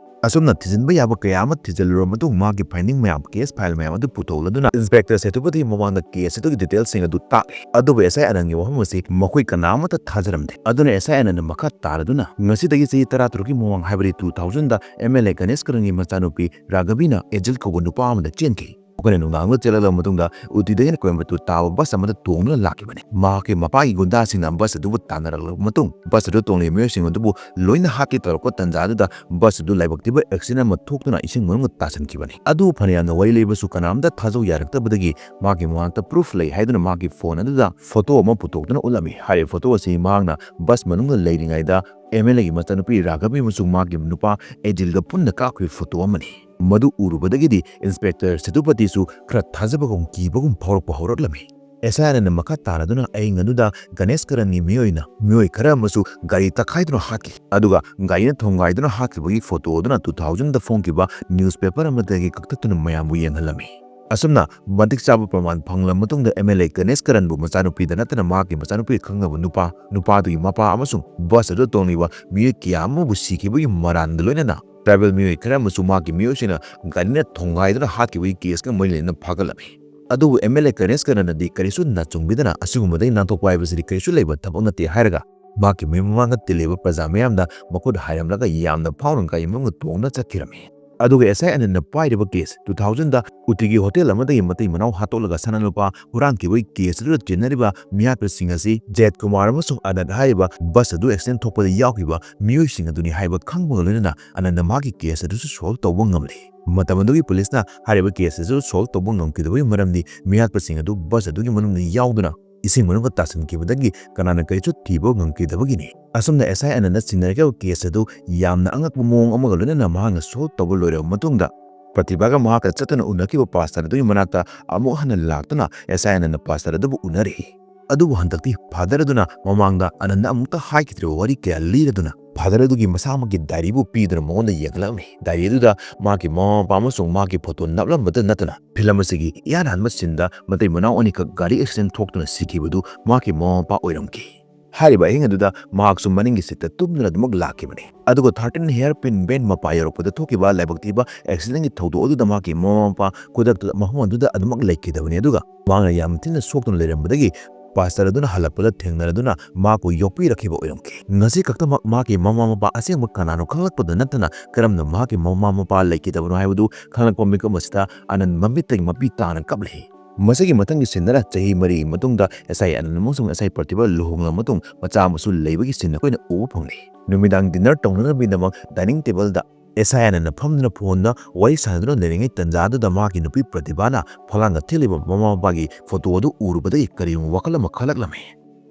ꯑꯁꯨꯝꯅ ꯊꯤꯖꯤꯟꯕ ꯌꯥꯕ ꯀꯌꯥ ꯑꯃ ꯊꯤꯖꯤꯜꯂꯨꯔꯕ ꯃꯇꯨꯡ ꯃꯍꯥꯛꯀꯤ finding ꯃꯌꯥꯝ, case file ꯃꯌꯥꯝ ꯑꯗꯨ ꯄꯨꯊꯣꯛꯂꯗꯨꯅ Inspector ꯁꯦꯇꯨꯄꯇꯤꯒꯤ ꯃꯃꯥꯡꯗ case ꯑꯗꯨꯒꯤ detailꯁꯤꯡ ꯑꯗꯨ ꯇꯥꯛꯂꯤ꯫ ꯑꯗꯨꯕꯨ S I ꯑꯅꯟꯒꯤ ꯋꯥꯐꯝ ꯑꯁꯤ ꯃꯈꯣꯏ ꯀꯅꯥ ꯑꯃꯠꯇ ꯊꯥꯖꯔꯝꯗꯦ꯫ ꯑꯗꯨꯅ S I ꯑꯅꯟꯅ ꯃꯈꯥ ꯇꯥꯔꯗꯨꯅ ꯉꯁꯤꯗꯒꯤ ꯆꯍꯤ ꯇꯔꯥꯇꯔꯨꯛꯀꯤ ꯃꯃꯥꯡ, ꯍꯥꯏꯕꯗꯤ two thousand-ꯗ M L A Ganesh ꯀꯔꯟꯒꯤ ꯃꯆꯥꯅꯨꯄꯤ ꯔꯥꯘꯕꯤꯅ ꯑꯦꯖꯤꯜ ꯀꯧꯕ ꯅꯨꯄꯥ ꯑꯃꯗ ꯆꯦꯟꯈꯤ꯫ ꯃꯈꯣꯏꯅ ꯅꯨꯡꯗꯥꯡꯗ ꯆꯦꯜꯂꯛꯂꯕ ꯃꯇꯨꯡꯗ ꯎꯇꯤꯗꯒꯤꯅ ꯀꯣꯏꯝꯕꯇꯨꯔ ꯇꯥꯕ bus ꯑꯃꯗ ꯇꯣꯡꯗꯨꯅ ꯂꯥꯛꯈꯤꯕꯅꯤ꯫ ꯃꯍꯥꯛꯀꯤ ꯃꯄꯥꯒꯤ ꯒꯨꯟꯗꯥꯁꯤꯡꯅ bus ꯑꯗꯨꯕꯨ ꯇꯥꯟꯅꯔꯛꯂꯕ ꯃꯇꯨꯡ bus ꯑꯗꯨ ꯇꯣꯡꯂꯤꯕ ꯃꯤꯑꯣꯏꯁꯤꯡ ꯑꯗꯨꯕꯨ ꯂꯣꯏꯅ ꯍꯥꯠꯀꯦ ꯇꯧꯔꯛꯄ ꯇꯥꯟꯖꯥ ꯑꯗꯨꯗ bus ꯑꯗꯨ ꯂꯥꯏꯕꯛ ꯊꯤꯕ accident ꯑꯃ ꯊꯣꯛꯇꯨꯅ ꯏꯁꯤꯡ ꯃꯅꯨꯡꯗ ꯇꯥꯁꯤꯟꯈꯤꯕꯅꯤ꯫ ꯑꯗꯨꯕꯨ ꯐꯅꯌꯥꯝꯅ ꯋꯥꯔꯤ ꯂꯩꯕꯁꯨ ꯀꯅꯥꯝꯇ ꯊꯥꯖꯧ ꯌꯥꯔꯛꯇꯕꯗꯒꯤ ꯃꯍꯥꯛꯀꯤ ꯃꯃꯥꯡꯗ proof ꯂꯩ ꯍꯥꯏꯗꯨꯅ ꯃꯍꯥꯛꯀꯤ phone ꯑꯗꯨꯗ photo ꯑꯃ ꯄꯨꯊꯣꯛꯇꯨꯅ ꯎꯠꯂꯝꯃꯤ꯫ ꯍꯥꯏꯔꯤꯕ photo ꯑꯁꯤ ꯃꯍꯥꯛꯅ bus ꯃꯅꯨꯡꯗ ꯂꯩꯔꯤꯉꯩꯗ M L A ꯒꯤ ꯃꯆꯥꯅꯨꯄꯤ ꯔꯥꯘꯕꯤ ꯑꯃꯁꯨꯡ ꯃꯍꯥꯛꯀꯤ ꯅꯨꯄꯥ ꯑꯦꯖꯤꯜꯒ ꯄꯨꯟꯅ ꯀꯥꯞꯈꯤꯕ photo ꯑꯃꯅꯤ꯫ ꯃꯗꯨ ꯎꯔꯨꯕꯗꯒꯤꯗꯤ Inspector ꯁꯦꯇꯨꯄꯇꯤꯁꯨ ꯈꯔ ꯊꯥꯖꯕꯒꯨꯝ ꯀꯤꯕꯒꯨꯝ ꯐꯥꯎꯔꯛꯄ ꯍꯧꯔꯛꯂꯝꯃꯤ꯫ S I ꯑꯅꯟꯅ ꯃꯈꯥ ꯇꯥꯔꯗꯨꯅ ꯑꯍꯤꯡ ꯑꯗꯨꯗ ꯒꯅꯦꯁ ꯀꯔꯟꯒꯤ ꯃꯤꯑꯣꯏꯅ ꯃꯤꯑꯣꯏ ꯈꯔ ꯑꯃꯁꯨ ꯒꯥꯔꯤ ꯇꯛꯈꯥꯏꯗꯨꯅ ꯍꯥꯠꯈꯤ, ꯑꯗꯨꯒ ꯒꯥꯔꯤꯅ ꯊꯣꯡꯒꯥꯏꯗꯨꯅ ꯍꯥꯠꯈꯤꯕꯒꯤ photo ꯑꯗꯨꯅ two thousand-ꯗ ꯐꯣꯡꯈꯤꯕ newspaper ꯑꯃꯗꯒꯤ ꯀꯛꯊꯠꯇꯨꯅ ꯃꯌꯥꯝꯕꯨ ꯌꯦꯡꯍꯜꯂꯝꯃꯤ꯫ ꯑꯁꯨꯝꯅ ꯃꯇꯤꯛ ꯆꯥꯕ ꯄ꯭ꯔꯃꯥꯟ ꯐꯪꯂꯕ ꯃꯇꯨꯡꯗ M L A ꯒꯅꯦꯁ ꯀꯔꯟꯕꯨ ꯃꯆꯥꯅꯨꯄꯤꯗ ꯅꯠꯇꯅ ꯃꯍꯥꯛꯀꯤ ꯃꯆꯥꯅꯨꯄꯤ ꯈꯪꯅꯕ ꯅꯨꯄꯥ, ꯅꯨꯄꯥꯗꯨꯒꯤ ꯃꯄꯥ ꯑꯃꯁꯨꯡ bus ꯑꯗꯨ ꯇꯣꯡꯂꯤꯕ ꯃꯤꯑꯣꯏ ꯀꯌꯥ ꯑꯃꯕꯨ ꯁꯤꯈꯤꯕꯒꯤ ꯃꯔꯥꯜꯒ ꯂꯣꯏꯅꯅ tribal ꯃꯤꯑꯣꯏ ꯈꯔ ꯑꯃꯁꯨ ꯃꯍꯥꯛꯀꯤ ꯃꯤꯑꯣꯏꯁꯤꯡꯅ ꯒꯥꯔꯤꯅ ꯊꯣꯡꯒꯥꯏꯗꯨꯅ ꯍꯥꯠꯈꯤꯕꯒꯤ case-ꯀ ꯃꯔꯤ ꯂꯩꯅꯅ ꯐꯥꯒꯠꯂꯝꯃꯤ꯫ ꯑꯗꯨꯕꯨ M L A ꯒꯅꯦꯁ ꯀꯔꯟꯅꯗꯤ ꯀꯔꯤꯁꯨ ꯅꯥꯆꯨꯡꯕꯤꯗꯅ ꯑꯁꯤꯒꯨꯝꯕꯗꯒꯤ ꯅꯥꯟꯊꯣꯛꯄ ꯍꯥꯏꯕꯁꯤꯗꯤ ꯀꯔꯤꯁꯨ ꯂꯩꯕ ꯊꯕꯛ ꯅꯠꯇꯦ ꯍꯥꯏꯔꯒ ꯃꯍꯥꯛꯀꯤ ꯃꯌꯨꯝ ꯃꯃꯥꯡꯗ ꯇꯤꯜꯂꯤꯕ ꯄ꯭ꯔꯖꯥ ꯃꯌꯥꯝꯗ ꯃꯈꯨꯠ ꯍꯥꯏꯔꯝꯂꯒ ꯌꯥꯝꯅ ꯐꯥꯎꯅ ꯒꯥꯔꯤ ꯃꯅꯨꯡꯗ ꯇꯣꯡꯗꯨꯅ ꯆꯠꯈꯤꯔꯝꯃꯤ꯫ ꯑꯗꯨꯒ ꯑꯦꯁ ꯑꯥꯏ ꯑꯅꯟꯅ ꯄꯥꯏꯔꯤꯕ ꯀꯦꯁ, ꯇꯨ ꯊꯥꯎꯖꯟꯗ ꯎꯇꯤꯒꯤ ꯍꯣꯇꯦꯜ ꯑꯃꯗꯒꯤ ꯃꯇꯩ ꯃꯅꯥꯎ ꯍꯥꯠꯇꯣꯛꯂꯒ ꯁꯅꯥ ꯂꯨꯄꯥ ꯍꯨꯔꯥꯟꯈꯤꯕꯒꯤ ꯀꯦꯁ ꯑꯗꯨꯗ ꯆꯤꯟꯅꯔꯤꯕ ꯃꯤꯍꯥꯠꯄꯁꯤꯡ ꯑꯁꯤ ꯖꯦꯠ ꯀꯨꯃꯥꯔ ꯑꯃꯁꯨꯡ ꯑꯅꯟ ꯍꯥꯏꯔꯤꯕ ꯕꯁ ꯑꯗꯨ ꯑꯦꯛꯁꯤꯗꯦꯟ ꯊꯣꯛꯄꯗ ꯌꯥꯎꯈꯤꯕ ꯃꯤꯑꯣꯏꯁꯤꯡ ꯑꯗꯨꯅꯤ ꯍꯥꯏꯕ ꯈꯪꯕꯒ ꯂꯣꯏꯅꯅ ꯑꯅꯟꯅ ꯃꯍꯥꯛꯀꯤ ꯀꯦꯁ ꯑꯗꯨꯁꯨ ꯁꯣꯜꯕ ꯇꯧꯕ ꯉꯝꯂꯤ꯫ ꯃꯇꯝ ꯑꯗꯨꯒꯤ ꯄꯨꯂꯤꯁꯅ ꯍꯥꯏꯔꯤꯕ ꯀꯦꯁ ꯑꯗꯨ ꯁꯣꯜꯕ ꯇꯧꯕ ꯉꯝꯈꯤꯗꯕꯒꯤ ꯃꯔꯝꯗꯤ ꯃꯤꯍꯥꯠꯄꯁꯤꯡ ꯑꯗꯨ ꯕꯁ ꯑꯗꯨꯒꯤ ꯃꯅꯨꯡꯗ ꯌꯥꯎꯗꯨꯅ ꯏꯁꯤꯡ ꯃꯅꯨꯡꯗ ꯇꯥꯁꯤꯟꯈꯤꯕꯗꯒꯤ ꯀꯅꯥꯅ ꯀꯔꯤꯁꯨ ꯊꯤꯕ ꯉꯝꯈꯤꯗꯕꯒꯤꯅꯤ꯫ ꯑꯁꯨꯝꯅ ꯑꯦꯁ ꯑꯥꯏ ꯑꯅꯟꯗ ꯆꯤꯡꯅꯔꯛꯂꯤꯕ ꯀꯦꯁ ꯑꯗꯨ ꯌꯥꯝꯅ ꯑꯉꯛꯄ ꯃꯑꯣꯡ ꯑꯃꯒ ꯂꯣꯏꯅꯅ ꯃꯍꯥꯛꯅ ꯁꯣꯜꯕ ꯇꯧꯕ ꯂꯣꯏꯔꯕ ꯃꯇꯨꯡꯗ, ꯄ꯭ꯔꯇꯤꯚꯥꯒ ꯃꯍꯥꯛꯀ ꯆꯠꯇꯨꯅ ꯎꯅꯈꯤꯕ ꯄꯥꯁꯇꯔ ꯑꯗꯨꯒꯤ ꯃꯅꯥꯛꯇ ꯑꯃꯨꯛ ꯍꯟꯅ ꯂꯥꯛꯇꯨꯅ ꯑꯦꯁ ꯑꯥꯏ ꯑꯅꯟꯅ ꯄꯥꯁꯇꯔ ꯑꯗꯨꯕꯨ ꯎꯅꯔꯤ꯫ ꯑꯗꯨꯕꯨ ꯍꯟꯗꯛꯇꯤ ꯐꯥꯗꯔ ꯑꯗꯨꯅ ꯃꯃꯥꯡꯗ ꯑꯅꯟꯗ ꯑꯃꯨꯛꯇ ꯍꯥꯏꯈꯤꯗ꯭ꯔꯤꯕ ꯋꯥꯔꯤ ꯀꯌꯥ ꯂꯤꯔꯗꯨꯅ, ꯐꯥꯗꯔ ꯑꯗꯨꯒꯤ ꯃꯁꯥꯃꯛꯀꯤ ꯗꯥꯏꯔꯤꯕꯨ ꯄꯤꯗꯨꯅ ꯃꯉꯣꯟꯗ ꯌꯦꯡꯍꯜꯂꯝꯃꯤ꯫ ꯗꯥꯏꯔꯤ ꯑꯗꯨꯗ ꯃꯍꯥꯛꯀꯤ ꯃꯃꯥ ꯃꯄꯥ ꯑꯃꯁꯨꯡ ꯃꯍꯥꯛꯀꯤ ꯐꯣꯇꯣ ꯅꯞꯂꯝꯕꯇ ꯅꯠꯇꯅ, ꯐꯤꯂꯝ ꯑꯁꯤꯒꯤ ꯏꯍꯥꯟ ꯍꯥꯟꯕ ꯁꯤꯟꯗ ꯃꯇꯩ ꯃꯅꯥꯎ ꯑꯅꯤꯈꯛ ꯒꯥꯔꯤ ꯑꯦꯛꯁꯤꯗꯦꯟ ꯊꯣꯛꯇꯨꯅ ꯁꯤꯈꯤꯕꯗꯨ ꯃꯍꯥꯛꯀꯤ ꯃꯃꯥ ꯃꯄꯥ ꯑꯣꯏꯔꯝꯈꯤ꯫ ꯍꯥꯏꯔꯤꯕ ꯑꯍꯤꯡ ꯑꯗꯨꯗ ꯃꯍꯥꯛꯁꯨ ꯃꯅꯤꯡꯒꯤ ꯁꯤꯠꯇ ꯇꯨꯝꯗꯨꯅ ꯑꯗꯨꯃꯛ ꯂꯥꯛꯈꯤꯕꯅꯤ꯫ ꯑꯗꯨꯒ ꯊꯥꯔꯇꯤꯟ ꯍꯦꯌꯔ ꯄꯤꯟ ꯕꯦꯟ ꯃꯄꯥ ꯌꯧꯔꯛꯄꯗ ꯊꯣꯛꯈꯤꯕ ꯂꯥꯏꯕꯛ ꯊꯤꯕ ꯑꯦꯛꯁꯤꯗꯦꯟꯒꯤ ꯊꯧꯗꯣꯛ ꯑꯗꯨꯗ ꯃꯍꯥꯛꯀꯤ ꯃꯃꯥ ꯃꯄꯥ ꯈꯨꯗꯛꯇ ꯃꯐꯝ ꯑꯗꯨꯗ ꯑꯗꯨꯃꯛ ꯂꯩꯈꯤꯗꯕꯅꯤ꯫ ꯑꯗꯨꯒ ꯃꯍꯥꯛꯅ ꯌꯥꯝ ꯊꯤꯅ ꯁꯣꯛꯇꯨꯅ ꯂꯩꯔꯝꯕꯗꯒꯤ ꯄꯥꯁꯇꯔ ꯑꯗꯨꯅ ꯍꯜꯂꯛꯄꯗ ꯊꯦꯡꯅꯔꯗꯨꯅ ꯃꯍꯥꯛꯄꯨ ꯌꯣꯛꯄꯤꯔꯛꯈꯤꯕ ꯑꯣꯏꯔꯝꯈꯤ꯫ ꯉꯁꯤ ꯈꯛꯇꯃꯛ ꯃꯍꯥꯛꯀꯤ ꯃꯃꯥ ꯃꯄꯥ ꯑꯁꯦꯡꯕ ꯀꯅꯥꯅꯣ ꯈꯪꯂꯛꯄꯗ ꯅꯠꯇꯅ, ꯀꯔꯝꯅ ꯃꯍꯥꯛꯀꯤ ꯃꯃꯥ ꯃꯄꯥ ꯂꯩꯈꯤꯗꯕꯅꯣ ꯍꯥꯏꯕꯗꯨ ꯈꯪꯂꯛꯄ ꯃꯤꯀꯨꯞ ꯑꯁꯤꯗ ꯑꯅꯟ ꯃꯃꯤꯠꯇꯒꯤ ꯃꯄꯤ ꯇꯥꯅ ꯀꯞꯂꯤ꯫ ꯃꯁꯤꯒꯤ ꯃꯊꯪꯒꯤ ꯁꯤꯟꯗꯅ ꯆꯍꯤ ꯃꯔꯤꯒꯤ ꯃꯇꯨꯡꯗ ꯑꯦꯁ ꯑꯥꯏ ꯑꯅꯟ ꯑꯃꯁꯨꯡ ꯑꯦꯁ ꯑꯥꯏ ꯄ꯭ꯔꯇꯤꯚꯥ ꯂꯨꯍꯣꯡꯂꯕ ꯃꯇꯨꯡ ꯃꯆꯥ ꯑꯃꯁꯨ ꯂꯩꯕꯒꯤ ꯁꯤꯟ ꯑꯩꯈꯣꯏꯅ ꯎꯕ ꯐꯪꯂꯤ꯫ ꯅꯨꯃꯤꯗꯥꯡ ꯗꯤꯟꯅꯔ ꯇꯧꯅꯅꯕꯒꯤꯗꯃꯛ ꯗꯥꯏꯅꯤꯡ ꯇꯦꯕꯜꯗ ꯑꯦꯁ ꯑꯥꯏ ꯑꯅꯟꯅ ꯐꯝꯗꯨꯅ ꯐꯣꯟꯗ ꯋꯥꯔꯤ ꯁꯥꯟꯅꯗꯨꯅ ꯂꯩꯔꯤꯉꯩ ꯇꯟꯖꯥ ꯑꯗꯨꯗ ꯃꯍꯥꯛꯀꯤ ꯅꯨꯄꯤ ꯄ꯭ꯔꯇꯤꯚꯥꯅ ꯐꯂꯥꯡꯗ ꯊꯦꯠꯂꯤꯕ ꯃꯃꯥ ꯃꯄꯥꯒꯤ ꯐꯣꯇꯣ ꯑꯗꯨ ꯎꯔꯨꯕꯗꯒꯤ ꯀꯔꯤꯒꯨꯝꯕ ꯋꯥꯈꯜ ꯑꯃ ꯈꯜꯂꯛꯂꯝꯃꯤ꯫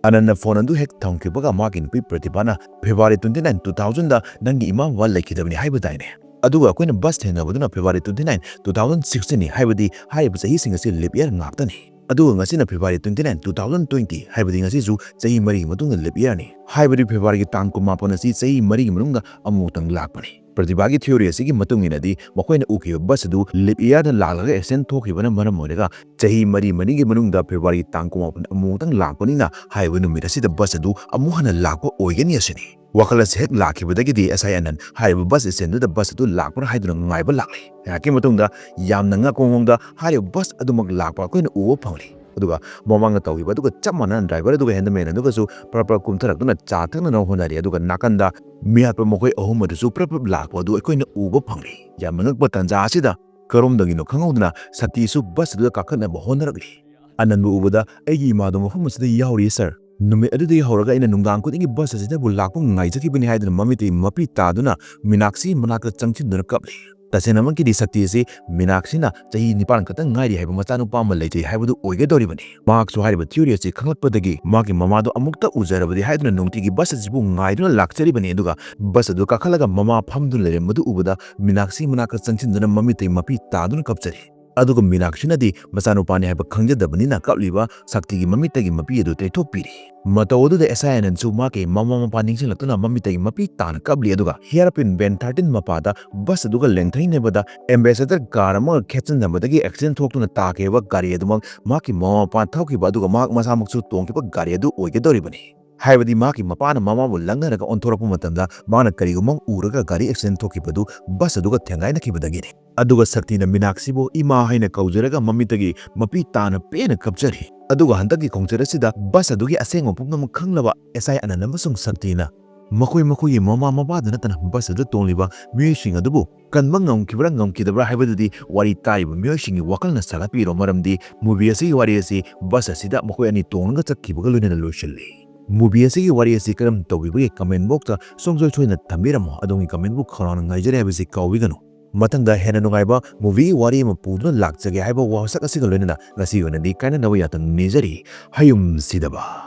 ꯑꯅꯟꯅ ꯐꯣꯟ ꯑꯗꯨ ꯍꯦꯛ ꯊꯝꯈꯤꯕꯒ ꯃꯍꯥꯛꯀꯤ ꯅꯨꯄꯤ ꯄ꯭ꯔꯇꯤꯚꯥꯅ, "ꯐꯦꯕ꯭ꯔꯨꯋꯥꯔꯤ ꯇ꯭ꯋꯦꯟꯇꯤ ꯅꯥꯏꯟ, ꯇꯨ ꯊꯥꯎꯖꯟꯗ ꯅꯪꯒꯤ ꯏꯃꯥ ꯕꯕꯥ ꯂꯩꯈꯤꯗꯕꯅꯤ ꯍꯥꯏꯕꯗꯥꯏꯅꯦ? ꯑꯗꯨꯒ ꯑꯩꯈꯣꯏꯅ ꯕꯁ ꯊꯦꯡꯅꯕꯗꯨꯅ February twenty nine, two thousand ꯁꯤꯛꯁꯇꯤꯟꯅꯤ, ꯍꯥꯏꯕꯗꯤ ꯍꯥꯏꯔꯤꯕ ꯆꯍꯤꯁꯤꯡ ꯑꯁꯤ ꯂꯤꯞ ꯏꯌꯔ ꯉꯥꯛꯇꯅꯤ꯫ ꯑꯗꯨꯒ ꯉꯁꯤꯅ February twenty nine, two thousand twenty, ꯍꯥꯏꯕꯗꯤ ꯉꯁꯤꯁꯨ ꯆꯍꯤ ꯃꯔꯤꯒꯤ ꯃꯇꯨꯡꯗ ꯂꯤꯞ ꯏꯌꯔꯅꯤ꯫ ꯍꯥꯏꯕꯗꯤ ꯐꯦꯕ꯭ꯔꯨꯋꯥꯔꯤꯒꯤ ꯇꯥꯡ ꯀꯨꯟꯃꯥꯄꯟ ꯑꯁꯤ ꯆꯍꯤ ꯃꯔꯤꯒꯤ ꯃꯅꯨꯡꯗ ꯑꯃꯨꯛꯇꯪ ꯂꯥꯛꯄꯅꯤ"꯫ ꯄ꯭ꯔꯇꯤꯚꯥꯒꯤ ꯊꯤꯑꯣꯔꯤ ꯑꯁꯤꯒꯤ ꯃꯇꯨꯡ ꯏꯟꯅꯗꯤ, ꯃꯈꯣꯏꯅ ꯎꯈꯤꯕ ꯕꯁ ꯑꯗꯨ ꯂꯤꯞ ꯏꯌꯔꯗ ꯂꯥꯛꯂꯒ ꯑꯦꯛꯁꯤꯗꯦꯟ ꯊꯣꯛꯈꯤꯕꯅ ꯃꯔꯝ ꯑꯣꯏꯔꯒ ꯆꯍꯤ ꯃꯔꯤ ꯃꯔꯤꯒꯤ ꯃꯅꯨꯡꯗ ꯐꯦꯕ꯭ꯔꯨꯋꯥꯔꯤ ꯇꯥꯡ ꯀꯨꯟꯃꯥꯄꯟ ꯑꯃꯨꯛꯇꯪ ꯂꯥꯛꯄꯅꯤꯅ, ꯍꯥꯏꯔꯤꯕ ꯅꯨꯃꯤꯠ ꯑꯁꯤꯗ ꯕꯁ ꯑꯗꯨ ꯑꯃꯨꯛ ꯍꯟꯅ ꯂꯥꯛꯄ ꯑꯣꯏꯒꯅꯤ ꯑꯁꯤꯅꯤ꯫ ꯋꯥꯈꯜ ꯑꯁꯤ ꯍꯦꯛ ꯂꯥꯛꯈꯤꯕꯗꯒꯤꯗꯤ ꯑꯦꯁ ꯑꯥꯏ ꯑꯅꯟ ꯍꯥꯏꯔꯤꯕ ꯕꯁ ꯁ꯭ꯇꯦꯁꯟꯗꯨꯗ ꯕꯁ ꯑꯗꯨ ꯂꯥꯛꯄ꯭ꯔꯥ ꯍꯥꯏꯗꯨꯅ ꯉꯥꯏꯕ ꯂꯥꯛꯂꯤ꯫ ꯉꯥꯏꯍꯥꯛꯀꯤ ꯃꯇꯨꯡꯗ ꯌꯥꯝꯅ ꯉꯛꯄ ꯃꯑꯣꯡꯗ ꯍꯥꯏꯔꯤꯕ ꯕꯁ ꯑꯗꯨꯃꯛ ꯂꯥꯛꯄ ꯑꯩꯈꯣꯏꯅ ꯎꯕ ꯐꯪꯂꯤ꯫ ꯑꯗꯨꯒ ꯃꯃꯥꯡꯗ ꯇꯧꯈꯤꯕ ꯑꯗꯨꯒ ꯆꯞ ꯃꯥꯟꯅꯅ ꯗ꯭ꯔꯥꯏꯚꯔ ꯑꯗꯨꯒ ꯍꯦꯟꯗꯃꯦꯟ ꯑꯗꯨꯒꯁꯨ ꯄ꯭ꯔꯞ ꯄ꯭ꯔꯞ ꯀꯨꯝꯊꯔꯛꯇꯨꯅ ꯆꯥ ꯊꯛꯅꯅꯕ ꯍꯣꯠꯅꯔꯤ꯫ ꯑꯗꯨꯒ ꯅꯥꯀꯟꯗ ꯃꯤꯍꯥꯠꯄ ꯃꯈꯣꯏ ꯑꯍꯨꯝ ꯑꯗꯨꯁꯨ ꯄ꯭ꯔꯞ ꯄ꯭ꯔꯞ ꯂꯥꯛꯄ ꯑꯗꯨ ꯑꯩꯈꯣꯏꯅ ꯎꯕ ꯐꯪꯂꯤ꯫ ꯌꯥꯝꯅ ꯉꯛꯄ ꯇꯥꯟꯖꯥ ꯑꯁꯤꯗ ꯀꯔꯣꯝꯗꯒꯤꯅꯣ ꯈꯪꯍꯧꯗꯅ ꯁꯛꯇꯤꯁꯨ ꯕꯁ ꯑꯗꯨꯗ ꯀꯥꯈꯠꯅꯕ ꯍꯣꯠꯅꯔꯛꯂꯤ꯫ ꯑꯅꯟꯕꯨ ꯎꯕꯗ, "ꯑꯩꯒꯤ ꯏꯃꯥꯗꯣ ꯃꯐꯝ ꯑꯁꯤꯗ ꯌꯥꯎꯔꯤ, ꯁꯥꯔ꯫ ꯅꯨꯃꯤꯠ ꯑꯗꯨꯗꯒꯤ ꯍꯧꯔꯒ ꯑꯩꯅ ꯅꯨꯡꯗꯥꯡ ꯈꯨꯗꯤꯡꯒꯤ ꯕꯁ ꯑꯁꯤꯗꯕꯨ ꯂꯥꯛꯄ ꯉꯥꯏꯖꯈꯤꯕꯅꯤ" ꯍꯥꯏꯗꯨꯅ ꯃꯃꯤꯠꯇꯒꯤ ꯃꯄꯤ ꯇꯥꯗꯨꯅ ꯃꯤꯅꯥꯛꯁꯤ ꯃꯅꯥꯛꯇ ꯆꯪꯁꯤꯟꯗꯨꯅ ꯀꯞꯂꯤ꯫ ꯇꯁꯦꯡꯅꯃꯛꯀꯤꯗꯤ ꯁꯛꯇꯤ ꯑꯁꯤ ꯃꯤꯅꯥꯛꯁꯤꯅ ꯆꯍꯤ ꯅꯤꯄꯥꯟ ꯈꯛꯇꯪ ꯉꯥꯏꯔꯤ ꯍꯥꯏꯕ ꯃꯆꯥꯅꯨꯄꯥ ꯑꯃ ꯂꯩꯖꯩ ꯍꯥꯏꯕꯗꯨ ꯑꯣꯏꯒꯗꯧꯔꯤꯕꯅꯤ꯫ ꯃꯍꯥꯛꯁꯨ ꯍꯥꯏꯔꯤꯕ ꯊꯤꯑꯣꯔꯤ ꯑꯁꯤ ꯈꯪꯂꯛꯄꯗꯒꯤ ꯃꯥꯒꯤ ꯃꯃꯥꯗꯣ ꯑꯃꯨꯛꯇ ꯎꯖꯔꯕꯗꯤ ꯍꯥꯏꯗꯨꯅ ꯅꯨꯡꯇꯤꯒꯤ ꯕꯁ ꯑꯁꯤꯕꯨ ꯉꯥꯏꯗꯨꯅ ꯂꯥꯛꯆꯔꯤꯕꯅꯤ꯫ ꯑꯗꯨꯒ ꯕꯁ ꯑꯗꯨ ꯀꯥꯈꯠꯂꯒ ꯃꯃꯥ ꯐꯝꯗꯨꯅ ꯂꯩꯔꯝꯕꯗꯨ ꯎꯕꯗ ꯃꯤꯅꯥꯛꯁꯤ ꯃꯅꯥꯛꯇ ꯆꯪꯁꯤꯟꯗꯨꯅ ꯃꯃꯤꯠꯇꯒꯤ ꯃꯄꯤ ꯇꯥꯗꯨꯅ ꯀꯞꯆꯔꯤ꯫ ꯑꯗꯨꯒ ꯃꯤꯅꯥꯛꯁꯤꯅꯗꯤ ꯃꯆꯥꯅꯨꯄꯥꯅꯤ ꯍꯥꯏꯕ ꯈꯪꯖꯗꯕꯅꯤꯅ ꯀꯞꯂꯤꯕ ꯁꯛꯇꯤꯒꯤ ꯃꯃꯤꯠꯇꯒꯤ ꯃꯄꯤ ꯑꯗꯨ ꯇꯩꯊꯣꯛꯄꯤꯔꯤ꯫ ꯃꯇꯧ ꯑꯗꯨꯗ ꯑꯦꯁ ꯑꯥꯏ ꯑꯅꯟꯁꯨ ꯃꯥꯒꯤ ꯃꯃꯥ ꯃꯄꯥ ꯅꯤꯡꯁꯤꯡꯂꯛꯇꯨꯅ ꯃꯃꯤꯠꯇꯒꯤ ꯃꯄꯤ ꯇꯥꯅ ꯀꯞꯂꯤ꯫ ꯑꯗꯨꯒ ꯍꯤꯌꯥꯔꯄꯤꯟ ꯕꯦꯟ ꯊꯥꯔꯇꯤꯟ ꯃꯄꯥꯗ ꯕꯁ ꯑꯗꯨꯒ ꯂꯦꯡꯊꯩꯅꯕꯗ ꯑꯦꯝꯕꯦꯁꯦꯗꯔ ꯀꯥꯔ ꯑꯃꯒ ꯈꯦꯠꯆꯟꯅꯕꯗꯒꯤ ꯑꯦꯛꯁꯤꯗꯦꯟ ꯊꯣꯛꯇꯨꯅ ꯇꯥꯈꯤꯕ ꯒꯥꯔꯤ ꯑꯗꯨꯃꯛ ꯃꯍꯥꯛꯀꯤ ꯃꯃꯥ ꯃꯄꯥ ꯊꯧꯈꯤꯕ ꯑꯗꯨꯒ ꯃꯍꯥꯛ ꯃꯁꯥꯃꯛꯁꯨ ꯇꯣꯡꯈꯤꯕ ꯒꯥꯔꯤ ꯑꯗꯨ ꯑꯣꯏꯒꯗꯧꯔꯤꯕꯅꯤ꯫ ꯍꯥꯏꯕꯗꯤ ꯃꯍꯥꯛꯀꯤ ꯃꯄꯥꯅ ꯃꯃꯥꯕꯨ ꯂꯪꯅꯔꯒ ꯑꯣꯟꯊꯣꯔꯛꯄ ꯃꯇꯝꯗ ꯃꯥꯅ ꯀꯔꯤꯒꯨꯝꯕ ꯑꯃ ꯎꯔꯒ ꯒꯥꯔꯤ ꯑꯦꯛꯁꯤꯗꯦꯟ ꯊꯣꯛꯈꯤꯕꯗꯨ ꯕꯁ ꯑꯗꯨꯒ ꯊꯦꯡꯒꯥꯏꯅꯈꯤꯕꯗꯒꯤꯅꯤ꯫ ꯑꯗꯨꯒ ꯁꯛꯇꯤꯅ ꯃꯤꯅꯥꯛꯁꯤꯕꯨ ꯏꯃꯥ ꯍꯥꯏꯅ ꯀꯧꯖꯔꯒ ꯃꯃꯤꯠꯇꯒꯤ ꯃꯄꯤ ꯇꯥꯅ ꯄꯦꯟꯅ ꯀꯞꯆꯔꯤ꯫ ꯑꯗꯨꯒ ꯍꯟꯗꯛꯀꯤ ꯈꯣꯡꯆꯠ ꯑꯁꯤꯗ ꯕꯁ ꯑꯗꯨꯒꯤ ꯑꯁꯦꯡꯕ ꯄꯨꯝꯅꯃꯛ ꯈꯪꯂꯕ ꯑꯦꯁ ꯑꯥꯏ ꯑꯅꯟ ꯑꯃꯁꯨꯡ ꯁꯛꯇꯤꯅ ꯃꯈꯣꯏ ꯃꯈꯣꯏꯒꯤ ꯃꯃꯥ ꯃꯄꯥꯗ ꯅꯠꯇꯅ ꯕꯁ ꯑꯗꯨꯗ ꯇꯣꯡꯂꯤꯕ ꯃꯤꯑꯣꯏꯁꯤꯡ ꯑꯗꯨꯕꯨ ꯀꯟꯕ ꯉꯝꯈꯤꯕ꯭ꯔꯥ ꯉꯝꯈꯤꯗꯕ꯭ꯔꯥ ꯍꯥꯏꯕꯗꯨꯗꯤ ꯋꯥꯔꯤ ꯇꯥꯔꯤꯕ ꯃꯤꯑꯣꯏꯁꯤꯡꯒꯤ ꯋꯥꯈꯜꯅ ꯁꯥꯒꯠꯄꯤꯔꯣ, ꯃꯔꯝꯗꯤ movie ꯑꯁꯤꯒꯤ ꯋꯥꯔꯤ ꯑꯁꯤ ꯕꯁ ꯑꯁꯤꯗ ꯃꯈꯣꯏ ꯑꯅꯤ ꯇꯣꯡꯂꯒ ꯆꯠꯈꯤꯕꯒ ꯂꯣꯏꯅꯅ ꯂꯣꯏꯁꯤꯜꯂꯤ꯫ Movie ꯑꯁꯤꯒꯤ ꯋꯥꯔꯤ ꯑꯁꯤ ꯀꯔꯝ ꯇꯧꯕꯤꯕꯒꯦ comment box ꯇ ꯁꯨꯡꯁꯣꯏ ꯁꯣꯏꯗꯅ ꯊꯝꯕꯤꯔꯝꯃꯣ꯫ ꯑꯗꯣꯝꯒꯤ comment ꯕꯨ ꯈꯧꯔꯥꯡꯅ ꯉꯥꯏꯖꯔꯤ ꯍꯥꯏꯕꯁꯤ ꯀꯥꯎꯕꯤꯒꯅꯨ꯫ ꯃꯊꯪꯗ ꯍꯦꯟꯅ ꯅꯨꯡꯉꯥꯏꯕ movie ꯒꯤ ꯋꯥꯔꯤ ꯑꯃ ꯄꯨꯗꯨꯅ ꯂꯥꯛꯆꯒꯦ ꯍꯥꯏꯕ ꯋꯥꯁꯛ ꯑꯁꯤꯒ ꯂꯣꯏꯅꯅ ꯉꯁꯤꯒꯤ ꯑꯣꯏꯅꯗꯤ ꯀꯥꯏꯅꯅꯕ ꯌꯥꯊꯪ ꯅꯤꯖꯔꯤ꯫ ꯍꯌꯨꯝ ꯁꯤꯗꯕ꯫